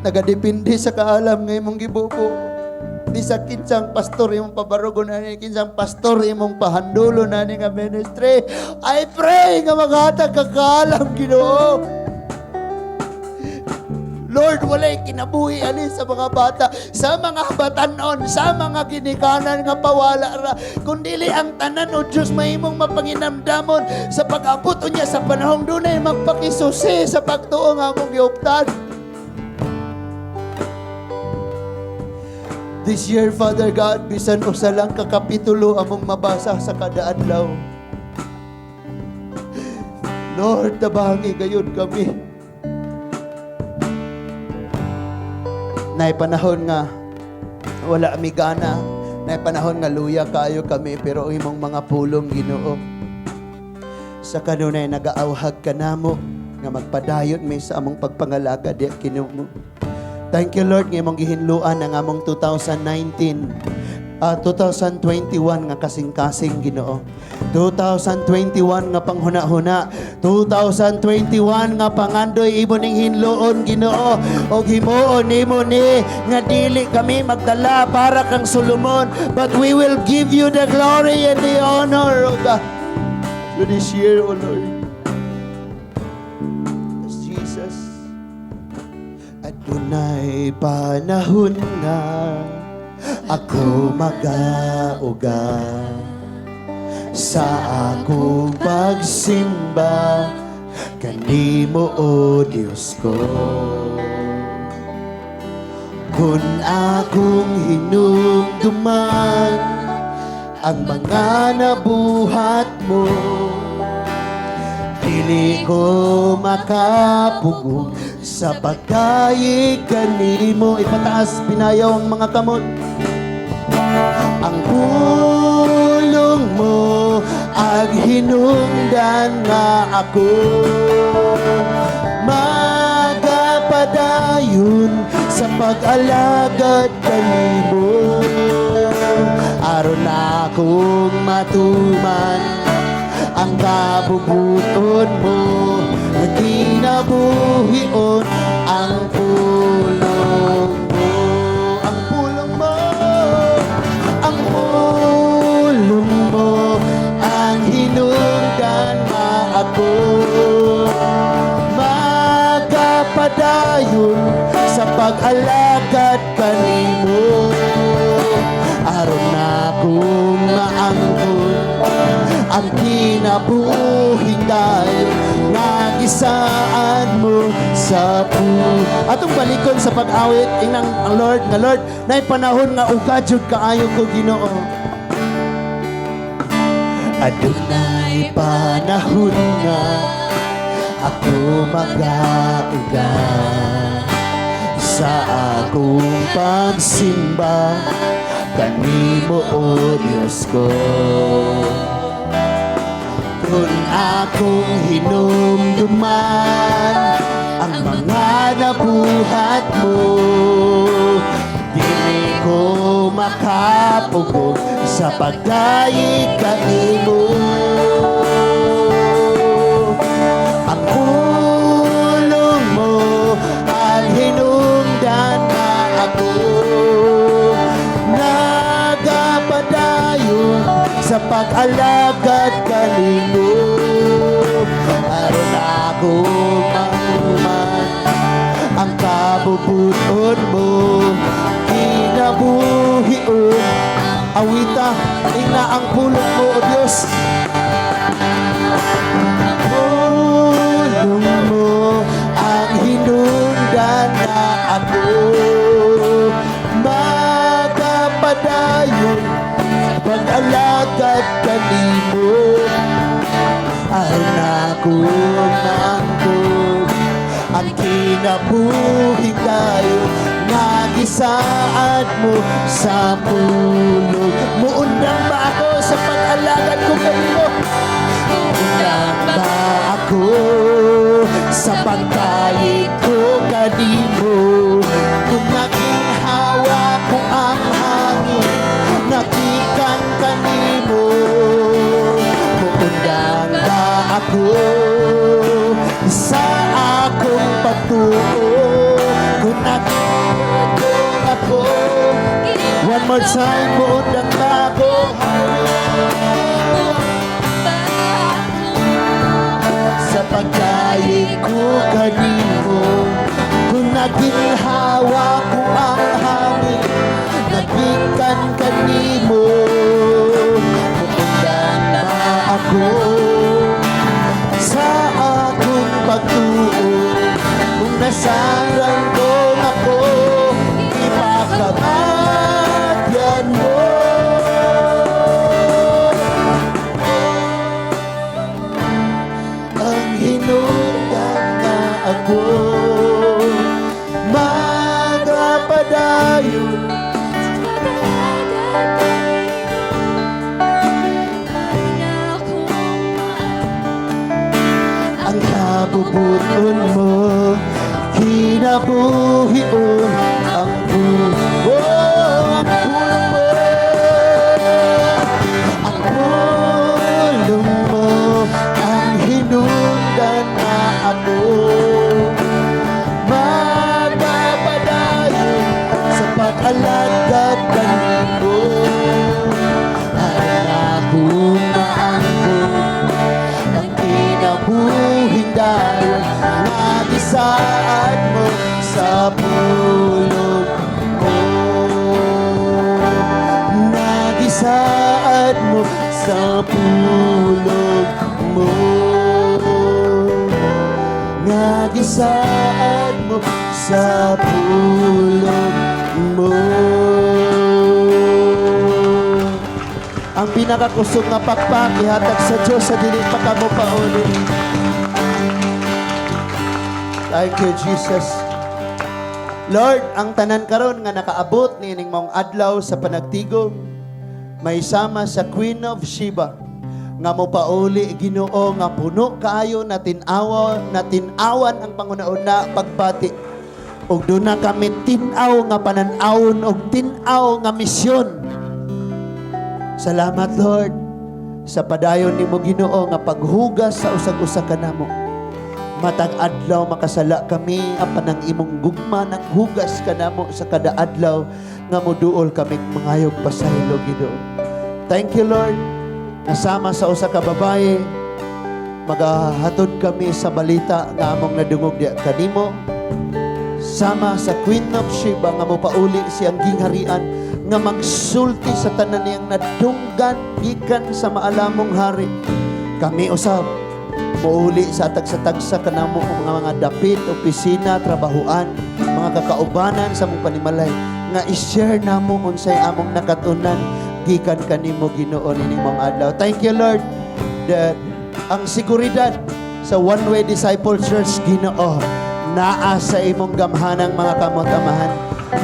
S1: nagadepende sa kaalam nga imong gibubo. Di sa kinsang pastor imong pabarugon ani, kinsang pastor imong pahandulon ani nga ministry. I pray nga maghatag ka kaalam, Ginoo. Lord, walay kinabuhi ani sa mga bata, sa mga batanon, sa mga ginikanan nga pawala ra. Kung dili ang tanan, O Diyos, mahimong mapanginamdamon sa pag-abot unya sa panahong dunay magpakisusi sa pagtuo nga among giuptan. This year, Father God, bisan usa lang ka kapitulo among mabasa sa kada adlaw. Lord, tabangi gayud kami. Nay panahon nga wala mi gana, Na panahon nga luya kaayo kami, pero ang imong mga pulong, Ginoo, sa kanunay nagaawhag ka namo nga magpadayon mi sa among pagpangalagad diha kanimo. Thank you, Lord, nga imong gihinluan ang among 2019, 2021 nga kasing-kasing, Ginoo. 2021 nga panghuna-huna, 2021 nga pangandoy, imo ning hinloon, Ginoo, og himuon nimo ni nga dili kami magdala para kang Solomon, but we will give you the glory and the honor, O God, to this year, O Lord. Yes, Jesus. Adunay panahon nga ako magauga sa akong pagsimba kanimo, O Dios ko. Kung akong hinumduman ang mga nabuhat mo, dili ko makapugong sa pagdayeg kanimo. Ipataas pinayaw ang mga kamot. Ang pulong mo ang hinungdan nga ako magapadayon sa pag-alagad kanimo, aron akong matuman ang kabubut-on mo nga kinabuhion ang pulong mo. Ang pulong mo, ang pulong mo ang hinungdan nga ako magapadayon sa pag-alagad kanimo, aron akong maangkon ang kinabuhing dayon nga gisaad mo sa pu. Atong balikon sa pag-awit inang ang Lord nga, "Lord, nay panahon nga uga jud kaayo ko, Ginoo." Adunay panahon nga ako magauga sa akong pagsimba kanimo, O Diyos ko. Kung akong hinumduman ang mga nabuhat mo, dili ko makapugong sa pagdayeg kanimo. Ang pulong mo ang hinungdan nga ako nagapadayon sa pag-alagad kanimo, aron akong matuman ang kabubut-on mo kinabuhion. Awita, ingna ang pulong mo, O Diyos. Pulong mo ang hinungdan na ako magapadayon pag-alagad kanimo, aron akong maangkon ang kinabuhing dayon nga gisaad mo sa pulong. Muundang ba ako sa pag-alagad ko kanimo? Muundang ba ako sa pagdayeg ko kanimo? Kung naginhawa ko ang hangin nagikan kanimo, muundang ba ako sa akong pagtuo? Kung naging ako. One more time, muundang ba ako? Hallelujah. Sa pagdayeg ko kanimo, kung naginhawa ko ang hangin nagikan kanimo, muundang ba ako sa akong pagtuo? Kung nasarangkong ako, ipakamatyan mo ang hinungdan nga ako magapadayon. Kinabuhion ang oh, ang pulong mo. Ang pulong mo ang hinungdan na ako magpapadayon sa pag-alagad kanimo. Ay nahumaan ko ang kinabuhing dayon nga gisaad mo sa pulong mo, nga gisaad mo sa pulong mo, nga gisaad mo sa pulong mo. Ang pinakakusog nga pakpak ihatag sa Diyos sa dili pa kamo pauli. Thank you, Jesus. Lord, ang tanan karon nga nakaabot niining maong adlaw sa panagtigom, may sama sa Queen of Sheba nga mo pauli, Ginoo, nga puno kaayo na tin-awa, na tin-awan ang panguna-una pagbati ug duna kami tin-aw nga panan-awon ug tin-aw nga misyon. Salamat, Lord, sa padayon nimo, Ginoo, nga paghugas sa usag-usa kanamo. Matag adlaw makasala kami, apan ang imong gugma naghugas kanamo sa kada adlaw nga moduol kaming mangayog pasaylo, Ginoo. Thank you, Lord. Nasama sa usa ka babaye, magahatod kami sa balita nga among nadungog diya kanimo. Sama sa Queen of Sheba nga mopauli siyang gingharian nga magsulti sa tanan niyang nadunggan gikan sa maalamong hari. Kami usab muuli sa tagsa-tagsa kanamo mga dapit, opisina, trabahuan, mga kakaubanan sa among panimalay nga i-share namo unsay among nakatunan gikan kanimo, Ginoo, nining mga adlaw. Thank you, Lord, that ang seguridad sa One Way Disciple Church, Ginoo, naa sa imong gamhanang mga kamot, Amahan.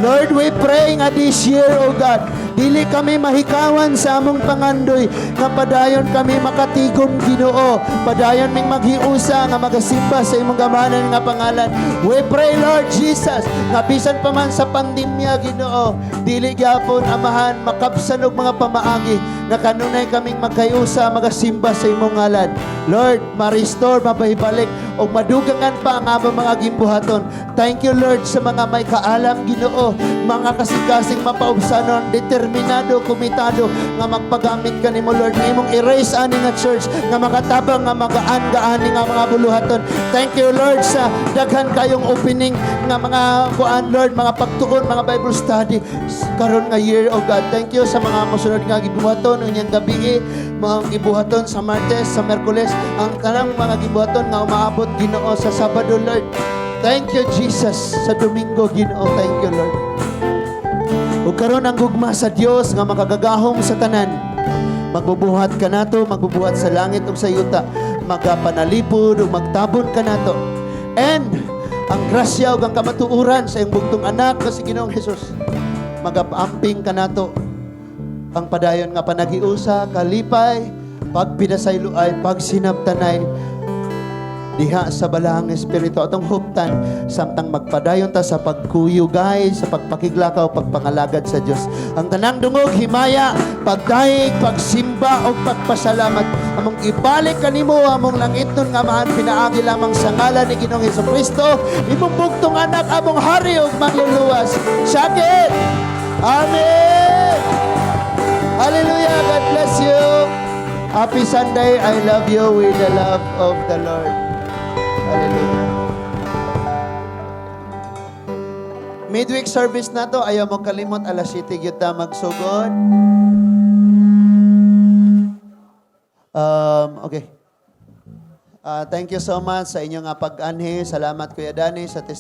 S1: Lord, we pray nga this year, O God, dili kami mahikawan sa among pangandoy, nga padayon kami makatigom, Ginoo. Padayon ming maghiusa nga magasimba sa imong gamhanan nga pangalan. We pray, Lord Jesus, nga bisan pa man sa pandemya, Ginoo, dili gyapon, Amahan, makabsan og mga pamaagi nga kanunay kaming magkayusa magasimba sa imong ngalan. Lord, ma-restore, mabahibalik ug madugangan pa ang among mga gimbuhaton. Thank you, Lord, sa mga may kaalam, Ginoo, mga kasing-kasing mapaubsanon, determinado, komitado nga magpagamit kanimo, Lord, nga imong i-raise ani nga church nga makatabang nga magaan-gaani nga mga buluhaton. Thank you, Lord, sa daghan kayong opening nga mga kuan, Lord, mga pagtuon, mga Bible study karon nga year, oh God. Thank you sa mga mosunod nga gibuhaton unyang gabi, mga gibuhaton sa Martes, sa Merkules, ang tanang mga gibuhaton nga umaabot, Ginoo, sa Sabado, Lord. Thank you, Jesus, sa Domingo, Ginoo. Thank you, Lord. Ug karon ang gugma sa Dios nga makagagahom sa tanan, magbubuhat kanato, magbubuhat sa langit ug sa yuta, magapanalipod ug magtabon kanato. And ang grasya ug ang kamatuoran sa iyong bugtong anak nga si Ginoong Hesus magaamping kanato, ang padayon nga panaghiusa, kalipay, pagpinasayloay, pagsinabtanay diha sa Balaang Espiritu atong huptan samtang magpadayon ta sa pagkuyugay, sa pagpakiglakaw, pagpangalagad sa Dios. Ang tanang dungog, himaya, pagdayeg, pagsimba ug pagpasalamat among ibalik kanimo, among langitnon nga Amahan, pinaagi lamang sa ngalan ni Ginoong Kristo, imong bugtong anak, among hari ug mangluluwas. Sakit. Amen. Hallelujah. God bless you. Happy Sunday. I love you with the love of the Lord. Hallelujah. Midweek service na to. Ayaw mo kalimot, alas 7 gyud ta magsugod. Okay. Thank you so much sa inyong pag-anhi. Salamat, Kuya Danny, sa testimony.